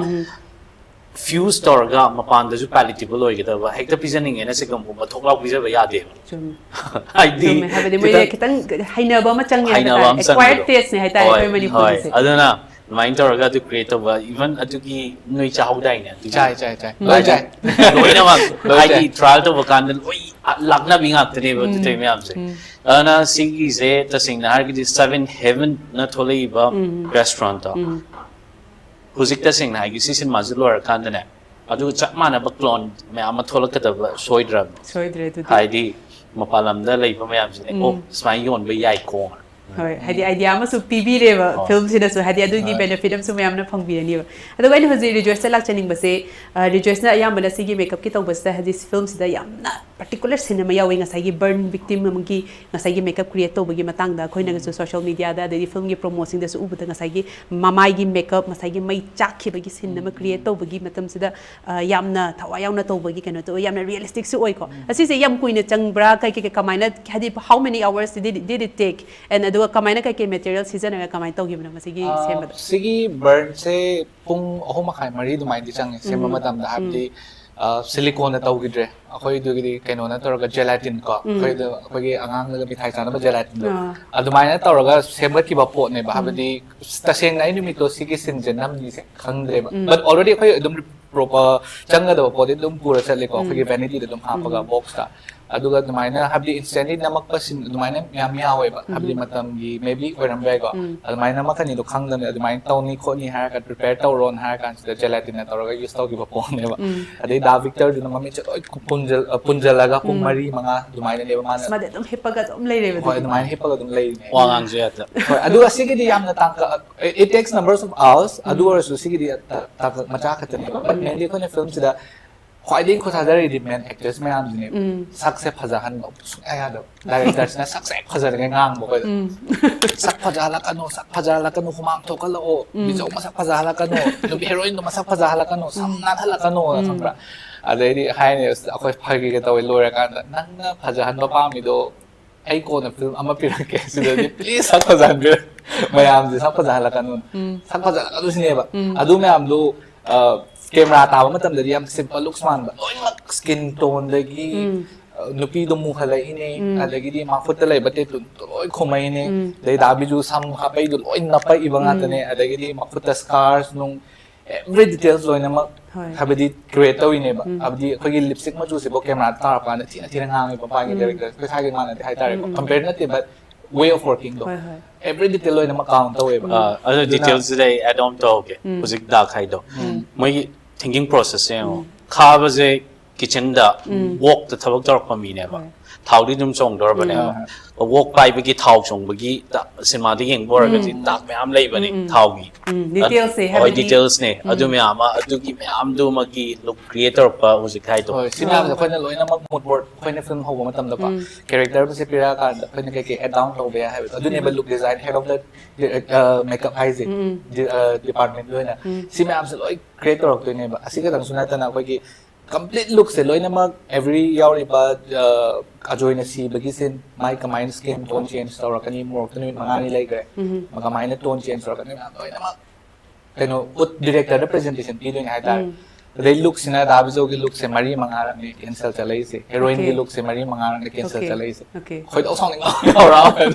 fuse ꯇꯧꯔꯒ ꯃꯄꯥꯟꯗꯁꯨ palatable ꯑꯣꯏꯒꯗꯕ, ꯍꯦꯛꯇ ꯄꯤꯖꯅꯤꯡꯉꯦꯅ ꯁꯤꯒꯝꯒꯨꯝꯕ ꯊꯣꯛ ꯂꯥꯎ ꯄꯤꯖꯕ ꯌꯥꯗꯦꯕ꯫ ꯆꯨꯝꯃꯦ꯫ ꯍꯥꯏꯗꯤ ꯆꯨꯝꯃꯦ꯫ ꯍꯥꯏꯕꯗꯤ ꯃꯣꯏꯗ ꯈꯤꯇꯪ ꯈꯤꯇꯪ ꯍꯩꯅꯕ ꯑꯃ ꯆꯪꯉꯦ ꯍꯥꯏꯕ ꯍꯩꯅꯕ ꯇꯥꯔꯦ꯫ ꯑꯃ Acquired ꯆꯪꯕꯗꯣ꯫ Taste ꯅꯦ ꯍꯥꯏꯇꯥꯔꯦ ꯍꯣꯏ, ꯑꯩꯈꯣꯏ ꯃꯅꯤꯄꯨꯔꯒꯤꯁꯦ꯫ ꯍꯣꯏ꯫ ꯑꯗꯨꯅ ꯑꯗꯨꯃꯥꯏꯅ ꯇꯧꯔꯒ ꯑꯗꯨ create ꯇꯧꯕ, even ꯑꯗꯨꯒꯤ ꯅꯣꯏ ꯆꯥꯍꯧꯗꯥꯏꯅꯦ? ꯑꯗꯨꯒꯤ ꯆꯥꯏ ꯆꯥꯏ ꯆꯥꯏ ꯍꯥꯏꯗꯤ ꯂꯣꯏ ꯆꯥꯏ ꯂꯣꯏꯅꯃꯛ ꯂꯣꯏ ꯍꯥꯏꯗꯤ ꯆꯥꯏ꯫ Trial ꯇꯧꯕ ꯀꯥꯟꯗ ꯂꯣꯏ ꯂꯥꯛꯅꯕꯤ ꯉꯥꯛꯇꯅꯦꯕ ꯑꯗꯨ ꯇꯧꯔꯤ ꯃꯌꯥꯝꯁꯦ꯫ ꯑꯗꯨꯅ ꯁꯤꯒꯤꯁꯦ ꯇꯁꯦꯡꯅ ꯍꯥꯏꯔꯒꯗꯤ Seven Heaven ꯅ ꯊꯣꯛꯂꯛꯏꯕ restaurant ꯇꯣ, ꯍꯧꯖꯤꯛ ꯇꯁꯦꯡꯅ ꯍꯥꯏꯒꯦ, ꯁꯤ ꯁꯤꯅꯦꯃꯥꯁꯦ ꯂꯣꯏꯔꯀꯥꯟꯗꯅꯦ ꯑꯗꯨ ꯆꯞ ꯃꯥꯟꯅꯕ clone ꯃꯌꯥꯝ ꯑꯃ ꯊꯣꯛꯂꯛꯀꯗꯕ ꯁꯣꯏꯗ꯭ꯔꯕꯅꯤ꯫ ꯁꯣꯏꯗ꯭ꯔꯦ ꯑꯗꯨꯗꯤ꯫ ꯍꯥꯏꯗꯤ ꯃꯄꯥꯟ ꯂꯝꯗ ꯂꯩꯕ ꯃꯌꯥꯝꯁꯤꯅꯦ, "ꯑꯣ, ꯁꯨꯃꯥꯏꯅ ꯌꯣꯟꯕ ꯌꯥꯏꯀꯣ"꯫ ꯍꯣꯏ, ꯍꯥꯏꯗꯤ idea ꯑꯃꯁꯨ ꯄꯤꯕꯤꯔꯦꯕ ꯍꯣꯏ꯫ film ꯁꯤꯅꯁꯨ, ꯍꯥꯏꯗꯤ ꯑꯗꯨꯒꯤ benefit ꯑꯃꯁꯨ ꯃꯌꯥꯝꯅ ꯐꯪꯕꯤꯔꯅꯤꯕ꯫ ꯑꯗꯨꯒ ꯑꯩꯅ ꯍꯧꯖꯤꯛ ꯔꯤꯖꯣꯏꯁꯇ ꯂꯥꯛꯆꯅꯤꯡꯕꯁꯦ, ꯑ, ꯔꯤꯖꯣꯏꯁꯅ ꯑꯌꯥꯝꯕꯅ ꯁꯤꯒꯤ makeup ꯀꯤ ꯇꯧꯕꯁꯤꯗ ꯍꯥꯏꯗꯤ film ꯁꯤꯗ ꯌꯥꯝꯅ particular scene ꯑꯃ ꯌꯥꯎꯋꯤ, ꯉꯁꯥꯏꯒꯤ burn victim ꯑꯃꯒꯤ ꯉꯁꯥꯏꯒꯤ makeup create ꯇꯧꯕꯒꯤ ꯃꯇꯥꯡꯗ ꯑꯩꯈꯣꯏꯅꯁꯨ social media ꯗ ꯑꯗꯩꯗꯤ film ꯒꯤ promo ꯁꯤꯡꯗꯁꯨ ꯎꯕꯗ ꯉꯁꯥꯏꯒꯤ ꯃꯃꯥꯏꯒꯤ makeup, ꯉꯁꯥꯏꯒꯤ ꯃꯩ ꯆꯥꯛꯈꯤꯕꯒꯤ scene ꯑꯃ create ꯇꯧꯕꯒꯤ ꯃꯇꯝꯁꯤꯗ, ꯑ, ꯌꯥꯝꯅ ꯊꯋꯥꯏ ꯌꯥꯎꯅ ꯇꯧꯕꯒꯤ ꯀꯩꯅꯣ ꯇꯧꯋꯤ, ꯌꯥꯝꯅ realistic ꯁꯨ ꯑꯣꯏꯀꯣ꯫ ꯑꯁꯤꯁꯦ ꯌꯥꯝ ꯀꯨꯏꯅ ꯆꯪꯕ꯭ꯔꯥ? ꯀꯩ ꯀꯩ ꯀꯩ ꯀꯃꯥꯏꯅ, ꯍꯥꯏꯗꯤ how many hours did it, did it take? And ꯑꯗꯨꯒ ꯀꯃꯥꯏꯅ ꯀꯩ ꯀꯩ material ꯁꯤꯖꯤꯟꯅꯔꯒ ꯀꯃꯥꯏꯅ ꯇꯧꯈꯤꯕꯅꯣ ꯃꯁꯤꯒꯤ ꯑꯥ, ꯁꯦꯝꯕꯗ? ꯁꯤꯒꯤ burn ꯁꯦ ꯄꯨꯡ ꯑꯍꯨꯝ ꯃꯈꯥꯏ ꯃꯔꯤ ꯑꯗꯨꯃꯥꯏꯅꯗꯤ ꯆꯪꯉꯦ ꯁꯦꯝꯕ ꯃꯇꯝꯗ, ꯍꯥꯏꯕꯗꯤ silicone ꯅ ꯇꯧꯈꯤꯗ꯭ꯔꯦ, ꯑꯩꯈꯣꯏꯗꯨꯒꯤꯗꯤ ꯀꯩꯅꯣꯅ ꯇꯧꯔꯒ gelatin ꯀꯣ, ꯑꯩꯈꯣꯏꯗ, ꯑꯩꯈꯣꯏꯒꯤ ꯑꯉꯥꯡꯅꯒ ꯃꯤꯊꯥꯏ ꯆꯥꯅꯕ gelatin ꯗꯣ, ꯑꯥ꯫ ꯑꯗꯨꯃꯥꯏꯅ ꯇꯧꯔꯒ ꯁꯦꯝꯒꯠꯈꯤꯕ ꯄꯣꯠꯅꯦꯕ꯫ ꯍꯥꯏꯕꯗꯤ ꯇꯁꯦꯡꯅ ꯑꯩ ꯅꯨꯃꯤꯠꯇꯣ ꯁꯤꯒꯤ scene ꯁꯦ ꯅꯝꯅꯤꯁꯦ ꯈꯪꯗ꯭ꯔꯦꯕ, but already ꯑꯩꯈꯣꯏ ꯑꯗꯨꯝ proper ꯆꯪꯒꯗꯕ ꯄꯣꯠꯇꯤ ꯑꯗꯨꯝ ꯄꯨꯔ ꯆꯠꯂꯦꯀꯣ, ꯑꯩꯈꯣꯏꯒꯤ vanity ꯗ ꯑꯗꯨꯝ ꯍꯥꯞꯄꯒ box ꯇ꯫ ꯑꯗꯨꯒ ꯑꯗꯨꯃꯥꯏꯅ ꯍꯥꯏꯕꯗꯤ instantly ꯅꯝꯃꯛꯄꯁꯤꯡ ꯑꯗꯨꯃꯥꯏꯅ ꯃꯌꯥꯝ ꯌꯥꯎꯋꯦꯕ, ꯍꯥꯏꯕꯗꯤ ꯃꯇꯝꯒꯤ maybe ꯑꯣꯏꯔꯝꯕ ꯌꯥꯏꯀꯣ꯫ ꯑꯗꯨꯃꯥꯏꯅ ꯅꯝꯃꯛꯀꯅꯤꯗꯣ ꯈꯪꯗꯕꯅꯤ, ꯑꯗꯨꯃꯥꯏꯅ ꯇꯧꯅꯤ ꯈꯣꯠꯅꯤ ꯍꯥꯏꯔꯒ prepare ꯇꯧꯔꯣꯅ ꯍꯥꯏꯔ ꯀꯥꯟꯁꯤꯗ gelatin ꯅ ꯇꯧꯔꯒ use ꯇꯧꯈꯤꯕ ꯄꯣꯠꯅꯦꯕ꯫ ꯑꯗꯩ ꯗꯥ ꯕꯤꯛꯇꯔꯗꯨꯅ ꯃꯃꯤꯠꯁꯦ ꯂꯣꯏ ꯄꯨꯟꯖꯜ-, ꯑ, ꯄꯨꯟꯖꯜꯂꯒ ꯄꯨꯡ ꯃꯔꯤ ꯃꯉꯥ ꯑꯗꯨꯃꯥꯏꯅꯅꯦꯕ ꯃꯥꯅ꯫ ꯑꯁ, ꯃꯥꯗꯤ ꯑꯗꯨꯝ ꯍꯤꯞꯄꯒ ꯑꯗꯨꯝ ꯂꯩꯔꯦꯕ ꯍꯣꯏ, ꯑꯗꯨꯗꯤ꯫ ꯑꯗꯨꯃꯥꯏꯅ ꯍꯤꯞꯄꯒ ꯑꯗꯨꯝ ꯂꯩꯔꯤꯅꯦ꯫ ꯍꯣꯏ, ꯑꯗꯨꯒ ꯁꯤꯒꯤꯗꯤ ꯌꯥꯝꯅ ꯇꯥꯡꯀꯛ, it takes numbers of hours, ꯑꯗꯨ ꯑꯣꯏꯔꯁꯨ ꯁꯤꯒꯤꯗꯤ ꯇꯥ-, ꯇꯥꯡꯀꯛ ꯃꯆꯥ ꯈꯛꯇꯅꯦꯕ, but mainly ꯑꯩꯈꯣꯏꯅ film ꯁꯤꯗ ꯈ꯭ꯋꯥꯏꯗꯒꯤ ꯈꯨꯠ ꯊꯥꯗꯔꯤꯗꯤ main actress ꯃꯌꯥꯝꯁꯤꯅꯦ꯫ ꯁꯛꯁꯦ ꯐꯖꯍꯟꯕ ꯁꯨꯡꯌꯥ ꯌꯥꯗꯕ꯫ Director ꯁꯤꯅ ꯁꯛꯁꯦ ꯍꯦꯛ ꯐꯖꯔꯤꯉꯩ ꯉꯥꯡꯕ ꯑꯩꯈꯣꯏꯗ꯫ "ꯁꯛ ꯐꯖꯍꯜꯂꯛꯀꯅꯨ, ꯁꯛ ꯐꯖꯍꯜꯂꯛꯀꯅꯨ, ꯍꯨꯃꯥꯡ ꯊꯣꯛꯍꯜꯂꯛꯑꯣ, ꯃꯤꯖꯧ ꯃꯁꯛ ꯐꯖꯍꯜꯂꯛꯀꯅꯨ, ꯅꯨꯄꯤ heroine ꯗꯣ ꯃꯁꯛ ꯐꯖꯍꯜꯂꯛꯀꯅꯨ, ꯁꯝ ꯅꯥꯜꯍꯜꯂꯛꯀꯅꯨ", ꯈꯪꯕ꯭ꯔꯥ? ꯑꯗꯩꯗꯤ ꯍꯥꯏꯅꯤ, ꯑꯁ, ꯑꯩꯈꯣꯏ ꯐꯥꯒꯤꯒ ꯇꯧꯋꯦ꯫ ꯂꯣꯏꯔꯀꯥꯟꯗ, "ꯅꯪꯅ ꯐꯖꯍꯟꯕ ꯄꯥꯝꯃꯤꯗꯣ ꯑꯩ ꯀꯣꯟꯅ film ꯑꯃ ꯄꯤꯔꯛꯀꯦ, ꯁꯤꯗꯗꯤ please ꯁꯛ ꯐꯖꯍꯟꯕꯤꯔꯣ, ꯃꯌꯥꯝꯁꯦ ꯁꯛ ꯐꯖꯍꯜꯂꯛꯀꯅꯨ, ꯁꯛ ꯐꯖꯍꯜꯂꯛꯀꯅꯨ ꯁꯤꯅꯦꯕ꯫ ꯑꯗꯨ ꯃꯌꯥꯝꯗꯣ camera ꯇꯥꯕ ꯃꯇꯝꯗꯗꯤ ꯌꯥꯝ simple looks ꯃꯥꯟꯕ, ꯂꯣꯏꯅꯃꯛ skin tone ꯗꯒꯤ, ꯑ, ꯅꯨꯄꯤꯗꯣ ꯃꯨꯍꯜꯂꯛꯏꯅꯦ, ꯑꯗꯒꯤꯗꯤ ꯃꯈꯨꯠꯇ ꯂꯩꯕ tattoo ꯗꯣ ꯂꯣꯏ ꯈꯨꯝꯃꯛꯏꯅꯦ, ꯑꯗꯩ ꯗꯥ ꯕꯤꯖꯨ ꯁꯝ ꯍꯥꯞꯄꯛꯏꯗꯣ ꯂꯣꯏ ꯅꯞꯄꯛꯏꯕ ꯉꯥꯛꯇꯅꯦ, ꯑꯗꯒꯤꯗꯤ ꯃꯈꯨꯠꯇ scars ꯅꯨꯡ, every details ꯂꯣꯏꯅꯃꯛ꯫ ꯍꯣꯏ꯫ ꯍꯥꯏꯕꯗꯤ create ꯇꯧꯔꯤꯅꯦꯕ꯫ ꯍꯥꯏꯕꯗꯤ ꯑꯩꯈꯣꯏꯒꯤ lipstick ꯃꯆꯨꯁꯤꯐꯥꯎ camera ꯇꯥꯔꯀꯥꯟꯗ ꯊꯤꯅ ꯊꯤꯅ ꯉꯥꯡꯉꯦꯕ ꯃꯄꯥꯟꯒꯤ character, ꯑꯩꯈꯣꯏ ꯁ꯭ꯋꯥꯏꯒ ꯃꯥꯟꯅꯗꯦ ꯍꯥꯏꯇꯥꯔꯦꯀꯣ꯫ Compare ꯅꯠꯇꯦ, but way of working ꯗꯣ꯫ ꯍꯣꯏ, ꯍꯣꯏ꯫ Every detail ꯂꯣꯏꯅꯃꯛ count ꯇꯧꯋꯦꯕ꯫ ꯑꯥ, ꯑꯗꯨ ꯑꯗꯨꯅ details ꯁꯤꯗ ꯑꯩ add on ꯇꯧꯒꯦ꯫ ꯍꯧꯖꯤꯛ ꯗꯥꯛ ꯍꯥꯏꯗꯣ꯫ ꯃꯣꯏꯒꯤ thinking process ꯁꯦ ꯌꯦꯡꯉꯣ꯫ ꯈꯥꯕꯁꯦ kitchen ꯗ wok ꯇ ꯊꯕꯛ ꯇꯧꯔꯛꯄ ꯃꯤꯅꯦꯕ꯫ ꯍꯣꯏ꯫ ꯊꯥꯎꯗꯤ ꯑꯗꯨꯝ ꯆꯣꯡꯗꯧꯔꯕꯅꯦꯕ꯫ ꯎꯝ꯫ Wok ꯄꯥꯏꯕꯒꯤ ꯊꯥꯎ ꯆꯣꯡꯕꯒꯤ ꯗ-, ꯁꯤꯅꯦꯃꯥꯗ ꯌꯦꯡꯕ ꯑꯣꯏꯔꯒꯗꯤ ꯎꯝ꯫ Dark ꯃꯌꯥꯝ ꯂꯩꯕꯅꯦ, ꯎꯝ, ꯎꯝ꯫ ꯊꯥꯎꯒꯤ꯫ ꯎꯝ, details ꯁꯦ ꯍꯣꯏ, ꯍꯥꯏꯕꯗꯤ details ꯅꯦ꯫ ꯎꯝ꯫ ꯑꯗꯨ ꯃꯌꯥꯝ ꯑꯃ, ꯑꯗꯨꯒꯤ ꯃꯌꯥꯝꯗꯨꯃꯒꯤ look create ꯇꯧꯔꯛꯄ ꯍꯧꯖꯤꯛ ꯍꯥꯏꯗꯣ꯫ ꯍꯣꯏ, ꯁꯤ ꯃꯌꯥꯝꯁꯦ ꯑꯩꯈꯣꯏꯅ ꯂꯣꯏꯅꯃꯛ mood board, ꯑꯩꯈꯣꯏꯅ film ꯍꯧꯕ ꯃꯇꯝꯗꯀꯣ, ꯎꯝ꯫ Character ꯁꯦ ꯄꯤꯔꯛꯑꯀꯥꯟꯗ ꯑꯩꯈꯣꯏꯅ ꯀꯩꯀꯩ add on ꯇꯧꯕ ꯌꯥꯏ ꯍꯥꯏꯕꯗꯣ꯫ ꯑꯗꯨꯅꯦꯕ ꯎꯝ꯫ Look design, head of the, uh, makeup ꯍꯥꯏꯁꯦ꯫ ꯎꯝ꯫ ꯗꯤ-, ꯑ, department ꯒꯤ ꯑꯣꯏꯅ꯫ ꯎꯝ꯫ ꯁꯤ ꯃꯌꯥꯝꯁꯦ ꯂꯣꯏ create ꯇꯧꯔꯛꯇꯣꯏꯅꯦꯕ꯫ ꯑꯁꯤ ꯈꯛꯇꯪꯁꯨ ꯅꯠꯇꯅ ꯑꯩꯈꯣꯏꯒꯤ complete look ꯁꯦ ꯂꯣꯏꯅꯃꯛ, every ꯌꯥꯎꯔꯤꯕ, ꯑ, ꯑꯖꯣꯏꯅ ꯁꯤꯕꯒꯤ scene, ꯃꯥꯏ ꯀꯃꯥꯏꯅ skin tone change ꯇꯧꯔꯛꯀꯅꯤ, ꯃꯣꯔꯣꯛꯇ ꯅꯨꯃꯤꯠ ꯃꯉꯥꯅꯤ ꯂꯩꯈ꯭ꯔꯦ, ꯎꯝ꯫ ꯀꯃꯥꯏꯅ tone change ꯇꯧꯔꯛꯀꯅꯤ, ꯃꯌꯥꯝ ꯂꯣꯏꯅꯃꯛ ꯀꯩꯅꯣ, ꯎꯠ-, director ꯗ presentation ꯄꯤꯗꯣꯏꯅꯦ ꯍꯥꯏꯇꯥꯔꯦ꯫ ꯎꯝ꯫ ꯑꯗꯩ look ꯁꯤꯅ ꯗꯥ ꯕꯤꯖꯣꯒꯤ look ꯁꯦ ꯃꯔꯤ ꯃꯉꯥꯔꯛꯅꯤ cancel ꯆꯠꯂꯛꯏꯁꯦ, heroine ꯒꯤ Okay. Look ꯁꯦ ꯃꯔꯤ ꯃꯉꯥꯔꯛꯅꯤ cancel Okay. ꯆꯠꯂꯛꯏꯁꯦ꯫ Okay. ꯈꯣꯏꯗꯧ ꯁꯥꯎꯅꯤꯡꯕ ꯌꯥꯎꯔꯛꯑꯕꯅꯤ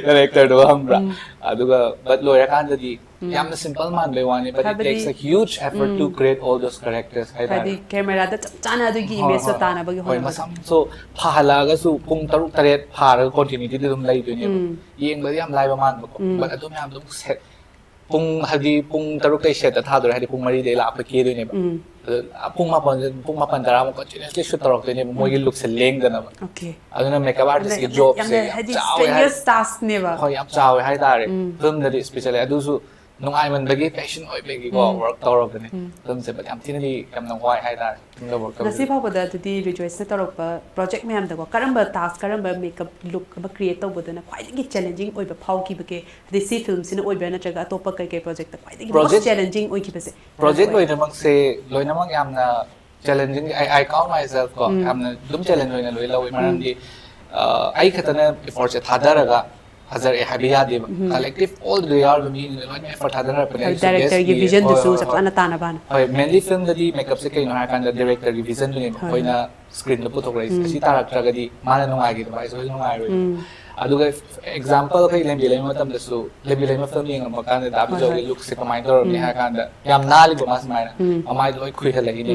director ꯗꯣ, ꯈꯪꯕ꯭ꯔꯥ? ꯎꯝ꯫ ꯑꯗꯨꯒ but ꯂꯣꯏꯔꯀꯥꯟꯗꯗꯤ ꯎꯝ꯫ ꯌꯥꯝꯅ simple ꯃꯥꯟꯕꯩ ꯋꯥꯅꯤ, but it ꯍꯥꯏꯕꯗꯤ, takes a huge effort to um. Create all those characters ꯍꯥꯏꯇꯥꯔꯦ꯫ ꯍꯥꯏꯗꯤ camera ꯗ ꯆꯞ ꯆꯥꯅ ꯑꯗꯨꯒꯤ ꯍꯣꯏ, image ꯇꯣ ꯍꯣꯏ, ꯍꯣꯏ꯫ ꯇꯥꯅꯕꯒꯤ ꯍꯣꯏ, ꯍꯣꯠꯅꯕꯗ꯫ ꯃꯁꯝꯁꯨ ꯐꯍꯜꯂꯛꯑꯒꯁꯨ ꯄꯨꯡ ꯇꯔꯨꯛ ꯇꯔꯦꯠ ꯐꯥꯔꯒ continuity ꯗꯤ ꯑꯗꯨꯝ ꯂꯩꯗꯣꯏꯅꯦꯕ꯫ ꯎꯝ꯫ ꯌꯦꯡꯕꯗ ꯌꯥꯝ ꯂꯥꯏꯕ ꯃꯥꯟꯕꯀꯣ꯫ ꯎꯝ꯫ But ꯑꯗꯨ ꯃꯌꯥꯝꯗꯣ ꯑꯃꯨꯛ set ꯄꯨꯡ, ꯍꯥꯏꯗꯤ ꯄꯨꯡ ꯇꯔꯨꯛꯇꯩ set ꯇ ꯊꯥꯗꯣꯔꯦ, ꯍꯥꯏꯗꯤ ꯄꯨꯡ ꯃꯔꯤꯗꯩ ꯂꯥꯛꯄ ꯀꯦꯗꯣꯏꯅꯦꯕ꯫ ꯎꯝ꯫ ꯑꯗꯨ ꯄꯨꯡ ꯃꯥꯄꯟ, ꯄꯨꯡ ꯃꯥꯄꯟ ꯇꯔꯥꯃꯨꯛ continuously shoot ꯇꯧꯔꯛꯇꯣꯏꯅꯦꯕ, ꯎꯝ꯫ ꯃꯣꯏꯒꯤ look ꯁꯦ ꯂꯦꯡꯗꯅꯕ꯫ Okay꯫ ꯑꯗꯨꯅ makeup artist ꯀꯤ ꯌꯥꯝꯅ, job ꯁꯦ ꯌꯥꯝꯅ, ꯌꯥꯝ ꯍꯥꯏꯗꯤ ꯆꯥꯎꯋꯦ ꯍꯥꯏ-, strenuous task ꯅꯦꯕ꯫ ꯍꯣꯏ, ꯌꯥꯝ ꯆꯥꯎꯋꯦ ꯍꯥꯏꯇꯥꯔꯦ꯫ ꯎꯝ꯫ Film ꯗꯗꯤ especially꯫ ꯑꯗꯨꯁꯨ ꯅꯨꯡꯉꯥꯏꯃꯟꯕꯒꯤ ꯄꯦꯁꯟ ꯑꯣꯏꯕꯒꯤꯀꯣ ꯋꯥꯔꯛ ꯇꯧꯔꯕꯅꯤ꯫ ꯐꯤꯂꯝꯁꯦ ꯌꯥꯝ ꯊꯤꯅꯗꯤ ꯌꯥꯝꯅ ꯋꯥꯏ ꯍꯥꯏꯇꯥꯔꯦ ꯐꯤꯂꯝꯗ ꯋꯥꯔꯛ ꯇꯧꯕꯁꯦ꯫ ꯉꯁꯤ ꯐꯥꯎꯕꯗ ꯑꯗꯨꯗꯤ ꯔꯤꯖꯣꯏꯁꯅ ꯇꯧꯔꯛꯄ ꯄ꯭ꯔꯣꯖꯦꯛ ꯃꯌꯥꯝꯗꯀꯣ ꯀꯔꯝꯕ ꯇꯥꯁꯛ, ꯀꯔꯝꯕ ꯃꯦꯀꯞ ꯂꯨꯛ ꯑꯃ ꯀ꯭ꯔꯤꯌꯦꯠ ꯇꯧꯕꯗꯅ ꯈ꯭ꯋꯥꯏꯗꯒꯤ ꯆꯦꯂꯦꯟꯖꯤꯡ ꯑꯣꯏꯕ ꯐꯥꯎꯈꯤꯕꯒꯦ? ꯍꯥꯏꯗꯤ ꯁꯤ ꯐꯤꯂꯝꯁꯤꯅ ꯑꯣꯏꯕ꯭ꯔꯥ ꯅꯠꯇ꯭ꯔꯒ ꯑꯇꯣꯞꯄ ꯀꯩ ꯀꯩ ꯄ꯭ꯔꯣꯖꯦꯛꯇ ꯈ꯭ꯋꯥꯏꯗꯒꯤ ꯃꯣꯁ ꯄ꯭ꯔꯣꯖꯦꯛ ꯆꯦꯂꯦꯟꯖꯤꯡ ꯑꯣꯏꯈꯤꯕꯁꯦ? ꯄ꯭ꯔꯣꯖꯦꯛ ꯂꯣꯏꯅꯃꯛꯁꯦ ꯂꯣꯏꯅꯃꯛ ꯌꯥꯝꯅ challenging. I, I count myself ꯀꯣ ꯌꯥꯝꯅ ꯑꯗꯨꯝ ꯆꯦꯂꯦꯟꯖ ꯑꯣꯏꯅ ꯂꯣꯏ ꯂꯧꯋꯤ꯫ ꯃꯔꯝꯗꯤ ꯑ, ꯑꯩ ꯈꯛꯇꯅ ꯏꯐꯣꯔꯠꯁꯦ ꯊꯥꯗꯔꯒ ꯐꯖꯔꯛꯑꯦ ꯍꯥꯏꯕ ꯌꯥꯗꯦꯕ꯫ ꯀꯂꯦꯛꯇꯤꯚ ꯑꯣꯜ ꯗ ꯌꯥꯎꯔꯤꯕ ꯃꯤꯁꯤꯡꯁꯦ ꯂꯣꯏꯅ ꯏꯐꯣꯔꯠ ꯊꯥꯗꯅꯔꯛꯄꯅꯦ꯫ ꯑꯩꯁꯨ ꯗꯥꯏꯔꯦꯛꯇꯔꯒꯤ ꯒꯦꯁꯀꯤ ꯚꯤꯖꯟꯗꯨꯁꯨ ꯍꯣꯏ, ꯍꯣꯏ, ꯆꯞ ꯍꯣꯏ꯫ ꯆꯥꯅ ꯇꯥꯟꯅꯕꯅ꯫ ꯍꯣꯏ, ꯃꯦꯟꯂꯤ ꯐꯤꯂꯝꯗꯗꯤ ꯃꯦꯀꯞꯁꯦ ꯀꯩꯅꯣ ꯍꯥꯏꯔꯀꯥꯟꯗ ꯗꯥꯏꯔꯦꯛꯇꯔꯒꯤ ꯚꯤꯖꯟꯗꯨꯅꯦꯕ꯫ ꯍꯣꯏ, ꯑꯩꯈꯣꯏꯅ ꯁ꯭ꯀ꯭ꯔꯤꯟꯗ ꯄꯨꯊꯣꯛꯂꯛꯏꯁꯦ꯫ ꯑꯁꯤ ꯇꯥꯔꯛꯇ꯭ꯔꯒꯗꯤ ꯃꯥꯅ ꯅꯨꯡꯉꯥꯏꯈꯤꯗꯕ ꯑꯩꯁꯨ ꯅꯨꯡꯉꯥꯏꯔꯣꯏꯕ꯫ ꯑꯗꯨꯒ ꯑꯦꯛꯖꯥꯝꯄꯜ ꯑꯩꯈꯣꯏ ꯂꯦꯝꯕꯤ ꯂꯩꯃ ꯃꯇꯝꯗꯁꯨ ꯂꯦꯝꯕꯤ ꯂꯩꯃ ꯐꯤꯂꯝ ꯌꯦꯡꯉꯛꯄ ꯀꯥꯟꯗ ꯗꯥ ꯕꯤꯖꯣꯏꯒꯤ ꯂꯨꯛꯁꯦ ꯀꯃꯥꯏꯅ ꯇꯧꯔꯝꯅꯤ ꯍꯥꯏ ꯀꯥꯟꯗ ꯌꯥꯝ ꯅꯥꯜꯂꯤꯀꯣ꯫ ꯃꯥ ꯁꯨꯃꯥꯏꯅ ꯃꯃꯥꯏꯗꯣ ꯂꯣꯏ ꯈꯨꯏꯍꯜꯂꯛꯏꯅꯦ꯫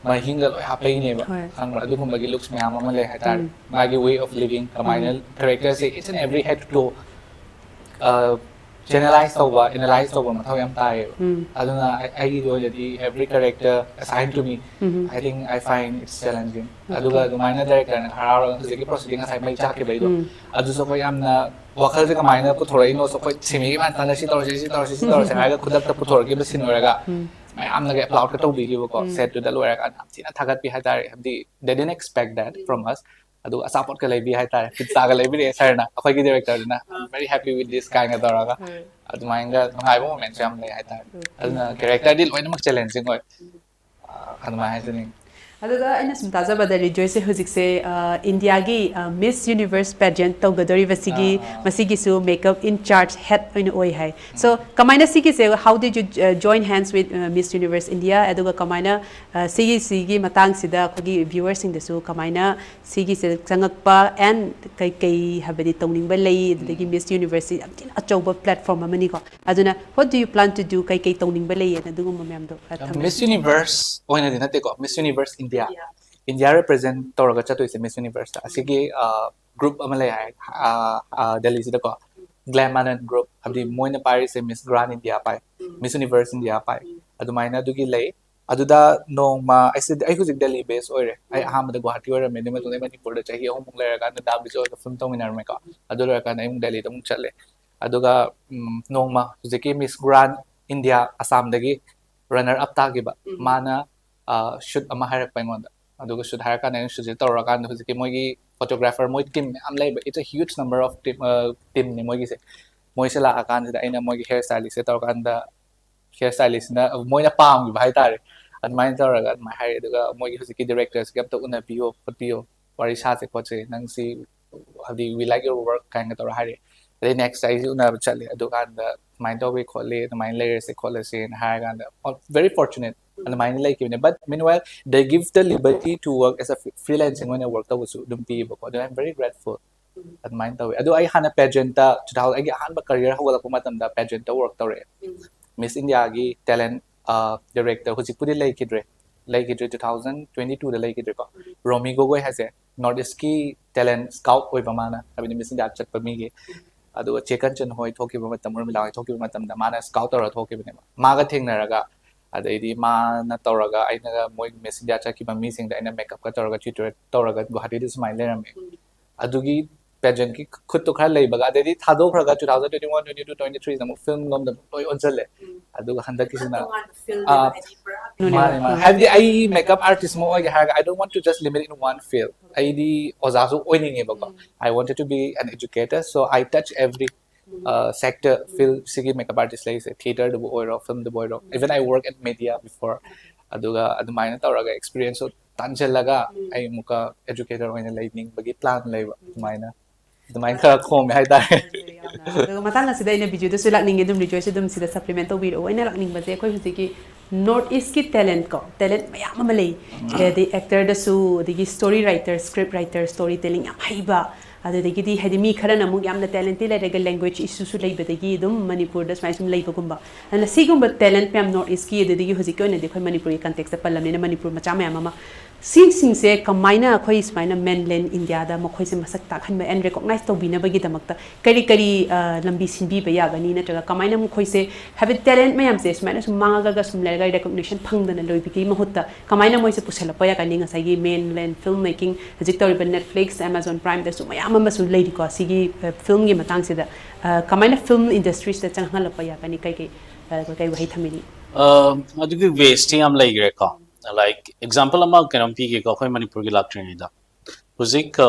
ꯃꯍꯤꯡꯒ ꯂꯣꯏ ꯍꯥꯞꯄꯛꯏꯅꯦꯕ꯫ ꯍꯣꯏ꯫ ꯈꯪꯕ꯭ꯔꯥ? ꯑꯗꯨꯒꯨꯝꯕꯒꯤ ꯂꯨꯛꯁ ꯃꯌꯥꯝ ꯑꯃ ꯂꯩ ꯍꯥꯏꯇꯥꯔꯦ꯫ ꯃꯥꯒꯤ ꯋꯦ ꯑꯣꯐ ꯂꯤꯚꯤꯡ, ꯀꯃꯥꯏꯅ ꯀꯦꯔꯦꯛꯇꯔꯁꯦ each and every head to toe, ꯑ, ꯆꯦꯅꯦꯂꯥꯏꯁ ꯇꯧꯕ, ꯑꯦꯅꯥꯂꯥꯏꯁ ꯇꯧꯕ ꯃꯊꯧ ꯌꯥꯝ ꯇꯥꯏꯌꯦꯕ꯫ ꯑꯗꯨꯅ ꯑꯩ- ꯑꯩꯒꯤ ꯑꯣꯏꯅꯗꯤ every character assigned to me, I think I find it's challenging. ꯑꯗꯨꯒ ꯑꯗꯨꯃꯥꯏꯅ ꯗꯥꯏꯔꯦꯛꯇꯔꯅ ꯈꯔ ꯍꯔꯥꯎꯔꯒ ꯍꯧꯖꯤꯛꯀꯤ ꯄ꯭ꯔꯣꯁꯤꯗꯤꯡ ꯉꯁꯥꯏ ꯃꯩ ꯆꯥꯛꯈꯤꯕꯩꯗꯣ, ꯑꯗꯨꯁꯨ ꯑꯩꯈꯣꯏ ꯌꯥꯝꯅ ꯋꯥꯈꯜꯁꯦ ꯀꯃꯥꯏꯅ ꯄꯨꯊꯣꯔꯛꯏꯅꯣ, ꯑꯩꯈꯣꯏ ꯁꯤꯃꯤꯒꯤ ꯃꯇꯥꯡꯗ ꯁꯤ ꯇꯧꯔꯁꯤ, ꯁꯤ ꯇꯧꯔꯁꯤ, ꯁꯤ ꯇꯧꯔꯁꯤ ꯍꯥꯏꯔꯒ ꯈꯨꯗꯛꯇ ꯄꯨꯊꯣꯔꯛꯈꯤꯕ ꯁꯤꯟ ꯑꯣꯏꯔꯒ ꯃꯌꯥꯝꯅꯒ ꯑꯦꯄ꯭ꯂꯥꯎꯗꯀ ꯇꯧꯕꯤꯈꯤꯕꯀꯣ꯫ ꯁꯦꯠꯇꯨꯗ ꯂꯣꯏꯔꯀꯥꯟꯗ ꯌꯥꯝ ꯊꯤꯅ ꯊꯥꯒꯠꯄꯤ ꯍꯥꯏꯇꯥꯔꯦ꯫ ꯍꯥꯏꯕꯗꯤ they didn't expect that from us. ꯑꯗꯨꯒ ꯑꯆꯥꯄꯣꯠꯀ ꯂꯩꯕꯤ ꯍꯥꯏꯇꯥꯔꯦ, ꯄꯤꯖꯥꯒ ꯂꯩꯕꯤꯔꯛꯑꯦ ꯁꯥꯔꯅ ꯑꯩꯈꯣꯏꯒꯤ ꯗꯥꯏꯔꯦꯛꯇꯔꯗꯨꯅ, "I'm very happy with this" ꯀꯥꯏꯅ ꯇꯧꯔꯒ꯫ ꯑꯗꯨꯃꯥꯏꯅꯒ ꯅꯨꯡꯉꯥꯏꯕ ꯃꯣꯃꯦꯟꯁꯨ ꯌꯥꯝ ꯂꯩ ꯍꯥꯏꯇꯥꯔꯦ꯫ ꯑꯗꯨꯅ ꯀꯦꯔꯦꯛꯇꯔꯗꯤ ꯂꯣꯏꯅꯃꯛ ꯆꯦꯂꯦꯟꯖꯤꯡ ꯑꯣꯏ꯫ ꯑꯗꯨꯃꯥꯏꯅ ꯍꯥꯏꯖꯅꯤꯡꯉꯤ꯫ ꯑꯗꯨꯒ ꯑꯩꯅ ꯁꯨꯝ ꯇꯥꯖꯕꯗ ꯔꯤꯖꯣꯏꯁꯁꯦ ꯍꯧꯖꯤꯛꯁꯦ, ꯑ, ꯏꯟꯗꯤꯌꯥꯒꯤ, ꯑ, ꯃꯤꯁ ꯌꯨꯅꯤꯚꯔꯁ ꯄꯦꯖꯦꯟ ꯇꯧꯒꯗꯧꯔꯤꯕꯁꯤꯒꯤ, ꯃꯁꯤꯒꯤꯁꯨ ꯃꯦꯀꯞ ꯏꯟ ꯆꯥꯔꯖ ꯍꯦꯠ ꯑꯣꯏꯅ ꯑꯣꯏ ꯍꯥꯏ꯫ ꯁꯣ ꯀꯃꯥꯏꯅ ꯁꯤꯒꯤꯁꯦ, how did you, uh, join hands with, uh, Miss Universe India? ꯑꯗꯨꯒ ꯀꯃꯥꯏꯅ, ꯑ, ꯁꯤꯒꯤ, ꯁꯤꯒꯤ ꯃꯇꯥꯡꯁꯤꯗ ꯑꯩꯈꯣꯏꯒꯤ ꯚ꯭ꯌꯨꯋꯔꯁꯤꯡꯗꯁꯨ ꯀꯃꯥꯏꯅ ꯁꯤꯒꯤꯁꯦ ꯆꯪꯉꯛꯄ and ꯀꯩ ꯀꯩ ꯍꯥꯏꯕꯗꯤ ꯇꯧꯅꯤꯡꯕ ꯂꯩ? ꯑꯗꯨꯗꯒꯤ ꯃꯤꯁ ꯌꯨꯅꯤꯚꯔꯁꯁꯤ ꯌꯥꯝ ꯊꯤꯅ ꯑꯆꯧꯕ ꯄ꯭ꯂꯦꯠꯐꯣꯔꯝ ꯑꯃꯅꯤꯀꯣ꯫ ꯑꯗꯨꯅ what do you plan to do? ꯀꯩ ꯀꯩ ꯇꯧꯅꯤꯡꯕ ꯂꯩꯌꯦꯅ ꯑꯗꯨꯒꯨꯝꯕ ꯃꯌꯥꯝꯗꯣ ꯈꯔ ꯊꯝꯕꯤꯌꯨ꯫ ꯃꯤꯁ ꯌꯨꯅꯤꯚꯔꯁ ꯑꯣꯏꯅꯗꯤ ꯅꯠꯇꯦꯀꯣ, ꯃꯤꯁ ꯌꯨꯅꯤꯚꯔꯁ ꯏꯟꯗꯤꯌꯥ, ꯏꯟꯗꯤꯌꯥ ꯔꯤꯄ꯭ꯔꯖꯦꯟ ꯇꯧꯔꯒ ꯆꯠꯇꯣꯏꯁꯦ ꯃꯤꯁ ꯌꯨꯅꯤꯚꯔꯁꯇ꯫ ꯑꯁꯤꯒꯤ ꯒ꯭ꯔꯨꯞ ꯑꯃ ꯂꯩ ꯍꯥꯏ, ꯑ, ꯑ, ꯗꯦꯜꯂꯤꯁꯤꯗꯀꯣ, ꯒ꯭ꯂꯦꯝ ꯑꯥꯅꯟ ꯒ꯭ꯔꯨꯞ, ꯍꯥꯏꯕꯗꯤ ꯃꯣꯏꯅ ꯄꯥꯏꯔꯤꯁꯦ ꯃꯤꯁ ꯒ꯭ꯔꯥꯟ ꯏꯟꯗꯤꯌꯥ ꯄꯥꯏ, ꯃꯤꯁ ꯌꯨꯅꯤꯚꯔꯁ ꯏꯟꯗꯤꯌꯥ ꯄꯥꯏ, ꯑꯗꯨꯃꯥꯏꯅ ꯑꯗꯨꯒꯤ ꯂꯩ꯫ ꯑꯗꯨꯗ ꯅꯣꯡꯃ ꯑꯩꯁꯤꯗꯤ, ꯑꯩ ꯍꯧꯖꯤꯛ ꯗꯦꯜꯂꯤ ꯕꯦꯁ ꯑꯣꯏꯔꯦ꯫ ꯑꯩ ꯑꯍꯥꯟꯕꯗ ꯒꯨꯋꯥꯍꯥꯇꯤ ꯑꯣꯏꯔꯝꯃꯦ, ꯑꯗꯨꯒꯤ ꯃꯇꯨꯡꯗ ꯑꯩ ꯃꯅꯤꯄꯨꯔꯗ ꯆꯍꯤ ꯑꯍꯨꯝꯃꯨꯛ ꯂꯩꯔꯀꯥꯟꯗ ꯗꯥ ꯕꯤꯖꯣꯏꯒ ꯐꯤꯂꯝ ꯇꯧꯃꯤꯟꯅꯔꯝꯃꯦꯀꯣ꯫ ꯑꯗꯨ ꯂꯣꯏꯔꯀꯥꯟꯗ ꯑꯩ ꯑꯃꯨꯛ ꯗꯦꯜꯂꯤꯗ ꯑꯃꯨꯛ ꯆꯠꯂꯦ꯫ ꯑꯗꯨꯒ ꯎꯝ, ꯅꯣꯡꯃ ꯍꯧꯖꯤꯛꯀꯤ Miss Grand India ꯑꯁꯥꯝꯗꯒꯤ runner up ꯇꯥꯈꯤꯕ, ꯎꯝ꯫ ꯃꯥꯅ ꯁꯨꯠ ꯑꯃ ꯍꯥꯏꯔꯛꯄ ꯑꯩꯉꯣꯟꯗ꯫ ꯑꯗꯨꯒ ꯁꯨꯠ ꯍꯥꯏꯔꯀꯥꯟꯗ ꯑꯩꯅ ꯁꯨꯠꯁꯦ ꯇꯧꯔꯀꯥꯟꯗ ꯍꯧꯖꯤꯛꯀꯤ ꯃꯣꯏꯒꯤ photographer, ꯃꯣꯏ team ꯃꯌꯥꯝ ꯂꯩꯕ, it's a huge number of team, teamꯅꯤ ꯃꯣꯏꯒꯤꯁꯦ꯫ ꯃꯣꯏꯁꯦ ꯂꯥꯛꯑꯀꯥꯟꯁꯤꯗ ꯑꯩꯅ ꯃꯣꯏꯒꯤ hair stylistꯁꯦ ꯇꯧꯔꯀꯥꯟꯗ, hair stylistꯅ ꯃꯣꯏꯅ ꯄꯥꯝꯈꯤꯕ ꯍꯥꯏꯇꯥꯔꯦ꯫ ꯑꯗꯨꯃꯥꯏꯅ ꯇꯧꯔꯒ ꯑꯗꯨꯃꯥꯏꯅ ꯍꯥꯏꯔꯦ꯫ ꯑꯗꯨꯒ ꯃꯣꯏꯒꯤ ꯍꯧꯖꯤꯛꯀꯤ directorꯁꯤꯒ ꯑꯝꯇ ꯎꯅꯕꯤꯌꯣ ꯈꯣꯠꯄꯤꯌꯣ, ꯋꯥꯔꯤ ꯁꯥꯁꯦ ꯈꯣꯠꯁꯦ, ꯅꯪꯁꯤ ꯍꯥꯏꯗꯤ "We like your work" ꯀꯥꯏꯅ ꯇꯧꯔ ꯍꯥꯏꯔꯦ꯫ ꯑꯗꯩ next ꯑꯩꯁꯦ ꯎꯅꯕ ꯆꯠꯂꯦ꯫ ꯑꯗꯨꯀꯥꯟꯗ "ꯁꯨꯃꯥꯏꯅ ꯇꯧꯋꯤ ꯈꯣꯠꯂꯤ, ꯑꯗꯨꯃꯥꯏꯅ ꯂꯩꯔꯁꯦ ꯈꯣꯠꯂꯁꯦꯅ" ꯍꯥꯏꯔꯀꯥꯟꯗ, very fortunate, ꯑꯗꯨꯃꯥꯏꯅ ꯂꯩꯈꯤꯕꯅꯦ꯫ But meanwhile, they give the liberty to work as a freelancing ꯑꯣꯏꯅ work ꯇꯧꯕꯁꯨ ꯑꯗꯨꯝ ꯄꯤꯌꯦꯕꯀꯣ꯫ ꯑꯗꯨꯅ I'm very grateful. ꯑꯗꯨꯃꯥꯏꯅ ꯇꯧꯋꯦ꯫ ꯑꯗꯣ ꯑꯩ ꯍꯥꯟꯅ pageantꯇ, two thousand, ꯑꯩꯒꯤ ꯑꯍꯥꯟꯕ career ꯍꯧꯒꯠꯂꯛꯄ ꯃꯇꯝꯗ pageantꯇ work ꯇꯧꯔꯛꯑꯦ꯫ Miss Indiaꯒꯤ talent director, ꯍꯧꯖꯤꯛꯄꯨꯗꯤ ꯂꯩꯈꯤꯗ꯭ꯔꯦ, ꯂꯩꯈꯤꯗ꯭ꯔꯦ, two thousand twenty twoꯗ ꯂꯩꯈꯤꯗ꯭ꯔꯦꯀꯣ꯫ ꯔꯣꯃꯤ ꯒꯣꯒꯣꯏ ꯍꯥꯏꯁꯦ North Eastꯀꯤ talent scout ꯑꯣꯏꯕ ꯃꯥꯅ, ꯍꯥꯏꯕꯗꯤ Miss India ꯆꯠꯄ ꯃꯤꯒꯤ꯫ ꯑꯗꯨꯒ ꯆꯦ ꯀꯟꯆꯟ ꯍꯣꯏ ꯊꯣꯛꯈꯤꯕ ꯃꯇꯝ, ꯎꯔꯃꯤꯂꯥ ꯍꯣꯏ ꯊꯣꯛꯈꯤꯕ ꯃꯇꯝꯗ ꯃꯥꯅ scout ꯇꯧꯔꯒ ꯊꯣꯛꯈꯤꯕꯅꯦꯕ꯫ ꯃꯥꯒ ꯊꯦꯡꯅꯔꯒ, ꯑꯗꯩꯗꯤ ꯃꯥꯅ ꯇꯧꯔꯒ ꯑꯩꯅꯒ ꯃꯣꯏ Miss India ꯆꯠꯈꯤꯕ ꯃꯤꯁꯤꯡꯗ ꯑꯩꯅ makeupꯀ ꯇꯧꯔꯒ tutor ꯇꯧꯔꯒ ꯒꯨꯋꯥꯍꯥꯇꯤꯗ ꯁꯨꯃꯥꯏꯅ ꯂꯩꯔꯝꯃꯦ꯫ ꯑꯗꯨꯒꯤ pageantꯀꯤ ꯈꯨꯠꯇꯣ ꯈꯔ ꯂꯩꯕꯒ, ꯑꯗꯩꯗꯤ ꯊꯥꯗꯣꯛꯈ꯭ꯔꯒ two thousand twenty one, twenty two, twenty threeꯁꯤꯗ ꯑꯃꯨꯛ film ꯂꯣꯝꯗ ꯑꯃꯨꯛ ꯂꯣꯏ ꯑꯣꯟꯁꯤꯜꯂꯦ꯫ ꯑꯗꯨꯒ ꯍꯟꯗꯛꯀꯤꯁꯤꯅ, ꯇꯣꯉꯥꯟꯕ field ꯑꯥ, ꯍꯥꯏꯗꯤ ꯄꯨꯔꯥ ꯃꯥꯅꯦ, ꯃꯥꯅꯦ꯫ ꯍꯥꯏꯕꯗꯤ ꯑꯩ makeup artist ꯑꯃ ꯑꯣꯏꯒꯦ ꯍꯥꯏꯔꯒ, I don't want to just limit in one field. ꯑꯩꯗꯤ ꯑꯣꯖꯥꯁꯨ ꯑꯣꯏꯅꯤꯡꯉꯦꯕꯀꯣ꯫ I wanted to be an educator, so I touch every sector, field ꯁꯤꯒꯤ makeup artist ꯂꯩꯔꯤꯁꯦ, theatreꯗꯕꯨ ꯑꯣꯏꯔꯣ, filmꯗꯕꯨ ꯑꯣꯏꯔꯣ, even I work at media before. ꯑꯗꯨꯒ ꯑꯗꯨꯃꯥꯏꯅ ꯇꯧꯔꯒ experienceꯁꯨ ꯇꯥꯟꯁꯤꯜꯂꯒ ꯑꯩ ꯑꯃꯨꯛꯀ educator ꯑꯣꯏꯅ ꯂꯩꯅꯤꯡꯕꯒꯤ plan ꯂꯩꯕ꯫ ꯑꯗꯨꯃꯥꯏꯅ, ꯑꯗꯨꯃꯥꯏꯅ ꯈꯔ ꯈꯣꯝꯃꯦ ꯍꯥꯏꯇꯥꯔꯦ꯫ ꯑꯗꯨꯒ ꯃꯇꯥꯡ ꯑꯁꯤꯗ ꯑꯩꯅ ꯕꯤꯖꯨꯗꯁꯨ ꯂꯥꯛꯅꯤꯡꯉꯦ, ꯑꯗꯨꯝ ꯔꯤꯖꯣꯏꯁꯨ ꯑꯗꯨꯝ ꯁꯤꯗ supplement ꯇꯧꯕꯤꯔꯛꯑꯣ꯫ ꯑꯩꯅ ꯂꯥꯛꯅꯤꯡꯕꯁꯦ, ꯑꯩꯈꯣꯏ ꯍꯧꯖꯤꯛꯀꯤ North Eastꯀꯤ talent ꯀꯣ, talent ꯃꯌꯥꯝ ꯑꯃ ꯂꯩ꯫ ꯑꯗꯩ actorꯗꯁꯨ, ꯑꯗꯒꯤ story writer, script writer, story telling ꯌꯥꯝ ꯍꯩꯕ, ꯑꯗꯨꯗꯒꯤꯗꯤ ꯍꯥꯏꯗꯤ ꯃꯤ ꯈꯔꯅ ꯑꯃꯨꯛ ꯌꯥꯝꯅ talentꯇꯤ ꯂꯩꯔꯒ language issueꯁꯨ ꯂꯩꯕꯗꯒꯤ ꯑꯗꯨꯝ ꯃꯅꯤꯄꯨꯔꯗ ꯁꯨꯃꯥꯏꯅ ꯁꯨꯝ ꯂꯩꯕꯒꯨꯝꯕ꯫ ꯑꯗꯨꯅ ꯁꯤꯒꯨꯝꯕ talent ꯃꯌꯥꯝ North Eastꯀꯤ, ꯑꯗꯨꯗꯒꯤ ꯍꯧꯖꯤꯛꯀꯤ ꯑꯣꯏꯅꯗꯤ ꯑꯩꯈꯣꯏ ꯃꯅꯤꯄꯨꯔꯒꯤ contextꯇ ꯄꯜꯂꯕꯅꯤꯅ ꯃꯅꯤꯄꯨꯔ ꯃꯆꯥ ꯃꯌꯥꯝ ꯑꯃ ꯁꯤꯁꯤꯡꯁꯦ ꯀꯃꯥꯏꯅ ꯑꯩꯈꯣꯏ ꯁꯨꯃꯥꯏꯅ ꯃꯦꯟꯂꯦꯟ ꯏꯟꯗꯤꯌꯥꯗ ꯃꯈꯣꯏꯁꯦ ꯃꯁꯛ ꯇꯥꯛꯍꯟꯕ and recognize ꯇꯧꯕꯤꯅꯕꯒꯤꯗꯃꯛꯇ ꯀꯔꯤ ꯀꯔꯤ ꯑ, ꯂꯝꯕꯤ ꯁꯤꯟꯕꯤꯕ ꯌꯥꯒꯅꯤ? ꯅꯠꯇ꯭ꯔꯒ ꯀꯃꯥꯏꯅ ꯃꯈꯣꯏꯁꯦ ꯍꯥꯏꯕꯗꯤ talent ꯃꯌꯥꯝꯁꯦ ꯁꯨꯃꯥꯏꯅ ꯁꯨꯝ ꯃꯥꯡꯉꯒ ꯁꯨꯝ ꯂꯩꯔꯒ recognition ꯐꯪꯗꯅ ꯂꯣꯏꯕꯒꯤ ꯃꯍꯨꯠꯇ ꯀꯃꯥꯏꯅ ꯃꯣꯏꯁꯦ ꯄꯨꯁꯜꯂꯛꯄ ꯌꯥꯒꯅꯤ? ꯉꯁꯥꯏꯒꯤ ꯃꯦꯟꯂꯦꯟ ꯐꯤꯜꯝ ꯃꯦꯀꯤꯡ ꯍꯧꯖꯤꯛ ꯇꯧꯔꯤꯕ Netflix, Amazon Primeꯗꯁꯨ ꯃꯌꯥꯝ ꯑꯃꯁꯨ ꯂꯩꯔꯤꯀꯣ꯫ ꯁꯤꯒꯤ ꯐꯤꯜꯝꯒꯤ ꯃꯇꯥꯡꯁꯤꯗ ꯑ, ꯀꯃꯥꯏꯅ ꯐꯤꯜꯝ ꯏꯟꯗꯁꯇ꯭ꯔꯤꯁꯤꯗ ꯆꯪꯍꯜꯂꯛꯄ ꯌꯥꯒꯅꯤ? ꯀꯩ ꯀꯩ ꯑ, ꯀꯩ ꯋꯥꯍꯩ ꯊꯝꯕꯤꯅꯤ? ꯑ, ꯑꯗꯨꯒꯤ waysꯇꯤ ꯌꯥꯝ ꯂꯩꯈ꯭ꯔꯦꯀꯣ꯫ Like example ꯑꯃ ꯀꯩꯅꯣꯝ ꯄꯤꯒꯦꯀꯣ, ꯑꯩꯈꯣꯏ ꯃꯅꯤꯄꯨꯔꯒꯤ ꯂꯥꯛꯇ꯭ꯔꯤꯉꯩꯗ ꯍꯧꯖꯤꯛ ꯑ,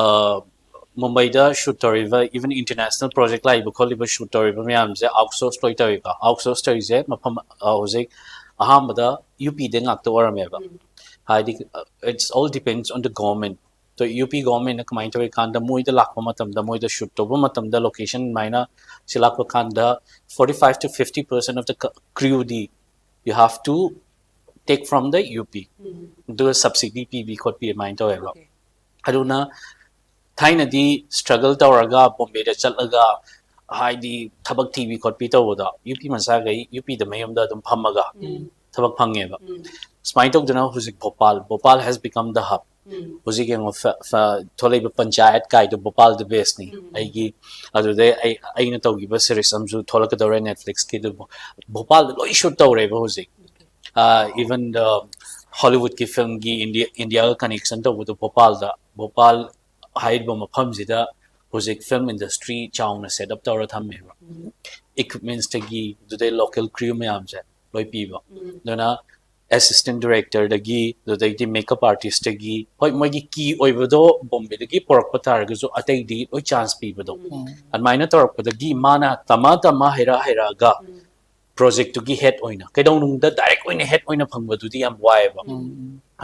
ꯑ, ꯃꯨꯝꯕꯩꯗ shoot ꯇꯧꯔꯤꯕ, even international project ꯂꯥꯛꯏꯕ ꯈꯣꯠꯂꯤꯕ shoot ꯇꯧꯔꯤꯕ ꯃꯌꯥꯝꯁꯦ outsource ꯂꯣꯏ ꯇꯧꯏꯀꯣ꯫ Outsource ꯇꯧꯔꯤꯁꯦ ꯃꯐꯝ ꯑ, ꯍꯧꯖꯤꯛ ꯑꯍꯥꯟꯕꯗ UPꯗ ꯉꯥꯛꯇ ꯑꯣꯏꯔꯝꯃꯦꯕ꯫ ꯍꯥꯏꯗꯤ uh, it's all depends on the government. ꯑꯗꯣ UP governmentꯅ ꯀꯃꯥꯏꯅ ꯇꯧꯏ ꯀꯥꯟꯗ ꯃꯣꯏꯗ ꯂꯥꯛꯄ ꯃꯇꯝꯗ, ꯃꯣꯏꯗ shoot ꯇꯧꯕ ꯃꯇꯝꯗ location ꯑꯗꯨꯃꯥꯏꯅ ꯁꯤ ꯂꯥꯛꯄ ꯀꯥꯟꯗ forty five to fifty percent of the crewꯗꯤ you have to take from the UP. ꯑꯗꯨꯒ subsidy ꯄꯤꯕꯤ ꯈꯣꯠꯄꯤ ꯑꯗꯨꯃꯥꯏꯅ ꯇꯧꯋꯦꯕ꯫ ꯑꯗꯨꯅ ꯊꯥꯏꯅꯗꯤ struggle ꯇꯧꯔꯒ ꯕꯣꯝꯕꯦꯗ ꯆꯠꯂꯒ ꯍꯥꯏꯗꯤ ꯊꯕꯛ ꯊꯤꯕꯤ ꯈꯣꯠꯄꯤ ꯇꯧꯕꯗꯣ UP ꯃꯆꯥꯈꯩ UPꯗ ꯃꯌꯨꯝꯗ ꯑꯗꯨꯝ ꯐꯝꯃꯒ ꯊꯕꯛ ꯐꯪꯉꯦꯕ꯫ ꯁꯨꯃꯥꯏꯅ ꯇꯧꯗꯅ ꯍꯧꯖꯤꯛ Bhopal, Bhopal has become the hub. ꯍꯧꯖꯤꯛ ꯌꯦꯡꯉꯣ, ꯐ- ꯐ- ꯊꯣꯛꯂꯛꯏꯕ ꯄꯟꯆꯥꯌꯠ ꯀꯥꯏꯗꯣ ꯚꯣꯄꯥꯜꯗ baseꯅꯤ꯫ ꯑꯩꯒꯤ ꯑꯗꯨꯗꯩ ꯑꯩ ꯑꯩꯅ ꯇꯧꯈꯤꯕ series ꯑꯃꯁꯨ ꯊꯣꯛꯂꯛꯀꯗꯧꯔꯦ Netflixꯀꯤ, ꯑꯗꯨꯕꯨ ꯚꯣꯄꯥꯜꯗ ꯂꯣꯏ shoot ꯇꯧꯔꯦꯕ ꯍꯧꯖꯤꯛ꯫ Even the Hollywoodꯀꯤ filmꯒꯤ India Indiaꯒ connection ꯇꯧꯕꯗꯣ ꯚꯣꯄꯥꯜꯗ, ꯚꯣꯄꯥꯜ ꯍꯥꯏꯔꯤꯕ ꯃꯐꯝꯁꯤꯗ ꯍꯧꯖꯤꯛ film industry ꯆꯥꯎꯅ set up ꯇꯧꯔ ꯊꯝꯃꯦꯕ꯫ Equipmentsꯇꯒꯤ ꯑꯗꯨꯗꯩ local crew ꯃꯌꯥꯝꯁꯦ ꯂꯣꯏ ꯄꯤꯕ꯫ ꯑꯗꯨꯅ assistant directorꯗꯒꯤ ꯑꯗꯨꯗꯩꯗꯤ makeup artistꯇꯒꯤ, ꯍꯣꯏ, ꯃꯣꯏꯒꯤ key ꯑꯣꯏꯕꯗꯣ ꯕꯣꯝꯕꯦꯗꯒꯤ ꯄꯨꯔꯛꯄ ꯇꯥꯔꯒꯁꯨ ꯑꯇꯩꯗꯤ ꯂꯣꯏ chance ꯄꯤꯕꯗꯣ꯫ ꯑꯗꯨꯃꯥꯏꯅ ꯇꯧꯔꯛꯄꯗꯒꯤ ꯃꯥꯅ ꯇꯝꯃ ꯇꯝꯃ ꯍꯩꯔꯛ ꯍꯩꯔꯛꯑꯒ projectꯇꯨꯒꯤ head ꯑꯣꯏꯅ, ꯀꯩꯗꯧꯅꯨꯡꯗ direct ꯑꯣꯏꯅ head ꯑꯣꯏꯅ ꯐꯪꯕꯗꯨꯗꯤ ꯌꯥꯝ ꯋꯥꯏꯑꯦꯕ꯫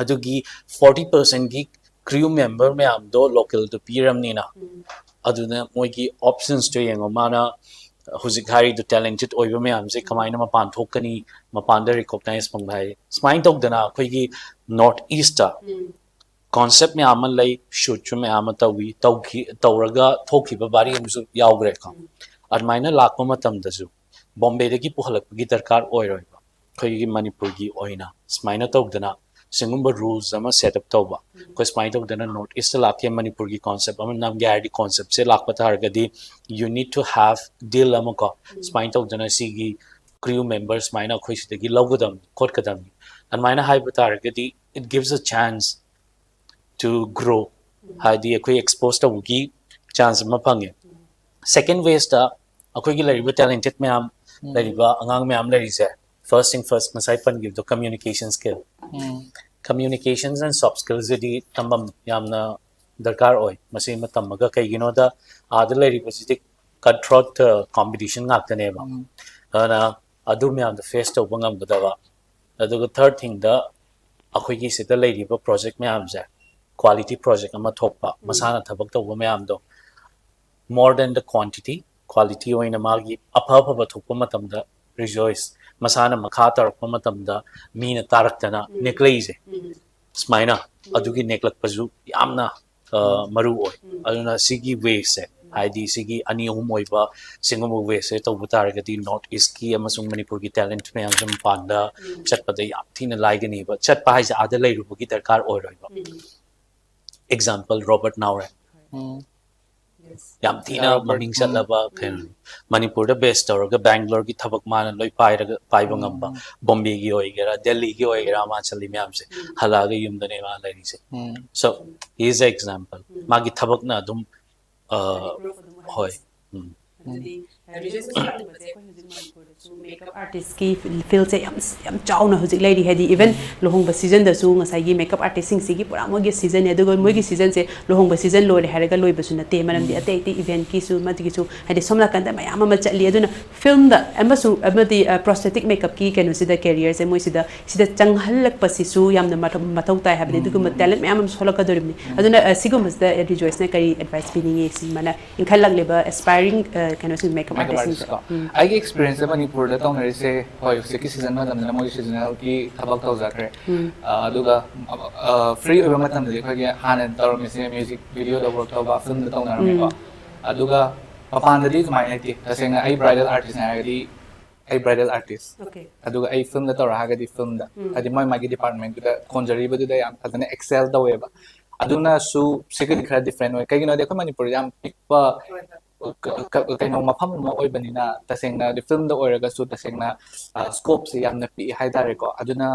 ꯑꯗꯨꯒꯤ forty percentꯀꯤ crew member ꯃꯌꯥꯝꯗꯣ localꯗ ꯄꯤꯔꯝꯅꯤꯅ, ꯑꯗꯨꯅ ꯃꯣꯏꯒꯤ optionsꯇꯣ ꯌꯦꯡꯉꯣ꯫ ꯃꯥꯅ ꯍꯧꯖꯤꯛ ꯍꯥꯏꯔꯤꯗꯣ talented ꯑꯣꯏꯕ ꯃꯌꯥꯝꯁꯦ ꯀꯃꯥꯏꯅ ꯃꯄꯥꯟ ꯊꯣꯛꯀꯅꯤ, ꯃꯄꯥꯟꯗ recognize ꯐꯪꯕ ꯍꯥꯏ꯫ ꯁꯨꯃꯥꯏꯅ ꯇꯧꯗꯅ ꯑꯩꯈꯣꯏꯒꯤ North Eastꯇ concept ꯃꯌꯥꯝ ꯑꯃ ꯂꯩ, shootꯁꯨ ꯃꯌꯥꯝ ꯑꯃ ꯇꯧꯏ, ꯇꯧꯈꯤ ꯇꯧꯔꯒ ꯊꯣꯛꯈꯤꯕ ꯋꯥꯔꯤ ꯑꯃꯁꯨ ꯌꯥꯎꯈ꯭ꯔꯦꯀꯣ꯫ ꯑꯗꯨꯃꯥꯏꯅ ꯂꯥꯛꯄ ꯃꯇꯝꯗꯁꯨ ꯕꯣꯝꯕꯦꯗꯒꯤ ꯄꯨꯈꯠꯂꯛꯄꯒꯤ ꯗꯔꯀꯥꯔ ꯑꯣꯏꯔꯣꯏꯕ꯫ ꯑꯩꯈꯣꯏꯒꯤ ꯃꯅꯤꯄꯨꯔꯒꯤ ꯑꯣꯏꯅ ꯁꯨꯃꯥꯏꯅ ꯇꯧꯗꯅ ꯁꯤꯒꯨꯝꯕ rules ꯑꯃ set up ꯇꯧꯕ꯫ ꯑꯩꯈꯣꯏ ꯁꯨꯃꯥꯏꯅ ꯇꯧꯗꯅ North East ꯂꯥꯛꯀꯦ, ꯃꯅꯤꯄꯨꯔꯒꯤ concept ꯑꯃ ꯅꯝꯒꯦ ꯍꯥꯏꯔꯗꯤ, concept ꯁꯦ ꯂꯥꯛꯄ ꯇꯥꯔꯒꯗꯤ you need to have deal ꯑꯃ ꯀꯣ, ꯁꯨꯃꯥꯏꯅ ꯇꯧꯗꯅ ꯁꯤꯒꯤ crew member ꯁꯨꯃꯥꯏꯅ ꯑꯩꯈꯣꯏ ꯁꯤꯗꯒꯤ ꯂꯧꯒꯗꯕꯅꯤ, ꯈꯣꯠꯀꯗꯕꯅꯤ, ꯑꯗꯨꯃꯥꯏꯅ ꯍꯥꯏꯕ ꯇꯥꯔꯒꯗꯤ it gives a chance to grow, ꯍꯥꯏꯗꯤ ꯑꯩꯈꯣꯏ expose ꯇꯧꯕꯒꯤ chance ꯑꯃ ꯐꯪꯉꯦ꯫ Second ways ꯇ ꯑꯩꯈꯣꯏꯒꯤ ꯂꯩꯔꯤꯕ talented ꯃꯌꯥꯝ, ꯂꯩꯔꯤꯕ ꯑꯉꯥꯡ ꯃꯌꯥꯝ ꯂꯩꯔꯤꯁꯦ, first thing first, ꯉꯁꯥꯏ ꯄꯟꯈꯤꯕꯗꯣ communication skill, communications and soft skills ꯁꯤꯗꯤ ꯇꯝꯐꯝ ꯌꯥꯝꯅ ꯗꯔꯀꯥꯔ ꯑꯣꯏ꯫ ꯃꯁꯤꯃ ꯇꯝꯃꯒ, ꯀꯩꯒꯤꯅꯣꯗ ꯑꯥꯗ ꯂꯩꯔꯤꯕꯁꯤꯗꯤ cut throat competition ꯉꯥꯛꯇꯅꯦꯕ꯫ ꯑꯗꯨꯅ ꯑꯗꯨ ꯃꯌꯥꯝꯗꯣ face ꯇꯧꯕ ꯉꯝꯒꯗꯕ꯫ ꯑꯗꯨꯒ third thing ꯗ ꯑꯩꯈꯣꯏꯒꯤ ꯁꯤꯗ ꯂꯩꯔꯤꯕ project ꯃꯌꯥꯝꯁꯦ quality project ꯑꯃ ꯊꯣꯛꯄ, ꯃꯁꯥꯅ ꯊꯕꯛ ꯇꯧꯕ ꯃꯌꯥꯝꯗꯣ, more than the quantity, quality ꯑꯣꯏꯅ ꯃꯥꯒꯤ ꯑꯐ ꯑꯐꯕ ꯊꯣꯛꯄ ꯃꯇꯝꯗ rejoice, ꯃꯁꯥꯅ ꯃꯈꯥ ꯇꯧꯔꯛꯄ ꯃꯇꯝꯗ ꯃꯤꯅ ꯇꯥꯔꯛꯇꯅ ꯅꯦꯛꯂꯛꯏꯁꯦ, ꯁꯨꯃꯥꯏꯅ ꯑꯗꯨꯒꯤ ꯅꯦꯛꯂꯛꯄꯁꯨ ꯌꯥꯝꯅ ꯑ, ꯃꯔꯨ ꯑꯣꯏ꯫ ꯑꯗꯨꯅ ꯁꯤꯒꯤ ways ꯁꯦ, ꯍꯥꯏꯗꯤ ꯁꯤꯒꯤ ꯑꯅꯤ ꯑꯍꯨꯝ ꯑꯣꯏꯕ ꯁꯤꯒꯨꯝꯕ ways ꯁꯦ ꯇꯧꯕ ꯇꯥꯔꯒꯗꯤ North East ꯀꯤ ꯑꯃꯁꯨꯡ ꯃꯅꯤꯄꯨꯔꯒꯤ talent ꯃꯌꯥꯝꯁꯦ ꯃꯄꯥꯟꯗ ꯆꯠꯄꯗ ꯌꯥꯝ ꯊꯤꯅ ꯂꯥꯏꯒꯅꯤꯕ꯫ ꯆꯠꯄ ꯍꯥꯏꯁꯦ ꯑꯥꯗ ꯂꯩꯔꯨꯕꯒꯤ ꯗꯔꯀꯥꯔ ꯑꯣꯏꯔꯣꯏꯕ꯫ Example, ꯔꯣꯕꯔꯠ ꯅꯥꯎꯔꯦꯝ꯫ ꯌꯥꯝ ꯊꯤꯅ ꯔꯣꯕꯔꯠ, ꯃꯃꯤꯡ ꯆꯠꯂꯕ ꯀꯩꯅꯣꯅꯤ꯫ ꯃꯅꯤꯄꯨꯔꯗ base ꯇꯧꯔꯒ ꯕꯦꯡꯒ꯭ꯂꯣꯔꯒꯤ ꯊꯕꯛ ꯃꯥꯅ ꯂꯣꯏ ꯄꯥꯏꯔꯒ, ꯄꯥꯏꯕ ꯉꯝꯕ, ꯕꯣꯝꯕꯦꯒꯤ ꯑꯣꯏꯒꯦꯔꯥ, ꯗꯦꯜꯂꯤꯒꯤ ꯑꯣꯏꯒꯦꯔꯥ, ꯃꯥ ꯆꯠꯂꯤ ꯃꯌꯥꯝꯁꯦ꯫ ꯍꯜꯂꯛꯑꯒ ꯌꯨꯝꯗꯅꯦ ꯃꯥ ꯂꯩꯔꯤꯁꯦ꯫ So, he is a example. ꯃꯥꯒꯤ ꯊꯕꯛꯅ ꯑꯗꯨꯝ, ꯑ, ꯍꯣꯏ꯫ ꯎꯝ꯫ ꯑꯗꯨꯗꯤ ꯔꯤꯖꯣꯏꯁ ꯂꯥꯛꯂꯤꯕꯁꯦ ꯑꯩꯈꯣꯏ ꯍꯧꯖꯤꯛ ꯃꯅꯤꯄꯨꯔꯗꯁꯨ makeup artist ꯀꯤ field ꯁꯦ ꯌꯥꯝ, ꯌꯥꯝ ꯆꯥꯎꯅ ꯍꯧꯖꯤꯛ ꯂꯩꯔꯤ꯫ ꯍꯥꯏꯗꯤ even ꯂꯨꯍꯣꯡꯕ season ꯗꯁꯨ ꯉꯁꯥꯏꯒꯤ makeup artist ꯁꯤꯡꯁꯤꯒꯤ ꯄꯨꯔꯥ ꯃꯣꯏꯒꯤ season ꯅꯦ꯫ ꯑꯗꯨꯒ ꯃꯣꯏꯒꯤ season ꯁꯦ ꯂꯨꯍꯣꯡꯕ season ꯂꯣꯏꯔꯦ ꯍꯥꯏꯔꯒ ꯂꯣꯏꯕꯁꯨ ꯅꯠꯇꯦ꯫ ꯃꯔꯝꯗꯤ ꯑꯇꯩ ꯑꯇꯩ event ꯀꯤꯁꯨ, ꯑꯃꯒꯤꯁꯨ, ꯍꯥꯏꯗꯤ ꯁꯣꯝ ꯅꯥꯀꯟꯗ ꯃꯌꯥꯝ ꯑꯃ ꯆꯠꯂꯤ꯫ ꯑꯗꯨꯅ film ꯗ ꯑꯃꯁꯨ, ꯑꯃꯗꯤ, ꯑ, prosthetic makeup ꯀꯤ ꯀꯩꯅꯣꯁꯤꯗ, career ꯁꯦ ꯃꯣꯏꯁꯤꯗ, ꯁꯤꯗ ꯆꯪꯍꯜꯂꯛꯄꯁꯤꯁꯨ ꯌꯥꯝꯅ ꯃꯊꯧ, ꯃꯊꯧ ꯇꯥꯏ ꯍꯥꯏꯕꯅꯤ꯫ ꯑꯗꯨꯒꯨꯝꯕ talent ꯃꯌꯥꯝ ꯑꯃ ꯊꯣꯛꯂꯛꯀꯗꯧꯔꯤꯕꯅꯤ꯫ ꯑꯗꯨꯅ, ꯑ, ꯁꯤꯒꯨꯝꯕꯁꯤꯗ ꯔꯤꯖꯣꯏꯁꯅ ꯀꯔꯤ advice ꯄꯤꯅꯤꯡꯉꯤ? ꯁꯤꯃꯅ ꯏꯟꯈꯠꯂꯛꯂꯤꯕ aspiring, ꯑ, ꯀꯩꯅꯣꯁꯤꯡ, makeup makeup artist ꯁꯤꯡꯁꯦ꯫ Artist ꯀꯣ? ꯎꯝ꯫ ꯑꯩꯒꯤ experience ꯁꯦ ꯃꯅꯤꯄꯨꯔꯗ ꯇꯧꯅꯔꯤꯁꯦ, ꯍꯣꯏ, ꯍꯧꯖꯤꯛꯀꯤ season ꯃꯇꯝꯗꯅ ꯃꯣꯏꯒꯤ seasonal ꯒꯤ ꯊꯕꯛ ꯇꯧꯖꯈ꯭ꯔꯦ꯫ ꯎꯝ꯫ ꯑ, ꯑꯗꯨꯒ, ꯑ, free ꯑꯣꯏꯕ ꯃꯇꯝꯗꯗꯤ ꯑꯩꯈꯣꯏꯒꯤ ꯍꯥꯟꯅ ꯇꯧꯔꯝꯃꯤꯁꯦ music video ꯗ work ꯇꯧꯕ, film ꯗ ꯇꯧꯅꯔꯝꯃꯦꯀꯣ꯫ ꯎꯝ꯫ ꯑꯗꯨꯒ ꯃꯄꯥꯟꯗꯗꯤ ꯑꯗꯨꯃꯥꯏꯅ ꯂꯩꯇꯦ꯫ ꯇꯁꯦꯡꯅ ꯑꯩ bridal artist ꯅꯦ ꯍꯥꯏꯔꯒꯗꯤ ꯑꯩ bridal artist꯫ Okay. ꯑꯗꯨꯒ ꯑꯩ ꯐꯤꯜꯝꯗ ꯇꯧꯔꯛꯑꯒꯗꯤ ꯐꯤꯜꯝꯗ, ꯍꯥꯏꯗꯤ ꯃꯣꯏ ꯃꯥꯒꯤ ꯗꯤꯄꯥꯔꯠꯃꯦꯟꯗꯨꯗ ꯈꯣꯟꯖꯔꯤꯕꯗꯨꯗ ꯌꯥꯝ ꯐꯖꯅ excel ꯇꯧꯋꯦꯕ꯫ ꯑꯗꯨꯅꯁꯨ ꯁꯤꯒꯤꯗꯤ ꯈꯔ different ꯑꯣꯏ꯫ ꯀꯩꯒꯤꯅꯣꯗꯤ ꯑꯩꯈꯣꯏ ꯃꯅꯤꯄꯨꯔꯗ ꯌꯥꯝ ꯄꯤꯛꯄ ꯀ- ꯀ- ꯀꯩꯅꯣ ꯃꯐꯝ ꯑꯃ ꯑꯣꯏꯕꯅꯤꯅ, ꯇꯁꯦꯡꯅ ꯐꯤꯜꯝꯗ ꯑꯣꯏꯔꯒꯁꯨ ꯇꯁꯦꯡꯅ ꯁ꯭ꯀꯣꯞꯁꯤ ꯌꯥꯝꯅ ꯄꯤꯛꯏ ꯍꯥꯏꯇꯥꯔꯦꯀꯣ꯫ ꯑꯗꯨꯅ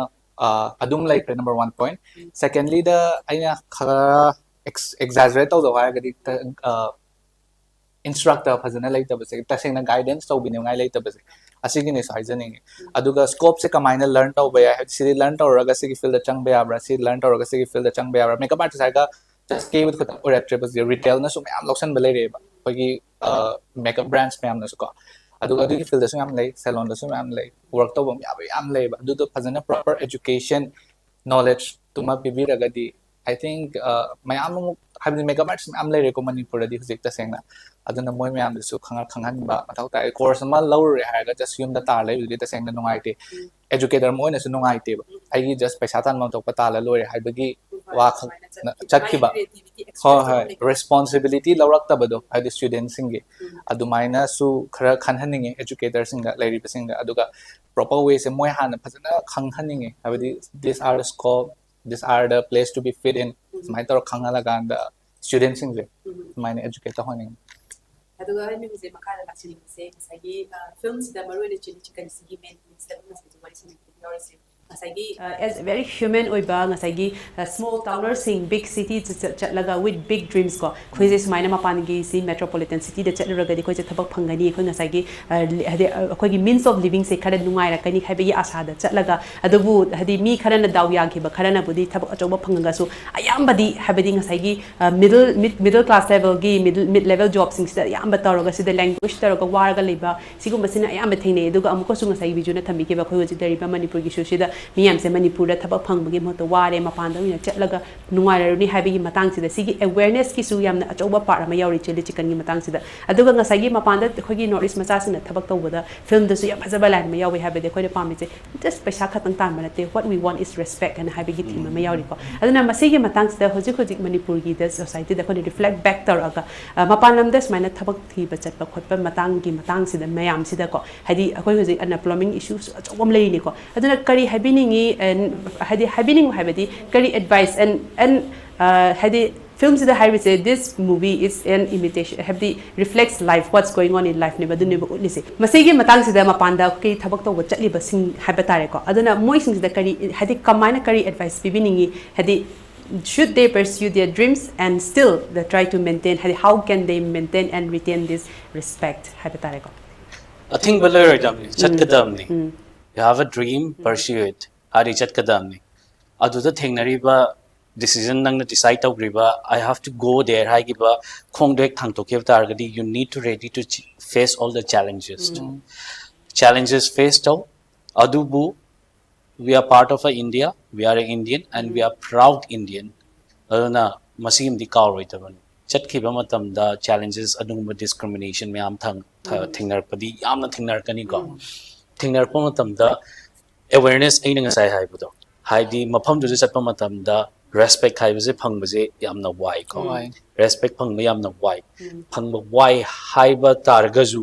ꯑ, ꯑꯗꯨꯝ ꯂꯩꯈ꯭ꯔꯦ, number one point꯫ Secondlyꯗ ꯑꯩꯅ ꯈꯔ exaggerate ꯇꯧꯗꯧ ꯍꯥꯏꯔꯒꯗꯤ, instructor ꯐꯖꯅ ꯂꯩꯇꯕꯁꯦ, ꯇꯁꯦꯡꯅ guidance ꯇꯧꯕꯤꯅꯤꯡꯉꯥꯏ ꯂꯩꯇꯕꯁꯦ, ꯑꯁꯤꯒꯤꯅꯦꯁꯨ ꯍꯥꯏꯖꯅꯤꯡꯉꯤ꯫ ꯑꯗꯨꯒ ꯁ꯭ꯀꯣꯞꯁꯦ ꯀꯃꯥꯏꯅ ꯂꯔꯟ ꯇꯧꯕ ꯌꯥꯏ, ꯍꯥꯏꯗꯤ ꯁꯤꯗꯤ ꯂꯔꯟ ꯇꯧꯔꯒ ꯁꯤꯒꯤ ꯐꯤꯜꯗ ꯆꯪꯕ ꯌꯥꯕ꯭ꯔꯥ, ꯁꯤ ꯂꯔꯟ ꯇꯧꯔꯒ ꯁꯤꯒꯤ ꯐꯤꯜꯗ ꯆꯪꯕ ꯌꯥꯕ꯭ꯔꯥ꯫ ꯃꯦꯀꯞ ꯑꯥꯔꯇꯤꯁ ꯍꯥꯏꯔꯒ just ꯀꯦꯕꯗ ꯈꯛꯇꯪ ꯑꯣꯏꯔꯛꯇ꯭ꯔꯦꯕ ꯍꯧꯖꯤꯛ, ꯔꯤꯇꯦꯜꯅꯁꯨ ꯃꯌꯥꯝ ꯂꯧꯁꯟꯕ ꯂꯩꯔꯦꯕ ꯑꯩꯈꯣꯏꯒꯤ ꯃꯦꯀꯞ ꯕ꯭ꯔꯥꯟꯁ ꯃꯌꯥꯝꯅꯁꯨꯀꯣ꯫ ꯑꯗꯨꯒ ꯑꯗꯨꯒꯤ ꯐꯤꯜꯗꯁꯨ ꯌꯥꯝ ꯂꯩ, ꯁꯦꯂꯣꯟꯗꯁꯨ ꯃꯌꯥꯝ ꯂꯩ, ꯋꯔꯛ ꯇꯧꯕ ꯌꯥꯕ ꯌꯥꯝ ꯂꯩꯌꯦꯕ꯫ ꯑꯗꯨꯗꯣ ꯐꯖꯅ proper education knowledgeꯇꯨꯃ ꯄꯤꯕꯤꯔꯒꯗꯤ, I think, ꯃꯌꯥꯝ ꯑꯃꯨꯛ, ꯍꯥꯏꯕꯗꯤ ꯃꯦꯀꯞ ꯑꯥꯔꯇꯤꯁ ꯃꯌꯥꯝ ꯂꯩꯔꯦꯀꯣ ꯃꯅꯤꯄꯨꯔꯗꯗꯤ ꯍꯧꯖꯤꯛ ꯇꯁꯦꯡꯅ꯫ ꯑꯗꯨꯅ ꯃꯣꯏ ꯃꯌꯥꯝꯗꯁꯨ ꯈꯪꯍꯟꯕ ꯃꯊꯧ ꯇꯥꯏ꯫ ꯀꯣꯔꯁ ꯑꯃ ꯂꯧꯔꯨꯔꯦ ꯍꯥꯏꯔꯒ just ꯌꯨꯝꯗ ꯇꯥꯔ ꯂꯩꯕꯗꯨꯗꯤ ꯇꯁꯦꯡꯅ ꯅꯨꯡꯉꯥꯏꯇꯦ꯫ Educator ꯑꯃ ꯑꯣꯏꯅꯁꯨ ꯅꯨꯡꯉꯥꯏꯇꯦꯕ꯫ ꯑꯩꯒꯤ just ꯄꯩꯁꯥ ꯇꯥꯟꯐꯝ ꯊꯣꯛꯄ ꯇꯥꯜꯂ ꯂꯣꯏꯔꯦ ꯍꯥꯏꯕꯒꯤ ꯋꯥꯈꯛ ꯆꯠꯈꯤꯕ꯫ ꯍꯣꯏ, ꯍꯣꯏ, responsibility ꯂꯧꯔꯛꯇꯕꯗꯣ, ꯍꯥꯏꯗꯤ ꯁ꯭ꯇꯨꯗꯦꯟꯁꯤꯡꯒꯤ, ꯑꯗꯨꯃꯥꯏꯅꯁꯨ ꯈꯔ ꯈꯟꯍꯟꯅꯤꯡꯉꯤ educatorꯁꯤꯡꯗ, ꯂꯩꯔꯤꯕꯁꯤꯡꯗ꯫ ꯑꯗꯨꯒ proper wayꯁꯦ ꯃꯣꯏ ꯍꯥꯟꯅ ꯐꯖꯅ ꯈꯪꯍꯟꯅꯤꯡꯉꯤ, ꯍꯥꯏꯕꯗꯤ these are the scope, these are the place to be fit in, ꯁꯨꯃꯥꯏꯅ ꯇꯧꯔ ꯈꯪꯍꯜꯂꯀꯥꯟꯗ ꯁ꯭ꯇꯨꯗꯦꯟꯁꯤꯡꯁꯦ ꯑꯗꯨꯃꯥꯏꯅ educate ꯇꯧꯍꯟꯅꯤꯡꯉꯤ꯫ ꯑꯗꯨꯒ ꯑꯩꯅ ꯍꯧꯖꯤꯛ ꯃꯈꯥꯗ ꯂꯥꯛꯆꯅꯤꯡꯕꯁꯦ ꯉꯁꯥꯏꯒꯤ ꯐꯤꯜꯝꯁꯤꯗ ꯃꯔꯨꯑꯣꯏꯅ ꯆꯤꯂꯤ ꯆꯤꯀꯟꯁꯤꯒꯤ ꯃꯦꯟ ꯃꯤꯠꯁꯤꯗ ꯉꯁꯥꯏꯒꯤ ꯋꯥꯔꯤ ꯁꯥꯟꯅꯕꯤꯕ ꯌꯥꯎꯔꯤꯁꯦ꯫ ꯉꯁꯥꯏꯒꯤ as very human ꯑꯣꯏꯕ, ꯉꯁꯥꯏꯒꯤ small townerꯁꯤꯡ big cityꯁꯤꯗ ꯆꯠꯂꯒ with big dreamsꯀꯣ, ꯑꯩꯈꯣꯏꯁꯦ ꯁꯨꯃꯥꯏꯅ ꯃꯄꯥꯟꯒꯤ ꯁꯤ metropolitan cityꯗ ꯆꯠꯂꯨꯔꯒꯗꯤ ꯑꯩꯈꯣꯏꯁꯦ ꯊꯕꯛ ꯐꯪꯒꯅꯤ, ꯑꯩꯈꯣꯏ ꯉꯁꯥꯏꯒꯤ ꯍꯥꯏꯗꯤ ꯑꯩꯈꯣꯏꯒꯤ means of livingꯁꯦ ꯈꯔ ꯅꯨꯡꯉꯥꯏꯔꯛꯀꯅꯤ ꯍꯥꯏꯕꯒꯤ ꯑꯥꯁꯥꯗ ꯆꯠꯂꯒ, ꯑꯗꯨꯕꯨ ꯍꯥꯏꯗꯤ ꯃꯤ ꯈꯔꯅ ꯗꯥꯎ ꯌꯥꯈꯤꯕ ꯈꯔꯅꯕꯨꯗꯤ ꯊꯕꯛ ꯑꯆꯧꯕ ꯐꯪꯉꯒꯁꯨ, ꯑꯌꯥꯝꯕꯗꯤ ꯍꯥꯏꯕꯗꯤ ꯉꯁꯥꯏꯒꯤ middle mid middle class levelꯒꯤ middle mid level jobꯁꯤꯡꯁꯤꯗ ꯑꯌꯥꯝꯕ ꯇꯧꯔꯒ ꯁꯤꯗ language ꯇꯧꯔꯒ ꯋꯥꯔꯒ ꯂꯩꯕ, ꯁꯤꯒꯨꯝꯕꯁꯤꯅ ꯑꯌꯥꯝꯕ ꯊꯦꯡꯅꯩ꯫ ꯑꯗꯨꯒ ꯑꯃꯨꯛꯀꯁꯨ ꯉꯁꯥꯏꯒꯤ ꯕꯤꯖꯨꯅ ꯊꯝꯕꯤꯈꯤꯕ ꯑꯩꯈꯣꯏ ꯍꯧꯖꯤꯛ ꯂꯩꯔꯤꯕ ꯃꯅꯤꯄꯨꯔꯒꯤ ꯏꯁꯨꯁꯤꯗ ꯃꯤꯌꯥꯝꯁꯦ ꯃꯅꯤꯄꯨꯔꯗ ꯊꯕꯛ ꯐꯪꯕꯒꯤ ꯃꯍꯨꯠꯇ ꯋꯥꯔꯦ, ꯃꯄꯥꯟꯗ ꯑꯣꯏꯅ ꯆꯠꯂꯒ ꯅꯨꯡꯉꯥꯏꯔꯔꯨꯅꯤ ꯍꯥꯏꯕꯒꯤ ꯃꯇꯥꯡꯁꯤꯗ, ꯁꯤꯒꯤ awareness ꯀꯤꯁꯨ ꯌꯥꯝꯅ ꯑꯆꯧꯕ part ꯑꯃ ꯌꯥꯎꯔꯤ chilli chicken ꯒꯤ ꯃꯇꯥꯡꯁꯤꯗ꯫ ꯑꯗꯨꯒ ꯉꯁꯥꯏꯒꯤ ꯃꯄꯥꯟꯗ ꯑꯩꯈꯣꯏꯒꯤ North East ꯃꯆꯥꯁꯤꯡꯅ ꯊꯕꯛ ꯇꯧꯕꯗ film ꯗꯁꯨ ꯌꯥꯝ ꯐꯖꯕ line ꯑꯃ ꯌꯥꯎꯋꯦ ꯍꯥꯏꯕꯗꯤ, ꯑꯩꯈꯣꯏꯅ ꯄꯥꯝꯃꯤꯁꯦ just ꯄꯩꯁꯥ ꯈꯛꯇꯪ ꯇꯥꯟꯕ ꯅꯠꯇꯦ, what we want is respect ꯍꯥꯏꯅ ꯍꯥꯏꯕꯒꯤ theme ꯑꯃ ꯌꯥꯎꯔꯤꯀꯣ꯫ ꯑꯗꯨꯅ ꯃꯁꯤꯒꯤ ꯃꯇꯥꯡꯁꯤꯗ ꯍꯧꯖꯤꯛ ꯍꯧꯖꯤꯛ ꯃꯅꯤꯄꯨꯔꯒꯤꯗ society ꯗ ꯑꯩꯈꯣꯏꯅ reflect back ꯇꯧꯔꯛꯑꯒ, ꯑ, ꯃꯄꯥꯟ ꯂꯝꯗ ꯁꯨꯃꯥꯏꯅ ꯊꯕꯛ ꯊꯤꯕ ꯆꯠꯄ ꯈꯣꯠꯄ ꯃꯇꯥꯡꯒꯤ ꯃꯇꯥꯡꯁꯤꯗ ꯃꯌꯥꯝꯁꯤꯗꯀꯣ, ꯍꯥꯏꯗꯤ ꯑꯩꯈꯣꯏ ꯍꯧꯖꯤꯛ unemployment issue ꯁꯨ ꯑꯆꯧꯕ ꯑꯃ ꯂꯩꯔꯤꯅꯤꯀꯣ꯫ ꯑꯗꯨꯅ ꯀꯔꯤ ꯍꯥꯏꯕꯤꯅꯤꯡꯉꯤ, and ꯍꯥꯏꯗꯤ ꯍꯥꯏꯕꯤꯅꯤꯡꯕ ꯍꯥꯏꯕꯗꯤ ꯀꯔꯤ advice and, and, ꯑ, ꯍꯥꯏꯗꯤ film ꯁꯤꯗ ꯍꯥꯏꯔꯤꯁꯦ, this movie is an imitation, ꯍꯥꯏꯕꯗꯤ reflects life, what's going on in life ꯅꯦꯕ, ꯑꯗꯨꯅꯦꯕ ꯎꯠꯂꯤꯁꯦ꯫ ꯃꯁꯤꯒꯤ ꯃꯇꯥꯡꯁꯤꯗ ꯃꯄꯥꯟꯗ ꯑꯩꯈꯣꯏ ꯊꯕꯛ ꯇꯧꯕ ꯆꯠꯂꯤꯕꯁꯤꯡ ꯍꯥꯏꯕ ꯇꯥꯔꯦꯀꯣ, ꯑꯗꯨꯅ ꯃꯣꯏꯁꯤꯡꯁꯤꯗ ꯀꯔꯤ, ꯍꯥꯏꯗꯤ ꯀꯃꯥꯏꯅ ꯀꯔꯤ advice ꯄꯤꯕꯤꯅꯤꯡꯉꯤ, ꯍꯥꯏꯗꯤ should they pursue their dreams and still they try to maintain, ꯍꯥꯏꯗꯤ how can they maintain and retain this respect ꯍꯥꯏꯕ ꯇꯥꯔꯦꯀꯣ꯫ ꯑꯊꯤꯡꯕ ꯂꯩꯔꯣꯏꯗꯕꯅꯤ, ꯆꯠꯀꯗꯕꯅꯤ꯫ You have a dream, pursue it. ꯍꯥꯏꯗꯤ ꯆꯠꯀꯗꯕꯅꯤ꯫ ꯑꯗꯨꯗ ꯊꯦꯡꯅꯔꯤꯕ decision, ꯅꯪꯅ decide ꯇꯧꯈ꯭ꯔꯤꯕ "I have to go there" ꯍꯥꯏꯈꯤꯕ ꯈꯣꯡꯗꯣ ꯍꯦꯛ ꯊꯥꯡꯗꯣꯛꯈꯤꯕ ꯇꯥꯔꯒꯗꯤ, you need to ready to ch- face all the challenges. Challenges face ꯇꯧ꯫ ꯑꯗꯨꯕꯨ we are part of a India, we are an Indian and we are proud Indian. ꯑꯗꯨꯅ ꯃꯁꯤꯃꯗꯤ ꯀꯥꯎꯔꯣꯏꯗꯕꯅꯤ꯫ ꯆꯠꯈꯤꯕ ꯃꯇꯝꯗ challenges, ꯑꯗꯨꯒꯨꯝꯕ discrimination ꯃꯌꯥꯝ ꯊꯪ- ꯊ- ꯊꯦꯡꯅꯔꯛꯄꯗꯤ ꯌꯥꯝꯅ ꯊꯦꯡꯅꯔꯛꯀꯅꯤꯀꯣ꯫ ꯊꯦꯡꯅꯔꯛꯄ ꯃꯇꯝꯗ awareness, ꯑꯩꯅ ꯉꯁꯥꯏ ꯍꯥꯏꯕꯗꯣ, ꯍꯥꯏꯗꯤ ꯃꯐꯝꯗꯨꯗ ꯆꯠꯄ ꯃꯇꯝꯗ respect ꯍꯥꯏꯕꯁꯦ ꯐꯪꯕꯁꯦ ꯌꯥꯝꯅ ꯋꯥꯏꯀꯣ꯫ ꯋꯥꯏ꯫ Respect ꯐꯪꯕ ꯌꯥꯝꯅ ꯋꯥꯏ꯫ ꯐꯪꯕ ꯋꯥꯏ ꯍꯥꯏꯕ ꯇꯥꯔꯒꯁꯨ,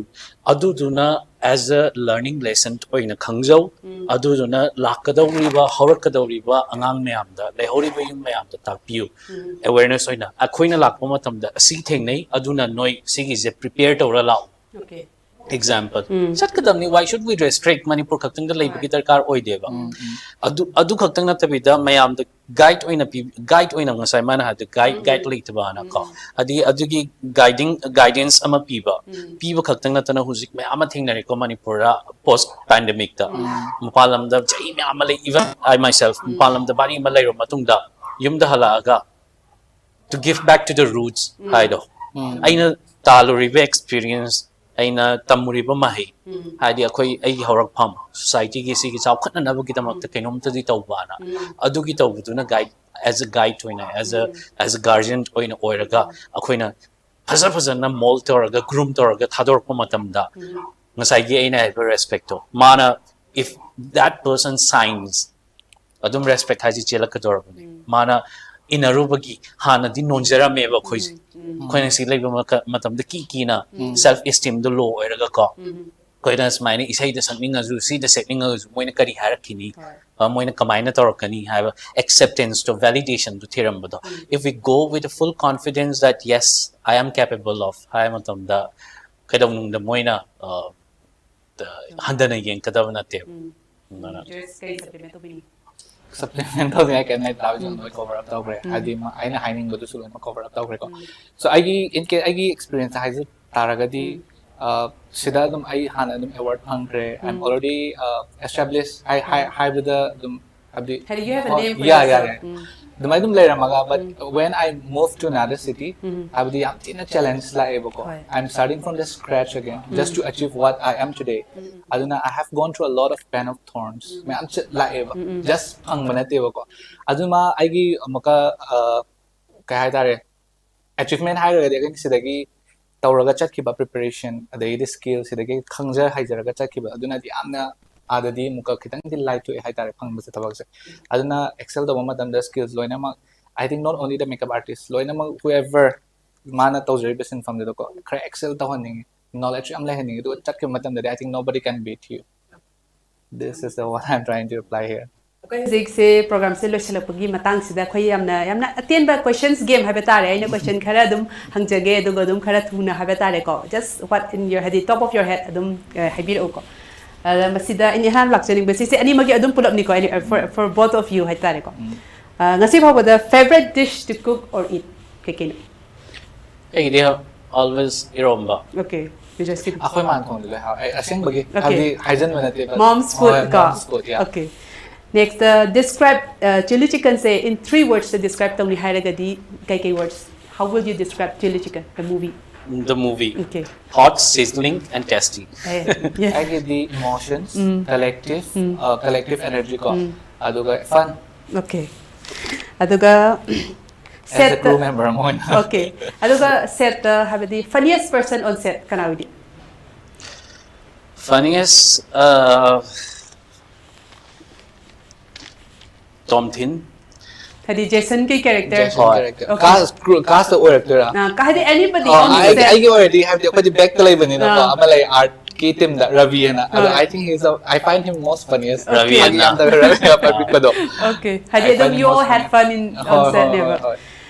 ꯑꯗꯨꯗꯨꯅ as a learning lesson ꯑꯣꯏꯅ ꯈꯪꯖꯧ꯫ ꯑꯗꯨꯗꯨꯅ ꯂꯥꯛꯀꯗꯧꯔꯤꯕ, ꯍꯧꯔꯛꯀꯗꯧꯔꯤꯕ ꯑꯉꯥꯡ ꯃꯌꯥꯝꯗ, ꯂꯩꯍꯧꯔꯤꯕ ꯌꯨꯝ ꯃꯌꯥꯝꯗ ꯇꯥꯛꯄꯤꯌꯨ꯫ Awareness ꯑꯣꯏꯅ, ꯑꯩꯈꯣꯏꯅ ꯂꯥꯛꯄ ꯃꯇꯝꯗ ꯑꯁꯤ ꯊꯦꯡꯅꯩ, ꯑꯗꯨꯅ ꯅꯣꯏ ꯁꯤꯒꯤꯁꯦ prepare ꯇꯧꯔ ꯂꯥꯛꯑꯣ꯫ Okay. Example, ꯆꯠꯀꯗꯕꯅꯤ, why should we restrict? Manipur ꯈꯛꯇꯪꯗ ꯂꯩꯕꯒꯤ ꯗꯔꯀꯥꯔ ꯑꯣꯏꯗꯦꯕ꯫ ꯑꯗꯨ ꯑꯗꯨ ꯈꯛꯇꯪ ꯅꯠꯇꯕꯤꯗ, ꯃꯌꯥꯝꯗ guide ꯑꯣꯏꯅ ꯄꯤ, guide ꯑꯣꯏꯅ, ꯉꯁꯥꯏ ꯃꯥꯅ ꯍꯥꯏꯕꯗ guide, guide ꯂꯩꯇꯕꯅ ꯀꯣ, ꯍꯥꯏꯗꯤ ꯑꯗꯨꯒꯤ guiding, guidance ꯑꯃ ꯄꯤꯕ, ꯄꯤꯕ ꯈꯛꯇꯪ ꯅꯠꯇꯅ ꯍꯧꯖꯤꯛ ꯃꯌꯥꯝ ꯑꯃ ꯊꯦꯡꯅꯔꯦꯀꯣ ꯃꯅꯤꯄꯨꯔꯗ post pandemic ꯇ꯫ ꯃꯄꯥꯟ ꯂꯝꯗ ꯆꯍꯤ ꯃꯌꯥꯝ ꯑꯃ ꯂꯩ, even I myself, ꯃꯄꯥꯟ ꯂꯝꯗ ꯃꯔꯤ ꯑꯃ ꯂꯩꯔꯕ ꯃꯇꯨꯡꯗ ꯌꯨꯝꯗ ꯍꯜꯂꯛꯑꯒ to give back to the roots ꯍꯥꯏꯗꯣ, ꯑꯩꯅ ꯇꯥꯜꯂꯨꯔꯤꯕ experience, ꯑꯩꯅ ꯇꯝꯃꯨꯔꯤꯕ ꯃꯍꯩ, ꯍꯥꯏꯗꯤ ꯑꯩꯈꯣꯏ, ꯑꯩꯒꯤ ꯍꯧꯔꯛꯐꯝ, ꯁꯣꯁꯥꯏꯇꯤꯒꯤ ꯁꯤꯒꯤ ꯆꯥꯎꯈꯠꯅꯅꯕꯒꯤꯗꯃꯛꯇ ꯀꯩꯅꯣꯝꯇꯗꯤ ꯇꯧꯕꯅ, ꯑꯗꯨꯒꯤ ꯇꯧꯕꯗꯨꯅ ꯒꯥꯏꯗ, ꯑꯦꯁ ꯑ ꯒꯥꯏꯗ ꯑꯣꯏꯅ, ꯑꯦꯁ ꯑ ꯑꯦꯁ ꯑ ꯒꯥꯔꯖꯤꯌꯟ ꯑꯣꯏꯅ ꯑꯣꯏꯔꯒ ꯑꯩꯈꯣꯏꯅ ꯐꯖ ꯐꯖꯅ ꯃꯣꯜ ꯇꯧꯔꯒ, ꯒ꯭ꯔꯨꯝ ꯇꯧꯔꯒ ꯊꯥꯗꯣꯔꯛꯄ ꯃꯇꯝꯗ, ꯉꯁꯥꯏꯒꯤ ꯑꯩꯅ ꯍꯥꯏꯕ ꯔꯦꯁꯄꯦꯛꯇꯣ, ꯃꯥꯅ, if that person signs, ꯑꯗꯨꯝ ꯔꯦꯁꯄꯦꯛ ꯍꯥꯏꯁꯦ ꯆꯦꯜꯂꯛꯀꯗꯧꯔꯕꯅꯤ꯫ ꯃꯥꯅ ꯏꯟꯅꯔꯨꯕꯒꯤ, ꯍꯥꯟꯅꯗꯤ ꯅꯣꯟꯖꯔꯝꯃꯦꯕ ꯑꯩꯈꯣꯏꯁꯦ꯫ ꯑꯩꯈꯣꯏꯅ ꯁꯤ ꯂꯩꯕ ꯃꯇꯝꯗ ꯀꯤ ꯀꯤꯅ ꯁꯦꯜꯐ ꯏꯁꯇꯤꯝꯗꯣ ꯂꯣ ꯑꯣꯏꯔꯒꯀꯣ, ꯑꯩꯈꯣꯏꯅ ꯁꯨꯃꯥꯏꯅ ꯏꯁꯩꯗ ꯁꯛꯅꯤꯡꯉꯁꯨ, ꯁꯤꯗ ꯁꯛꯅꯤꯡꯉꯁꯨ, ꯃꯣꯏꯅ ꯀꯔꯤ ꯍꯥꯏꯔꯛꯈꯤꯅꯤ, ꯃꯣꯏꯅ ꯀꯃꯥꯏꯅ ꯇꯧꯔꯛꯀꯅꯤ ꯍꯥꯏꯕ ꯑꯦꯛꯁꯦꯞꯇꯦꯟꯁꯇꯣ, ꯚꯦꯂꯤꯗꯦꯁꯟꯗꯣ ꯊꯤꯔꯝꯕꯗꯣ꯫ If we go with the full confidence that yes, I am capable of ꯍꯥꯏꯕ ꯃꯇꯝꯗ, ꯀꯩꯗꯧꯅꯨꯡꯗ ꯃꯣꯏꯅ ꯍꯟꯊꯅ ꯌꯦꯡꯒꯗꯕ ꯅꯠꯇꯦꯕ꯫ ꯁꯄ꯭ꯂꯤꯃꯦꯟ ꯇꯧꯅꯤꯡꯉꯥꯏ ꯀꯩꯝ ꯂꯩꯇ꯭ꯔꯥ, ꯍꯧꯖꯤꯛ ꯂꯣꯏ ꯀꯣꯚꯔ ꯑꯞ ꯇꯧꯈ꯭ꯔꯦ꯫ ꯍꯥꯏꯗꯤ ꯑꯩꯅ ꯍꯥꯏꯅꯤꯡꯕꯗꯨꯁꯨ ꯂꯣꯏꯅꯃꯛ ꯀꯣꯚꯔ ꯑꯞ ꯇꯧꯈ꯭ꯔꯦꯀꯣ꯫ ꯁꯣ ꯑꯩꯒꯤ, in case ꯑꯩꯒꯤ ꯑꯦꯛꯁꯄꯤꯔꯤꯌꯦꯟꯁ ꯍꯥꯏꯖ ꯇꯥꯔꯒꯗꯤ, ꯁꯤꯗ ꯑꯗꯨꯝ ꯑꯩ ꯍꯥꯟꯅ ꯑꯗꯨꯝ ꯑꯦꯋꯥꯔꯗ ꯐꯪꯈ꯭ꯔꯦ꯫ I am already established ꯍꯥꯏꯕꯗ ꯑꯗꯨꯝ, ꯍꯥꯏꯕꯗꯤ, ꯍꯥꯏꯗꯤ you have a name for yeah, yeah, yourself. yeah. ꯑꯗꯨꯃꯥꯏꯅ ꯑꯗꯨꯝ ꯂꯩꯔꯝꯃꯒ, but when I move to another city, ꯍꯥꯏꯕꯗꯤ ꯌꯥꯝ ꯊꯤꯅ ꯆꯦꯂꯦꯟꯖ ꯂꯥꯛꯑꯦꯕꯀꯣ꯫ ꯍꯣꯏ. I am starting from the scratch again, just to achieve what I am today. ꯑꯗꯨꯅ I have gone through a lot of pain of thorns. ꯃꯌꯥꯝ ꯂꯥꯛꯑꯦꯕ, just ꯐꯪꯕ ꯅꯠꯇꯦꯕꯀꯣ꯫ ꯑꯗꯨꯃ ꯑꯩꯒꯤ ꯑꯃꯨꯛꯀ, ꯑ, ꯀꯩ ꯍꯥꯏꯇꯥꯔꯦ, ꯑꯦꯆꯤꯚꯃꯦꯟ ꯍꯥꯏꯔꯒꯗꯤ ꯑꯩꯈꯣꯏꯅ ꯁꯤꯗꯒꯤ ꯇꯧꯔꯒ ꯆꯠꯈꯤꯕ ꯄ꯭ꯔꯤꯄꯦꯔꯦꯁꯟ, ꯑꯗꯒꯤꯗꯤ ꯁ꯭ꯀꯤꯜ, ꯁꯤꯗꯒꯤ ꯈꯪꯖ ꯍꯩꯖꯔꯒ ꯆꯠꯈꯤꯕ, ꯑꯗꯨꯅꯗꯤ ꯌꯥꯝꯅ ꯑꯥꯗꯗꯤ ꯑꯃꯨꯛꯀ ꯈꯤꯇꯪꯗꯤ ꯂꯥꯏꯊꯣꯛꯑꯦ ꯍꯥꯏꯇꯥꯔꯦ, ꯐꯪꯕꯁꯦ ꯊꯕꯛꯁꯦ꯫ ꯑꯗꯨꯅ ꯑꯦꯛꯁꯦꯜ ꯇꯧꯕ ꯃꯇꯝꯗ ꯁ꯭ꯀꯤꯜꯁ ꯂꯣꯏꯅꯃꯛ, I think not only the makeup artist, ꯂꯣꯏꯅꯃꯛ whoever ꯃꯥꯅ ꯇꯧꯖꯔꯤꯕ ꯁꯤꯟꯐꯝꯗꯨꯗꯀꯣ ꯈꯔ ꯑꯦꯛꯁꯦꯜ ꯇꯧꯍꯟꯅꯤꯡꯉꯤ, ꯅꯣꯂꯦꯖꯁꯨ ꯌꯥꯝ ꯂꯩꯍꯟꯅꯤꯡꯉꯤ꯫ ꯑꯗꯨꯒ ꯆꯠꯈꯤꯕ ꯃꯇꯝꯗꯗꯤ I think nobody can beat you. This is the what I'm trying to apply here. ꯍꯧꯖꯤꯛꯁꯦ ꯄ꯭ꯔꯣꯒ꯭ꯔꯥꯝꯁꯦ ꯂꯣꯏꯁꯤꯜꯂꯛꯄꯒꯤ ꯃꯇꯥꯡꯁꯤꯗ ꯑꯩꯈꯣꯏ ꯌꯥꯝꯅ, ꯌꯥꯝꯅ ꯑꯇꯦꯟꯕ ꯀꯣꯏꯁꯟꯁ ꯒꯦꯝ ꯍꯥꯏꯕ ꯇꯥꯔꯦ꯫ ꯑꯩꯅ ꯀꯣꯏꯁꯟ ꯈꯔ ꯑꯗꯨꯝ ꯍꯪꯖꯒꯦ, ꯑꯗꯨꯒ ꯑꯗꯨꯝ ꯈꯔ ꯊꯨꯅ ꯍꯥꯏꯕ ꯇꯥꯔꯦꯀꯣ꯫ Just what in your, ꯍꯥꯏꯗꯤ top of your head ꯑꯗꯨꯝ, ꯑ, ꯍꯥꯏꯕꯤꯔꯛꯎꯀꯣ꯫ ꯑꯗ ꯃꯁꯤꯗ ꯑꯩꯅ ꯏꯍꯥꯟ ꯂꯥꯛꯆꯅꯤꯡꯕꯁꯦ, ꯁꯤ ꯑꯅꯤꯃꯛꯀꯤ ꯑꯗꯨꯝ ꯄꯨꯂꯞꯅꯤꯀꯣ, ꯑꯩꯅ, for, for both of you ꯍꯥꯏꯇꯥꯔꯦꯀꯣ꯫ ꯑ, ꯉꯁꯤ ꯐꯥꯎꯕꯗ favorite dish to cook or eat ꯀꯩ ꯀꯩꯅꯣ? ꯑꯩꯒꯤꯗꯤ always eromba. Okay, you just eat. ꯑꯩꯈꯣꯏ ꯃꯥꯅ ꯊꯣꯡꯕꯗꯤ ꯂꯣꯏ ꯍꯥꯎꯋꯦ꯫ ꯑꯩ ꯑꯁꯦꯡꯕꯒꯤ, Okay. ꯍꯥꯏꯗꯤ ꯍꯥꯏꯖꯟꯕ ꯅꯠꯇꯦꯕ꯫ Mom's food ꯍꯣꯏ, ꯀꯣ? Mom's food, yeah. Okay. Next, uh, describe, uh, Chilli Chickenꯁꯦ in three words ꯇ describe ꯇꯧꯅꯤ ꯍꯥꯏꯔꯒꯗꯤ ꯀꯩ ꯀꯩ words? How will you describe Chilli Chicken, the movie? the movie. Okay. Hot, sizzling, and tasty. Eh, yes. ꯑꯩꯒꯤꯗꯤ emotions, Mm. collective, Mm. uh, collective energy ꯀꯣ, Mm. ꯑꯗꯨꯒ fun. Okay. ꯑꯗꯨꯒ As a crew set member ꯑꯃ ꯑꯣꯏꯅ. Okay. ꯑꯗꯨꯒ set ꯇ ꯍꯥꯏꯕꯗꯤ funniest person on set ꯀꯅꯥ ꯑꯣꯏꯗꯤ? Funniest, uh, Tom Thin. ꯍꯥꯏꯗꯤ Jason ꯀꯤ character. Jason ꯍꯣꯏ. character. Okay. Cast, crew, cast ꯑꯣꯏꯔꯛꯇꯣꯏꯔꯥ? ꯑ, ꯀ- ꯍꯥꯏꯗꯤ anybody ꯑꯣ, on ꯑꯩ- set. ꯑꯩꯒꯤ ꯑꯣꯏꯔꯗꯤ ꯍꯥꯏꯕꯗꯤ ꯑꯩꯈꯣꯏꯗꯤ back ꯇ ꯂꯩꯕꯅꯤꯅꯀꯣ, ꯑꯥ. ꯑꯃ ꯂꯩ art ꯀꯤ team ꯗ, ꯔꯕꯤ ꯍꯥꯏꯅ. ꯑꯗꯣ ꯑꯥ. I think he's a, I find him most funniest. Okay. ꯐꯅꯤ ꯌꯥꯝ ꯇꯧꯋꯦ ꯔꯕꯤ ꯑꯄꯤꯛꯄꯗꯣ. Okay. ꯍꯥꯏꯗꯤ I ꯑꯗꯨꯝ find you him all most had funny. fun in ꯍꯣꯏ, on set ꯍꯣꯏ, ꯅꯦꯕ. ꯍꯣꯏ, ꯍꯣꯏ.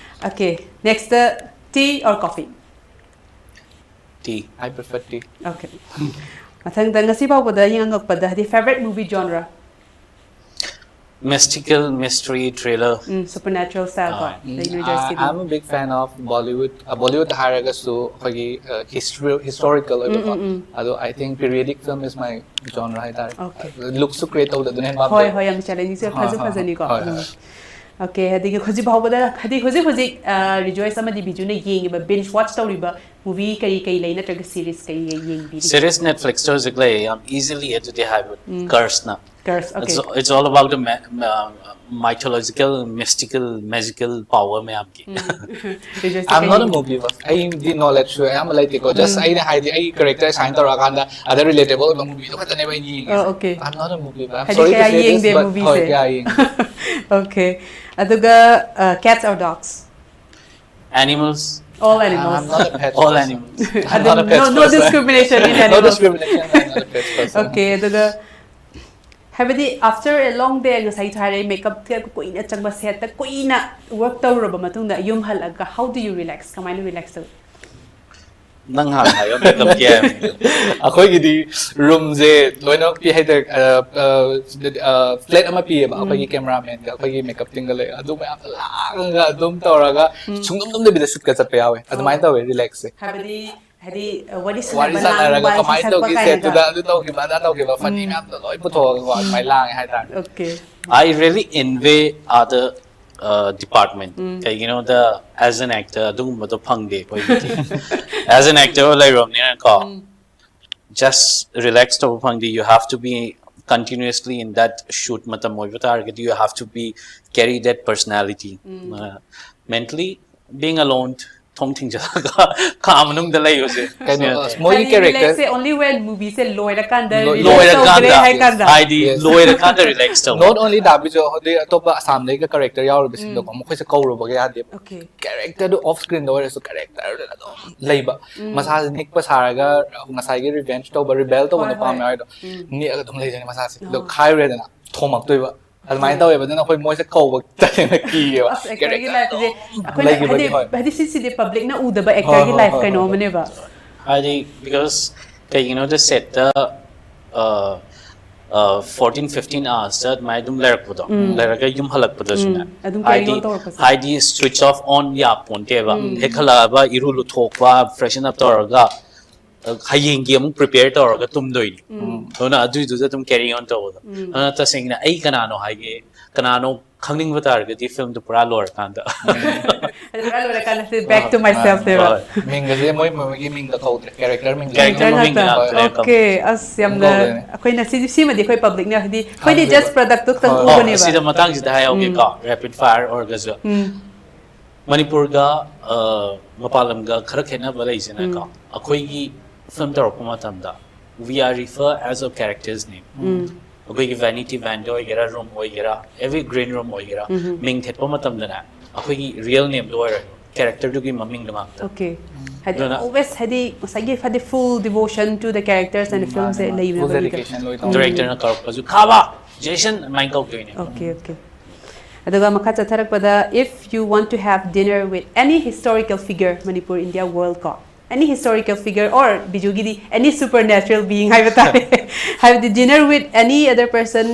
Okay. Next ꯇ tea or coffee? Tea. I prefer tea. Okay. ꯃꯊꯪꯗ ꯉꯁꯤ ꯐꯥꯎꯕꯗ ꯌꯦꯡꯉꯛꯄꯗ ꯍꯥꯏꯗꯤ favorite movie genre? Mystical, mystery, thriller. ꯎꯝ, supernatural style ꯀꯣ. ꯑꯥ. ꯂꯩ ꯅꯣꯏ I, ꯖꯣꯏꯁꯀꯤꯗꯤ. I'm a big fan of Bollywood. Uh, Bollywood ꯍꯥꯏꯔꯒꯁꯨ ꯑꯩꯈꯣꯏꯒꯤ uh, history, historical ꯑꯣꯏꯕꯀꯣ. ꯎꯝ, ꯎꯝ. ꯑꯗꯣ I think periodic film is my genre ꯍꯥꯏꯇꯥꯔꯦ. Okay. Look ꯁꯨ create ꯇꯧꯗ ꯑꯗꯨꯅ ꯍꯦꯟꯅ ꯍꯣꯏ, ꯍꯣꯏ, ꯌꯥꯝ challenging ꯁꯨ ꯍꯣꯏ, ꯐꯖꯁꯨ ꯍꯣꯏ, ꯐꯖꯅꯤꯀꯣ. ꯍꯣꯏ, ꯎꯝ. ꯍꯣꯏ. Okay, ꯑꯗꯒꯤ ꯍꯧꯖꯤꯛ ꯐꯥꯎꯕꯗ ꯍꯥꯏꯗꯤ ꯍꯧꯖꯤꯛ ꯍꯧꯖꯤꯛ ꯔꯤꯖꯣꯏꯁ ꯑꯃꯗꯤ ꯕꯤꯖꯨꯅ ꯌꯦꯡꯉꯤꯕ binge watch ꯇꯧꯔꯤꯕ movie ꯀꯔꯤ ꯀꯔꯤ ꯂꯩ ꯅꯠꯇ꯭ꯔꯒ series ꯀꯔꯤ ꯀꯔꯤ ꯌꯦꯡꯕꯤꯔꯤ? Series Netflix ꯇ ꯍꯧꯖꯤꯛ ꯂꯩ, ꯌꯥꯝ easily ꯑꯗꯨꯗꯤ ꯍꯥꯏꯕ. Curse ꯅ. Curse, okay. It's, it's all about the ma- uh, mythological, mystical, magical power ꯃꯌꯥꯝꯒꯤ. ꯔꯤꯖꯣꯏꯁ I'm not a movie buff. ꯑꯩꯗꯤ knowledge ꯁꯨ ꯑꯌꯥꯝꯕ ꯂꯩꯇꯦꯀꯣ. Just ꯑꯩꯅ ꯍꯥꯏꯗꯤ ꯑꯩ character assign ꯇꯧꯔꯛꯑꯀꯥꯟꯗ ꯑꯗ relatable ꯑꯣꯏꯕ movie ꯗꯣ ꯈꯛꯇꯅꯦꯕ ꯑꯩꯅ ꯌꯦꯡꯉꯤꯁꯦ. ꯑꯣ, okay. I'm not a movie buff. I'm ꯍꯥꯏꯗꯤ sorry to ꯀꯌꯥ say this, ꯌꯦꯡꯗꯦ but movie ꯍꯣꯏ, ꯁꯦ. ꯀꯌꯥ ꯌꯦꯡꯗꯦ. Okay. ꯑꯗꯨꯒ uh, cats or dogs? Animals. All animals. I'm not a pet All person. Animals. I'm ꯑꯗꯨ not a pet no, no person. Discrimination in No animals. Discrimination. I'm not a pet person. Okay, ꯑꯗꯨꯒ ꯍꯥꯏꯕꯗꯤ after a long day ꯉꯁꯥꯏ ꯍꯥꯏꯔꯦ makeup ꯀꯨꯏꯅ ꯆꯪꯕ set ꯇ ꯀꯨꯏꯅ work ꯇꯧꯔꯨꯔꯕ ꯃꯇꯨꯡꯗ ꯌꯨꯝ ꯍꯜꯂꯒ how do you relax? ꯀꯃꯥꯏꯅ relax ꯇꯧꯏ? ꯅꯪ ꯍꯥꯟꯅ ꯍꯥꯏꯌꯣ, makeup ꯀꯤ ꯍꯥꯏꯕꯅꯤ. ꯑꯩꯈꯣꯏꯒꯤꯗꯤ room ꯁꯦ ꯂꯣꯏꯅ ꯄꯤ ꯍꯥꯏꯇꯥꯔꯦ. Flat ꯑꯃ ꯄꯤꯌꯦꯕ ꯑꯩꯈꯣꯏꯒꯤ cameraman ꯒ ꯑꯩꯈꯣꯏꯒꯤ makeup team ꯒ ꯂꯩ. ꯑꯗꯨ ꯃꯌꯥꯝꯗꯣ ꯂꯥꯡꯉꯒ ꯑꯗꯨꯝ ꯇꯧꯔꯒ ꯁꯨꯡꯇꯨꯝ ꯇꯨꯝꯗꯕꯤꯗ shoot ꯀ ꯆꯠꯄ ꯌꯥꯎꯋꯦ. ꯑꯗꯨꯃꯥꯏꯅ ꯇꯧꯋꯦ relax ꯁꯦ. ꯍꯥꯏꯕꯗꯤ ꯍꯥꯏꯗꯤ ꯋꯥꯔꯤ ꯋꯥꯔꯤ ꯁꯥꯟꯅꯕ ꯁꯥꯟꯅꯔꯒ ꯂꯥꯡꯕ ꯀꯃꯥꯏꯅ ꯏꯁꯩ ꯁꯛꯄ ꯇꯧꯒꯦ ꯀꯥꯏꯅꯒ. set ꯇꯨꯗ ꯑꯗꯨ ꯇꯧꯈꯤꯕ ꯑꯗꯥ ꯇꯧꯈꯤꯕ funny ꯃꯌꯥꯝꯗꯣ ꯂꯣꯏ ꯄꯨꯊꯣꯛꯑꯒꯀꯣ ꯑꯗꯨꯃꯥꯏꯅ ꯂꯥꯡꯉꯦ ꯍꯥꯏꯇꯥꯔꯦ. Okay. I really envy other department. ꯀꯩꯒꯤꯅꯣꯗ, as an actor ꯑꯗꯨꯒꯨꯝꯕꯗꯣ ꯐꯪꯗꯦ ꯑꯩꯈꯣꯏꯒꯤꯗꯤ. As an actor ꯂꯩꯔꯨꯔꯕꯅꯤꯅꯀꯣ, just relax ꯇꯧꯕ ꯐꯪꯗꯦ. You have to be continuously in that shoot. ꯃꯇꯝ ꯑꯣꯏꯕ ꯇꯥꯔꯒꯗꯤ you have to be carry that personality. Mentally being alone, ꯊꯣꯡ ꯊꯤꯡꯖꯤꯜꯂꯒ ꯀꯥ ꯃꯅꯨꯡꯗ ꯂꯩꯕꯁꯦ. ꯀꯩꯅꯣ, ꯃꯣꯏꯒꯤ character say only when movie ꯁꯦ ꯂꯣꯏꯔꯀꯥꯟꯗ ꯂꯣꯏꯔꯀꯥꯟꯗ, ꯍꯥꯏ ꯀꯥꯟꯗ. ꯍꯥꯏꯗꯤ ꯂꯣꯏꯔꯀꯥꯟꯗ relax ꯇꯧꯕ. Not only that, ꯕꯤꯖꯣ, ꯑꯗꯩ ꯑꯇꯣꯞꯄ ꯑꯁꯥꯝꯗꯒꯤꯒ character ꯌꯥꯎꯔꯤꯕꯁꯤꯡꯗꯣꯀꯣ, ꯃꯈꯣꯏꯁꯦ ꯀꯧꯔꯨꯕꯒ ꯌꯥꯗꯦꯕ. Okay. Character ꯗꯨ off screen ꯗ ꯑꯣꯏꯔꯁꯨ character ꯗꯨꯗ ꯑꯗꯨꯝ ꯂꯩꯕ, ꯃꯁꯥꯁꯦ ꯅꯤꯛꯄ ꯁꯥꯔꯒ ꯉꯁꯥꯏꯒꯤ revenge ꯇꯧꯕ, rebel ꯇꯧꯕ ꯍꯣꯏ, ꯅꯨꯄꯥ ꯑꯃ ꯍꯣꯏ. ꯌꯥꯎꯔꯤꯗꯣ, ꯅꯤꯛꯑꯒ ꯑꯗꯨꯝ ꯂꯩꯗꯣꯏꯅꯦ ꯃꯁꯥꯁꯦ. ꯑꯗꯣ ꯈꯥꯏꯔꯨꯔꯦꯗꯅ ꯊꯣꯝꯃꯛꯇꯣꯏꯕ. ꯑꯗꯨꯃꯥꯏꯅ ꯇꯧꯋꯦꯕ, ꯑꯗꯨꯅ ꯑꯩꯈꯣꯏ ꯃꯣꯏꯁꯦ ꯀꯧꯕ ꯇꯁꯦꯡꯅ ꯀꯤꯌꯦꯕ. ꯑꯁ, actor ꯒꯤ Character life ꯁꯦ ꯑꯗꯨꯝ ꯑꯩꯈꯣꯏꯅ ꯂꯩꯈꯤꯕꯒꯤ, ꯍꯥꯏꯗꯤ, ꯍꯣꯏ. ꯍꯥꯏꯗꯤ ꯁꯤꯁꯤꯗꯤ public ꯅ ꯎꯗꯕ actor ꯍꯣꯏ, ꯒꯤ ꯍꯣꯏ, life ꯍꯣꯏ, ꯀꯩꯅꯣ ꯍꯣꯏ. ꯑꯃꯅꯦꯕ. ꯍꯥꯏꯗꯤ because ꯀꯩꯒꯤꯅꯣꯗ set ꯇ fourteen fifteen hours ꯇ ꯑꯗꯨꯃꯥꯏꯅ ꯑꯗꯨꯝ ꯂꯩꯔꯛꯄꯗꯣ, ꯂꯩꯔꯒ ꯌꯨꯝ ꯍꯜꯂꯛꯄꯗꯁꯨꯅꯦ, ꯑꯗꯨꯝ carry on ꯍꯥꯏꯗꯤ ꯇꯧꯔꯛꯄꯁꯦ. ꯍꯥꯏꯗꯤ switch off on ꯌꯥꯄꯣꯟꯇꯦꯕ. ꯍꯦꯛ ꯍꯜꯂꯛꯑꯕ ꯏꯔꯨ ꯂꯨꯊꯣꯛꯄ, freshen up ꯇꯧꯔꯒ, ꯑ, ꯍꯌꯦꯡꯒꯤ ꯑꯃꯨꯛ prepare ꯇꯧꯔꯒ ꯇꯨꯝꯗꯣꯏꯅꯤ. ꯑꯗꯨꯅ ꯑꯗꯨꯏꯗꯨꯗ ꯑꯗꯨꯝ carry on ꯇꯧꯕꯗꯣ. ꯑꯗꯨꯅ ꯇꯁꯦꯡꯅ ꯑꯩ ꯀꯅꯥꯅꯣ ꯍꯥꯏꯒꯦ, ꯀꯅꯥꯅꯣ ꯈꯪꯅꯤꯡꯕ ꯇꯥꯔꯒꯗꯤ film ꯗꯨ ꯄꯨꯔꯥ ꯂꯣꯏꯔꯀꯥꯟꯗ. ꯑꯗꯨ ꯄꯨꯔꯥ ꯂꯣꯏꯔꯀꯥꯟꯗ back to myself ꯅꯦꯕ. ꯍꯣꯏ. ꯃꯤꯡꯒꯁꯦ ꯃꯣꯏ ꯃꯣꯏꯒꯤ ꯃꯤꯡꯒ ꯀꯧꯗ꯭ꯔꯦ, character ꯃꯤꯡ. Character Character ꯃꯃꯤꯡ ꯉꯥꯛꯇ. ꯉꯥꯛꯇ ꯂꯩꯔꯦ. Okay, ꯑꯁ ꯌꯥꯝꯅ ꯀꯧꯗꯣꯏꯅꯦ. ꯑꯩꯈꯣꯏꯅ ꯁꯤꯗꯤ, ꯁꯤꯃꯗꯤ ꯑꯩꯈꯣꯏ public ꯅ ꯍꯥꯏꯗꯤ ꯑꯩꯈꯣꯏꯗꯤ ꯈꯪꯗꯦꯕ. just product ꯇꯨ ꯈꯛꯇꯪ ꯍꯣꯏ. ꯑꯣ, ꯎꯕꯅꯦꯕ. ꯁꯤꯗ ꯃꯇꯥꯡꯁꯤꯗ ꯍꯥꯏꯍꯧꯒꯦꯀꯣ, rapid fire ꯑꯣꯏꯔꯒꯁꯨ. ꯃꯅꯤꯄꯨꯔꯒ, ꯑ, ꯃꯄꯥꯟ ꯂꯝꯒ ꯈꯔ ꯈꯦꯠꯅꯕ ꯂꯩꯁꯤꯅꯀꯣ, ꯑꯩꯈꯣꯏꯒꯤ film ꯇꯧꯔꯛꯄ ꯃꯇꯝꯗ we are refer as a characters name. ꯑꯩꯈꯣꯏꯒꯤ vanity van ꯗ ꯑꯣꯏꯒꯦꯔꯥ, room ꯑꯣꯏꯒꯦꯔꯥ, every green room ꯑꯣꯏꯒꯦꯔꯥ, ꯃꯤꯡ ꯊꯦꯠꯄ ꯃꯇꯝꯗꯅꯦ ꯑꯩꯈꯣꯏꯒꯤ real name ꯗꯣ ꯑꯣꯏꯔꯣꯏ, character ꯗꯨꯒꯤ ꯃꯃꯤꯡꯗꯣ ꯉꯥꯛꯇ. Okay. ꯍꯥꯏꯗꯤ ꯑꯗꯨꯅ always ꯍꯥꯏꯗꯤ ꯉꯁꯥꯏꯒꯤ ꯍꯥꯏꯗꯤ full devotion to the characters and the film ꯁꯦ ꯂꯩꯕꯅꯦ Full ꯃꯣꯏꯒꯤꯗꯤ. dedication ꯂꯣꯏ ꯇꯧ. Director ꯅ ꯀꯧꯔꯛꯄꯁꯨ "ꯈꯥꯕ, ꯖꯦꯁꯟ" ꯑꯗꯨꯃꯥꯏꯅ ꯀꯧꯗꯣꯏꯅꯦ. Okay, okay. ꯑꯗꯨꯒ ꯃꯈꯥ ꯆꯠꯊꯔꯛꯄꯗ, if you want to have dinner with any historical figure, Manipur, India, world ꯀꯣ, any historical figure or ꯕꯤꯖꯨꯒꯤꯗꯤ any supernatural being ꯍꯥꯏꯕ ꯇꯥꯔꯦ. ꯍꯥꯏꯕꯗꯤ dinner with any other person,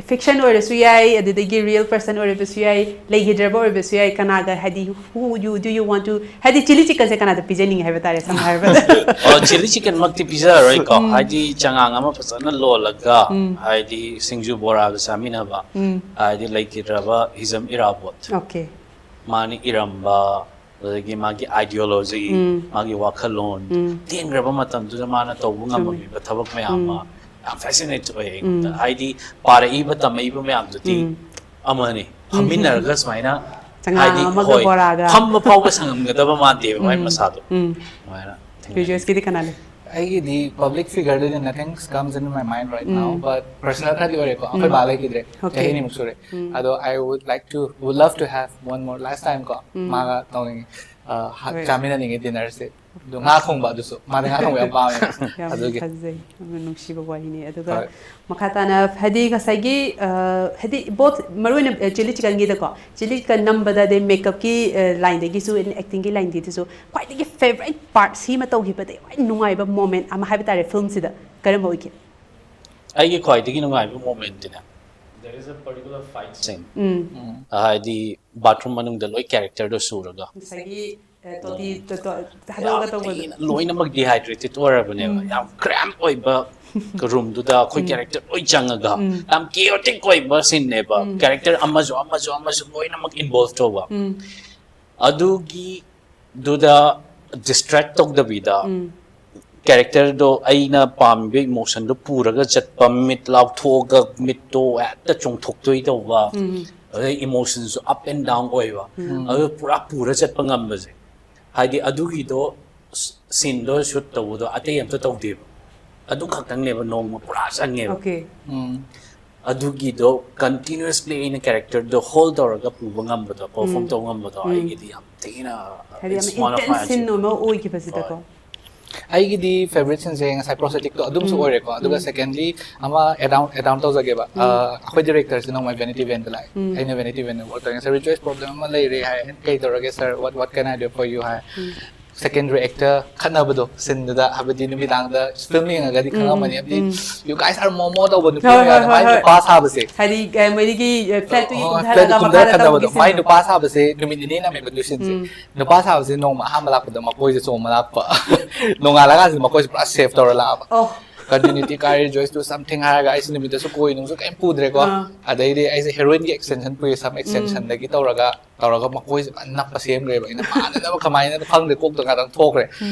fiction ꯑꯣꯏꯔꯁꯨ ꯌꯥꯏ, ꯑꯗꯨꯗꯒꯤ real person ꯑꯣꯏꯔꯕꯁꯨ ꯌꯥꯏ, ꯂꯩꯈꯤꯗ꯭ꯔꯕ ꯑꯣꯏꯔꯕꯁꯨ ꯌꯥꯏ, ꯀꯅꯥꯒ, ꯍꯥꯏꯗꯤ who you do you want to, ꯍꯥꯏꯗꯤ chilli chickenꯁꯦ ꯀꯅꯥꯗ ꯄꯤꯖꯅꯤꯡꯉꯤ ꯍꯥꯏꯕ ꯇꯥꯔꯦ, ꯁꯝꯅ ꯍꯥꯏꯔꯕꯗ? ꯑꯣ, chilli chickenꯃꯛꯇꯤ ꯄꯤꯖꯔꯔꯣꯏꯀꯣ, ꯍꯥꯏꯗꯤ ꯆꯉꯥꯡ ꯑꯃ ꯐꯖꯅ ꯂꯣꯜꯂꯒ, ꯍꯥꯏꯗꯤ ꯁꯤꯡꯖꯨ ꯕꯣꯔꯥꯒ ꯆꯥꯃꯤꯟꯅꯕ, ꯍꯥꯏꯗꯤ ꯂꯩꯈꯤꯗ꯭ꯔꯕ ꯍꯤꯖꯝ ꯏꯔꯥꯕꯣꯠ, Okay. ꯃꯥꯅ ꯏꯔꯝꯕ, ꯑꯗꯒꯤ ꯃꯥꯒꯤ ideology, ꯃꯥꯒꯤ ꯋꯥꯈꯜꯂꯣꯟ, ꯇꯦꯟꯈ꯭ꯔꯕ ꯃꯇꯝꯗꯨꯗ ꯃꯥꯅ ꯇꯧꯕ ꯉꯝꯃꯝꯃꯤꯕ ꯊꯕꯛ ꯃꯌꯥꯝ ꯑꯃ ꯌꯥꯝ fascinate ꯑꯣꯏ ꯑꯩꯉꯣꯟꯗ꯫ ꯍꯥꯏꯗꯤ ꯄꯥꯔꯛꯏꯕ ꯇꯝꯃꯛꯏꯕ ꯃꯌꯥꯝꯗꯨꯗꯤ ꯑꯃꯅꯤ, ꯐꯝꯃꯤꯟꯅꯔꯒ ꯁꯨꯃꯥꯏꯅ, ꯆꯉꯥꯡ ꯍꯥꯏꯗꯤ, ꯑꯃꯒ ꯍꯣꯏ, ꯕꯣꯔꯥꯒ꯫ ꯐꯝꯕ ꯐꯥꯎꯕ ꯁꯪꯉꯝꯒꯗꯕ ꯃꯥꯟꯗꯦꯕ ꯃꯥꯏ ꯃꯁꯥꯗꯣ꯫ ꯑꯗꯨꯃꯥꯏꯅ ꯊꯦꯡꯅꯩ꯫ ꯔꯤꯖꯣꯏꯁꯀꯤꯗꯤ ꯀꯅꯥ ꯂꯩ? ꯑꯩꯒꯤꯗꯤ public figure ꯗꯗꯤ nothing comes in my mind right now, but personal ꯈꯔꯗꯤ ꯑꯣꯏꯔꯦꯀꯣ꯫ ꯑꯩꯈꯣꯏ ꯕꯥ ꯂꯩꯈꯤꯗ꯭ꯔꯦ, ꯆꯍꯤ ꯑꯅꯤꯃꯨꯛ ꯁꯨꯔꯦ꯫ ꯑꯗꯣ I would like to, would love to have one more last time ꯀꯣ, ꯃꯥꯒ ꯇꯧꯅꯤꯡꯉꯤ꯫ ꯑ, ꯍ- ꯍꯣꯏ꯫ ꯆꯥꯃꯤꯟꯅꯅꯤꯡꯉꯤ dinnerꯁꯦ꯫ ꯑꯗꯣ ꯉꯥ ꯊꯣꯡꯕ ꯑꯗꯨꯁꯨ, ꯃꯥꯗꯤ ꯉꯥ ꯊꯣꯡꯕ ꯌꯥꯝ ꯄꯥꯝꯃꯦ꯫ ꯌꯥꯝ ꯑꯗꯨꯒꯤ ꯐꯖꯩ, ꯌꯥꯝꯅ ꯅꯨꯡꯁꯤꯕ ꯋꯥꯔꯤꯅꯤ꯫ ꯑꯗꯨꯒ ꯍꯣꯏ꯫ ꯃꯈꯥ ꯇꯥꯅ ꯍꯥꯏꯗꯤ ꯉꯁꯥꯏꯒꯤ, ꯑ, ꯍꯥꯏꯗꯤ both ꯃꯔꯨ ꯑꯣꯏꯅ, ꯑ, chilli chickenꯒꯤꯗꯀꯣ, chilli chicken ꯅꯝꯕꯗ ꯑꯗꯩ makeupꯀꯤ, ꯑ, lineꯗꯒꯤꯁꯨ, actingꯒꯤ lineꯗꯒꯤꯁꯨ ꯈ꯭ꯋꯥꯏꯗꯒꯤ favourite part ꯁꯤꯃ ꯇꯧꯈꯤꯕꯗ ꯈ꯭ꯋꯥꯏ ꯅꯨꯡꯉꯥꯏꯕ moment ꯑꯃ ꯍꯥꯏꯕ ꯇꯥꯔꯦ filmꯁꯤꯗ, ꯀꯔꯝꯕ ꯑꯣꯏꯒꯦ? ꯑꯩꯒꯤ ꯈ꯭ꯋꯥꯏꯗꯒꯤ ꯅꯨꯡꯉꯥꯏꯕ momentꯇꯤꯅꯦ, there is a particular fight scene, ꯎꯝ꯫ ꯍꯥꯏꯗꯤ bathroom ꯃꯅꯨꯡꯗ ꯂꯣꯏ characterꯗꯣ ꯁꯨꯔꯒ, ꯉꯁꯥꯏꯒꯤ, ꯑ, ꯇꯣꯇꯤ ꯇꯣ- ꯇꯣ- ꯊꯥꯗꯣꯛꯑꯒ ꯌꯥꯝ ꯇꯧꯕꯗꯣ꯫ ꯊꯤꯅ ꯂꯣꯏꯅꯃꯛ dehydrated ꯑꯣꯏꯔꯕꯅꯦꯕ, ꯌꯥꯝ cramp ꯑꯣꯏꯕ roomꯗꯨꯗ ꯑꯩꯈꯣꯏ character ꯂꯣꯏ ꯆꯪꯉꯒ, ꯌꯥꯝ chaotic ꯑꯣꯏꯕ sceneꯅꯦꯕ꯫ Character ꯑꯃꯁꯨ ꯑꯃꯁꯨ ꯑꯃꯁꯨ ꯂꯣꯏꯅꯃꯛ involve ꯇꯧꯕ꯫ ꯑꯗꯨꯒꯤꯗꯨꯗ distract ꯇꯧꯗꯕꯤꯗ, characterꯗꯣ, ꯑꯩꯅ ꯄꯥꯝꯃꯤꯕ emotionꯗꯣ ꯄꯨꯔꯒ ꯆꯠꯄ, ꯃꯤꯠ ꯂꯥꯎꯊꯣꯛꯑꯒ ꯃꯤꯠꯇꯣ ꯍꯦꯛꯇ ꯆꯣꯡꯊꯣꯛꯇꯣꯏ ꯇꯧꯕ, ꯑꯗꯩ emotionꯁꯨ up and down ꯑꯣꯏꯕ, ꯑꯗꯨ ꯄꯨꯔꯥ ꯄꯨꯔ ꯆꯠꯄ ꯉꯝꯕꯁꯦ, ꯍꯥꯏꯗꯤ ꯑꯗꯨꯒꯤꯗꯣ, sceneꯗꯣ shoot ꯇꯧꯕꯗꯣ ꯑꯇꯩ ꯑꯝꯇ ꯇꯧꯗꯦꯕ, ꯑꯗꯨ ꯈꯛꯇꯪꯅꯦꯕ ꯅꯣꯡꯃ ꯄꯨꯔꯥ ꯆꯪꯉꯦꯕ꯫ Okay. ꯎꯝ꯫ ꯑꯗꯨꯒꯤꯗꯣ continuously ꯑꯩꯅ characterꯗꯣ hold ꯇꯧꯔꯒ ꯄꯨꯕ ꯉꯝꯕꯗꯣ, perform ꯇꯧꯕ ꯉꯝꯕꯗꯣ, ꯑꯩꯒꯤꯗꯤ ꯌꯥꯝ ꯊꯤꯅ, ꯍꯥꯏꯗꯤ ꯌꯥꯝ it's one of my intense scene achievement. ꯑꯃ ꯑꯣꯏꯈꯤꯕꯁꯤꯗꯀꯣ. ꯑꯩꯒꯤꯗꯤ favourite sceneꯁꯦ ꯉꯁꯥꯏ prostheticꯇꯣ ꯑꯗꯨꯝꯁꯨ ꯑꯣꯏꯔꯦꯀꯣ꯫ ꯑꯗꯨꯒ secondly ꯑꯃ add on, add on ꯇꯧꯖꯒꯦꯕ꯫ ꯑ, ꯑꯩꯈꯣꯏ directorꯁꯦ ꯅꯣꯡꯃ vanity fairꯗ ꯂꯥꯛꯑꯦ꯫ ꯑꯩꯅ vanity fairꯗ work ꯇꯧꯔꯤ꯫ "Sir, ꯔꯤꯖꯣꯏꯁ, problem ꯑꯃ ꯂꯩꯔꯦ" ꯍꯥꯏ꯫ "ꯀꯩ ꯇꯧꯔꯒꯦ sir? What, what can I do for you?" High. secondary actor ꯈꯠꯅꯕꯗꯣ ꯁꯤꯟꯗꯨꯗ, ꯍꯥꯏꯕꯗꯤ ꯅꯨꯃꯤꯗꯥꯡꯗ ꯐꯤꯂꯝ ꯌꯦꯡꯉꯒꯗꯤ ꯈꯪꯉꯝꯃꯅꯤ, ꯍꯥꯏꯕꯗꯤ ꯎꯝ. "You guys are Momo" ꯇꯧꯕ ꯅꯨꯄꯤ ꯍꯣꯏ, ꯃꯌꯥꯝꯅ ꯍꯣꯏ, ꯃꯥꯏ ꯍꯣꯏ. ꯅꯨꯄꯥ ꯁꯥꯕꯁꯦ, ꯍꯥꯏꯗꯤ ꯑ, ꯃꯣꯏꯗꯒꯤ ꯑ, ꯐ꯭ꯂꯦꯠꯇꯨꯒꯤ ꯑꯣ, ꯀꯨꯝꯊꯔꯒ ꯐ꯭ꯂꯦꯠꯇꯨ ꯀꯨꯝꯊꯔ ꯃꯈꯥꯗ ꯈꯠꯅꯕꯗꯣ, ꯇꯧꯕꯒꯤ ꯃꯥꯏ ꯁꯤꯟꯗꯣ. ꯅꯨꯄꯥ ꯁꯥꯕꯁꯦ ꯅꯨꯃꯤꯠ ꯅꯤꯅꯤ ꯅꯝꯃꯦꯕ ꯑꯗꯨ ꯁꯤꯟꯁꯦ. ꯎꯝ. ꯅꯨꯄꯥ ꯁꯥꯕꯁꯦ ꯅꯣꯡꯃ ꯑꯍꯥꯟꯕ ꯂꯥꯛꯄꯗ ꯃꯀꯣꯏꯁꯦ ꯆꯣꯡꯕ ꯂꯥꯛꯄ, ꯅꯣꯡꯉꯥꯜꯂꯀꯥꯟꯁꯤꯗ ꯃꯀꯣꯏꯁꯦ ꯄꯨꯔꯥ ꯁꯦꯞ ꯇꯧꯔ ꯂꯥꯛꯑꯕ. ꯑꯣ. "Continuity, courage, joy, do something" ꯍꯥꯏꯔꯒ ꯑꯩꯁꯦ ꯅꯨꯃꯤꯠꯇꯁꯨ ꯀꯣꯏ ꯅꯨꯡꯁꯨ ꯀꯩꯝ ꯄꯨꯗ꯭ꯔꯦꯀꯣ. ꯑꯥ. ꯑꯗꯩꯗꯤ ꯑꯩꯁꯦ ꯍꯦꯔꯣꯏꯟꯒꯤ ꯑꯦꯛꯁꯇꯦꯟꯁꯟ ꯄꯨꯏ, ꯁꯝ ꯑꯦꯛꯁꯇꯦꯟꯁꯟꯗꯒꯤ ꯇꯧꯔꯒ ꯇꯧꯔꯒ ꯃꯀꯣꯏꯁꯦ ꯐꯖꯅ ꯅꯞꯄ ꯁꯦꯝꯈ꯭ꯔꯦꯕ ꯑꯩꯅ, ꯃꯥꯟꯅꯅꯕ ꯀꯃꯥꯏꯅ ꯈꯪꯗ꯭ꯔꯦ, ꯀꯣꯛꯇ ꯉꯥꯛꯇꯪ ꯊꯣꯛꯈ꯭ꯔꯦ,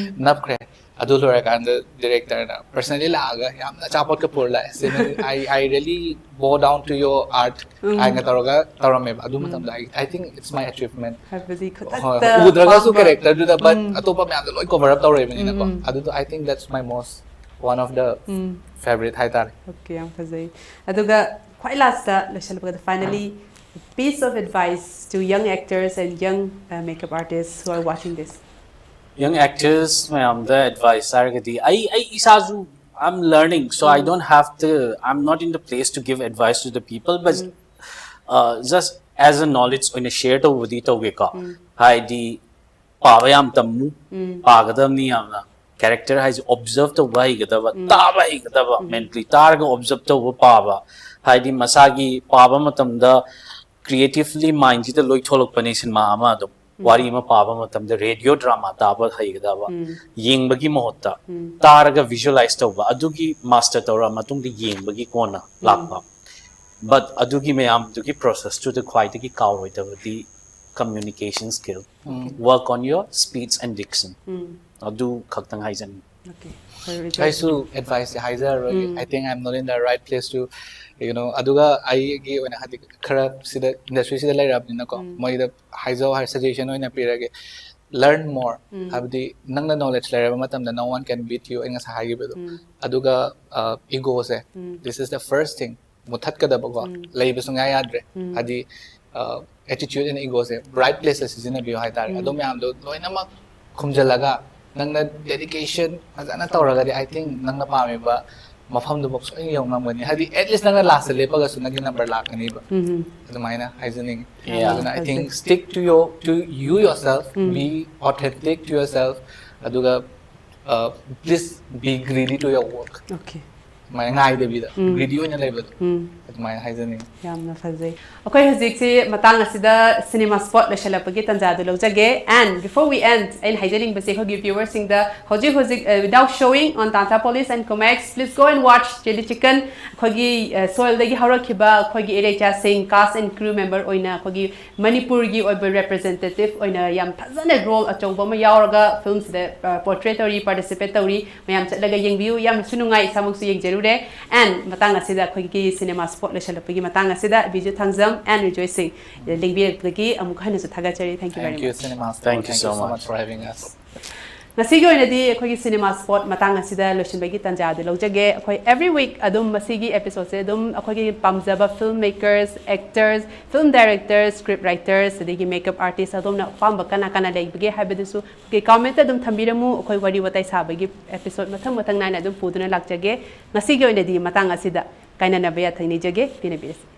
ꯅꯞꯈ꯭ꯔꯦ. ꯑꯗꯨ ꯂꯣꯏꯔꯀꯥꯟꯗ ꯗꯤꯔꯦꯛꯇꯔꯅ ꯄꯔꯁꯅꯦꯂꯤ ꯂꯥꯛꯑꯒ ꯌꯥꯝꯅ ꯑꯆꯥꯄꯣꯠꯀ ꯄꯨꯔ ꯂꯥꯛꯑꯦ, "ꯁꯤ ꯅꯪ, I, I really bow down to your art" ꯍꯥꯏꯅ ꯇꯧꯔꯒ ꯇꯧꯔꯝꯃꯦꯕ ꯑꯗꯨ ꯃꯇꯝꯗ. I, I think it's my achievement. ꯍꯥꯏꯕꯗꯤ ꯍꯣꯏ, ꯈꯨꯗꯛꯇ ꯎꯗ꯭ꯔꯒꯁꯨ ꯄꯥꯝꯕ. ꯀꯦꯔꯦꯛꯇꯔꯗꯨꯗ, ꯕꯠ ꯎꯝ. ꯑꯇꯣꯞꯄ ꯃꯌꯥꯝꯗꯣ ꯂꯣꯏ ꯀꯣꯚꯔ ꯑꯞ ꯇꯧꯔꯛꯏꯕꯅꯤꯅꯀꯣ. ꯎꯝ, ꯎꯝ. ꯑꯗꯨꯗꯣ, I think that's my most, one of the um. favorite ꯍꯥꯏꯇꯥꯔꯦ. Okay, ꯌꯥꯝ ꯐꯖꯩ. ꯑꯗꯨꯒ ꯈ꯭ꯋꯥꯏ ꯂꯥꯁꯇ ꯂꯣꯏꯁꯤꯜꯂꯛꯄꯗ, finally, piece of advice to young actors and young uh, makeup artists who are watching this. Young actors ꯃꯌꯥꯝꯗ advice ꯍꯥꯏꯔꯒꯗꯤ, ꯑꯩ ꯑꯩ ꯏꯁꯥꯁꯨ, I'm learning, so I don't have to, I'm not in the place to give advice to the people, but uh, just as a knowledge ꯑꯣꯏꯅ ꯁꯤꯌꯔ ꯇꯧꯕꯗꯤ ꯇꯧꯒꯦꯀꯣ. ꯍꯥꯏꯗꯤ ꯄꯥꯕ ꯌꯥꯝ ꯇꯝꯃꯨ, ꯄꯥꯒꯗꯕꯅꯤ ꯌꯥꯝꯅ. ꯀꯦꯔꯦꯛꯇꯔ ꯍꯥꯏꯁꯦ ꯑꯣꯕꯖꯔꯞ ꯇꯧꯕ ꯍꯩꯒꯗꯕ, ꯇꯥꯕ ꯍꯩꯒꯗꯕ, ꯃꯦꯟꯂꯤ ꯇꯥꯔꯒ ꯑꯣꯕꯖꯔꯞ ꯇꯧꯕ, ꯄꯥꯕ. ꯍꯥꯏꯗꯤ ꯃꯁꯥꯒꯤ ꯄꯥꯕ ꯃꯇꯝꯗ ꯀ꯭ꯔꯤꯌꯦꯇꯤꯚꯂꯤ ꯃꯥꯏꯟꯁꯤꯗ ꯂꯣꯏ ꯊꯣꯛꯂꯛꯄꯅꯦ ꯁꯤꯅꯦꯃꯥ ꯑꯃ ꯑꯗꯨꯝ. ꯋꯥꯔꯤ ꯑꯃ ꯄꯥꯕ ꯃꯇꯝꯗ ꯔꯦꯗꯤꯑꯣ ꯗ꯭ꯔꯃꯥ ꯇꯥꯕ ꯍꯩꯒꯗꯕ, ꯌꯦꯡꯕꯒꯤ ꯃꯍꯨꯠꯇ ꯇꯥꯔꯒ ꯚꯤꯖꯨꯑꯂꯥꯏꯁ ꯇꯧꯕ, ꯑꯗꯨꯒꯤ ꯃꯥꯁꯇꯔ ꯇꯧꯔ ꯃꯇꯨꯡꯗ ꯌꯦꯡꯕꯒꯤ ꯀꯣꯟꯅ ꯂꯥꯛꯄ. ꯕꯠ ꯑꯗꯨꯒꯤ ꯃꯌꯥꯝꯗꯨꯒꯤ ꯄ꯭ꯔꯣꯁꯦꯁꯇꯨꯗ ꯈ꯭ꯋꯥꯏꯗꯒꯤ ꯀꯥꯎꯔꯣꯏꯗꯕꯗꯤ communication skill, work on your speech and diction. ꯑꯗꯨ ꯈꯛꯇꯪ ꯍꯥꯏꯖꯅꯤꯡꯉꯤ. Okay. ꯑꯩꯁꯨ ꯑꯦꯗꯚꯥꯏꯁꯁꯦ ꯍꯥꯏꯖꯔꯔꯣꯏꯒꯦ. I think I'm not in the right place to, you know, ꯑꯗꯨꯒ ꯑꯩꯒꯤ ꯑꯣꯏꯅ ꯍꯥꯏꯗꯤ ꯈꯔ ꯁꯤꯗ ꯏꯟꯗꯁꯇ꯭ꯔꯤꯁꯤꯗ ꯂꯩꯔꯕꯅꯤꯅꯀꯣ, ꯃꯣꯏꯗ ꯍꯥꯏꯖꯧ ꯍꯥꯏ, ꯁꯖꯦꯁꯟ ꯑꯣꯏꯅ ꯄꯤꯔꯒꯦ, learn more. ꯍꯥꯏꯕꯗꯤ ꯅꯪꯅ ꯅꯣꯂꯦꯖ ꯂꯩꯔꯕ ꯃꯇꯝꯗ no one can beat you, ꯑꯩ ꯉꯁꯥꯏ ꯍꯥꯏꯈꯤꯕꯗꯣ. ꯑꯗꯨꯒ ꯏꯒꯣꯁꯦ, this is the first thing, ꯃꯨꯊꯠꯀꯗꯕꯀꯣ, ꯂꯩꯕ ꯁꯨꯡꯌꯥ ꯌꯥꯗ꯭ꯔꯦ. ꯍꯥꯏꯗꯤ attitude and egoꯁꯦ right placeꯇ ꯁꯤꯖꯤꯟꯅꯕꯤꯌꯨ ꯍꯥꯏꯇꯥꯔꯦ. ꯑꯗꯨ ꯃꯌꯥꯝꯗꯣ ꯂꯣꯏꯅꯃꯛ ꯈꯨꯝꯖꯤꯜꯂꯒ ꯅꯪꯅ dedication ꯐꯖꯅ ꯇꯧꯔꯒꯗꯤ, I think ꯅꯪꯅ ꯄꯥꯝꯃꯤꯕ ꯃꯐꯝꯗꯨꯐꯥꯎ ꯁꯣꯏꯅ ꯌꯧ ꯉꯝꯒꯅꯤ, ꯍꯥꯏꯗꯤ at least ꯅꯪꯅ ꯂꯥꯁꯇ ꯂꯦꯞꯄꯒꯁꯨ ꯅꯪꯒꯤ ꯅꯝꯕꯔ ꯂꯥꯛꯀꯅꯤꯕ꯫ ꯎꯝ ꯑꯗꯨꯃꯥꯏꯅ ꯍꯥꯏꯖꯅꯤꯡꯉꯤ꯫ Yeah. ꯑꯗꯨꯅ I think stick to your, to you yourself, be authentic to yourself, ꯑꯗꯨꯒ please be greedy to your work꯫ Okay. ꯑꯗꯨꯃꯥꯏꯅ ꯉꯥꯏꯗꯕꯤꯗ greedy ꯑꯣꯏꯅ ꯂꯩꯕꯗꯣ, ꯎꯝ ꯑꯗꯨꯃꯥꯏꯅ ꯍꯥꯏꯖꯅꯤꯡꯉꯤ꯫ ꯌꯥꯝꯅ ꯐꯖꯩ꯫ ꯑꯩꯈꯣꯏ ꯍꯧꯖꯤꯛꯁꯤ ꯃꯇꯥꯡ ꯑꯁꯤꯗ ꯁꯤꯅꯦꯃꯥ ꯁ꯭ꯄꯣꯠ ꯂꯣꯏꯁꯤꯜꯂꯛꯄꯒꯤ ꯇꯥꯟꯖꯥꯗꯨ ꯂꯧꯖꯒꯦ꯫ And before we end, ꯑꯩꯅ ꯍꯥꯏꯖꯅꯤꯡꯕꯁꯦ ꯑꯩꯈꯣꯏꯒꯤ viewerꯁꯤꯡꯗ ꯍꯧꯖꯤꯛ ꯍꯧꯖꯤꯛ, uh, without showing on Tantha Police and Comex, please go and watch Chilli Chicken꯫ ꯑꯩꯈꯣꯏꯒꯤ soilꯗꯒꯤ ꯍꯧꯔꯛꯈꯤꯕ ꯑꯩꯈꯣꯏꯒꯤ ꯏꯔꯩꯆꯥꯁꯤꯡ cast and crew member ꯑꯣꯏꯅ ꯑꯩꯈꯣꯏꯒꯤ ꯃꯅꯤꯄꯨꯔꯒꯤ ꯑꯣꯏꯕ representative ꯑꯣꯏꯅ ꯌꯥꯝ ꯐꯖꯅ role ꯑꯆꯧꯕ ꯑꯃ ꯌꯥꯎꯔꯒ filmꯁꯤꯗ portray ꯇꯧꯔꯤ, participate ꯇꯧꯔꯤ꯫ ꯃꯌꯥꯝ ꯆꯠꯂꯒ ꯌꯦꯡꯕꯤꯌꯨ꯫ ꯌꯥꯝꯅꯁꯨ ꯅꯨꯡꯉꯥꯏ, ꯏꯁꯥꯃꯛꯁꯨ ꯌꯦꯡꯖꯔꯨꯔꯦ꯫ And ꯃꯇꯥꯡ ꯑꯁꯤꯗ ꯑꯩꯈꯣꯏꯒꯤ ꯁꯤꯅꯦꯃꯥ ꯁ꯭ꯄꯣꯠ ꯂꯣꯏꯁꯤꯜꯂꯛꯄꯒꯤ ꯃꯇꯥꯡ ꯑꯁꯤꯗ ꯕꯤꯖꯨ ꯊꯥꯡꯖꯝ and ꯔꯤꯖꯣꯏ ꯁꯤꯡ ꯂꯦꯡꯕꯤꯔꯛꯄꯒꯤ ꯑꯃꯨꯛ ꯍꯟꯅꯁꯨ ꯊꯥꯒꯠꯆꯔꯤ꯫ Thank you very Thank you, much꯫ Cinema Spot. Thank you Thank so you so much. much for having us. ꯉꯁꯤꯒꯤ ꯑꯣꯏꯅꯗꯤ ꯑꯩꯈꯣꯏꯒꯤ ꯁꯤꯅꯦꯃꯥ ꯁ꯭ꯄꯣꯠ ꯃꯇꯥꯡ ꯑꯁꯤꯗ ꯂꯣꯏꯁꯤꯟꯕꯒꯤ ꯇꯥꯟꯖꯥ ꯑꯗꯨ ꯂꯧꯖꯒꯦ꯫ ꯑꯩꯈꯣꯏ every week ꯑꯗꯨꯝ ꯃꯁꯤꯒꯤ episodeꯁꯦ ꯑꯗꯨꯝ ꯑꯩꯈꯣꯏꯒꯤ ꯄꯥꯝꯖꯕ film makers, actors, film directors, script writers, ꯑꯗꯒꯤ makeup artist ꯑꯗꯣꯝꯅ ꯑꯄꯥꯝꯕ ꯀꯅꯥ ꯀꯅꯥ ꯂꯩꯕꯒꯦ ꯍꯥꯏꯕꯗꯨꯁꯨ ꯑꯩꯈꯣꯏꯒꯤ comment ꯑꯗꯨꯝ ꯊꯝꯕꯤꯔꯝꯃꯨ꯫ ꯑꯩꯈꯣꯏ ꯋꯥꯔꯤ ꯋꯥꯇꯥꯏ ꯁꯥꯕꯒꯤ episode ꯃꯊꯪ ꯃꯊꯪ ꯅꯥꯏꯅ ꯑꯗꯨꯝ ꯄꯨꯗꯨꯅ ꯂꯥꯛꯆꯒꯦ꯫ ꯉꯁꯤꯒꯤ ꯑꯣꯏꯅꯗꯤ ꯃꯇꯥꯡ ꯑꯁꯤꯗ ꯀꯥꯏꯅꯅꯕ ꯌꯥꯊꯪ ꯅꯤꯖꯒꯦ꯫ ꯄꯦꯟꯅꯕꯤꯔꯁꯤ꯫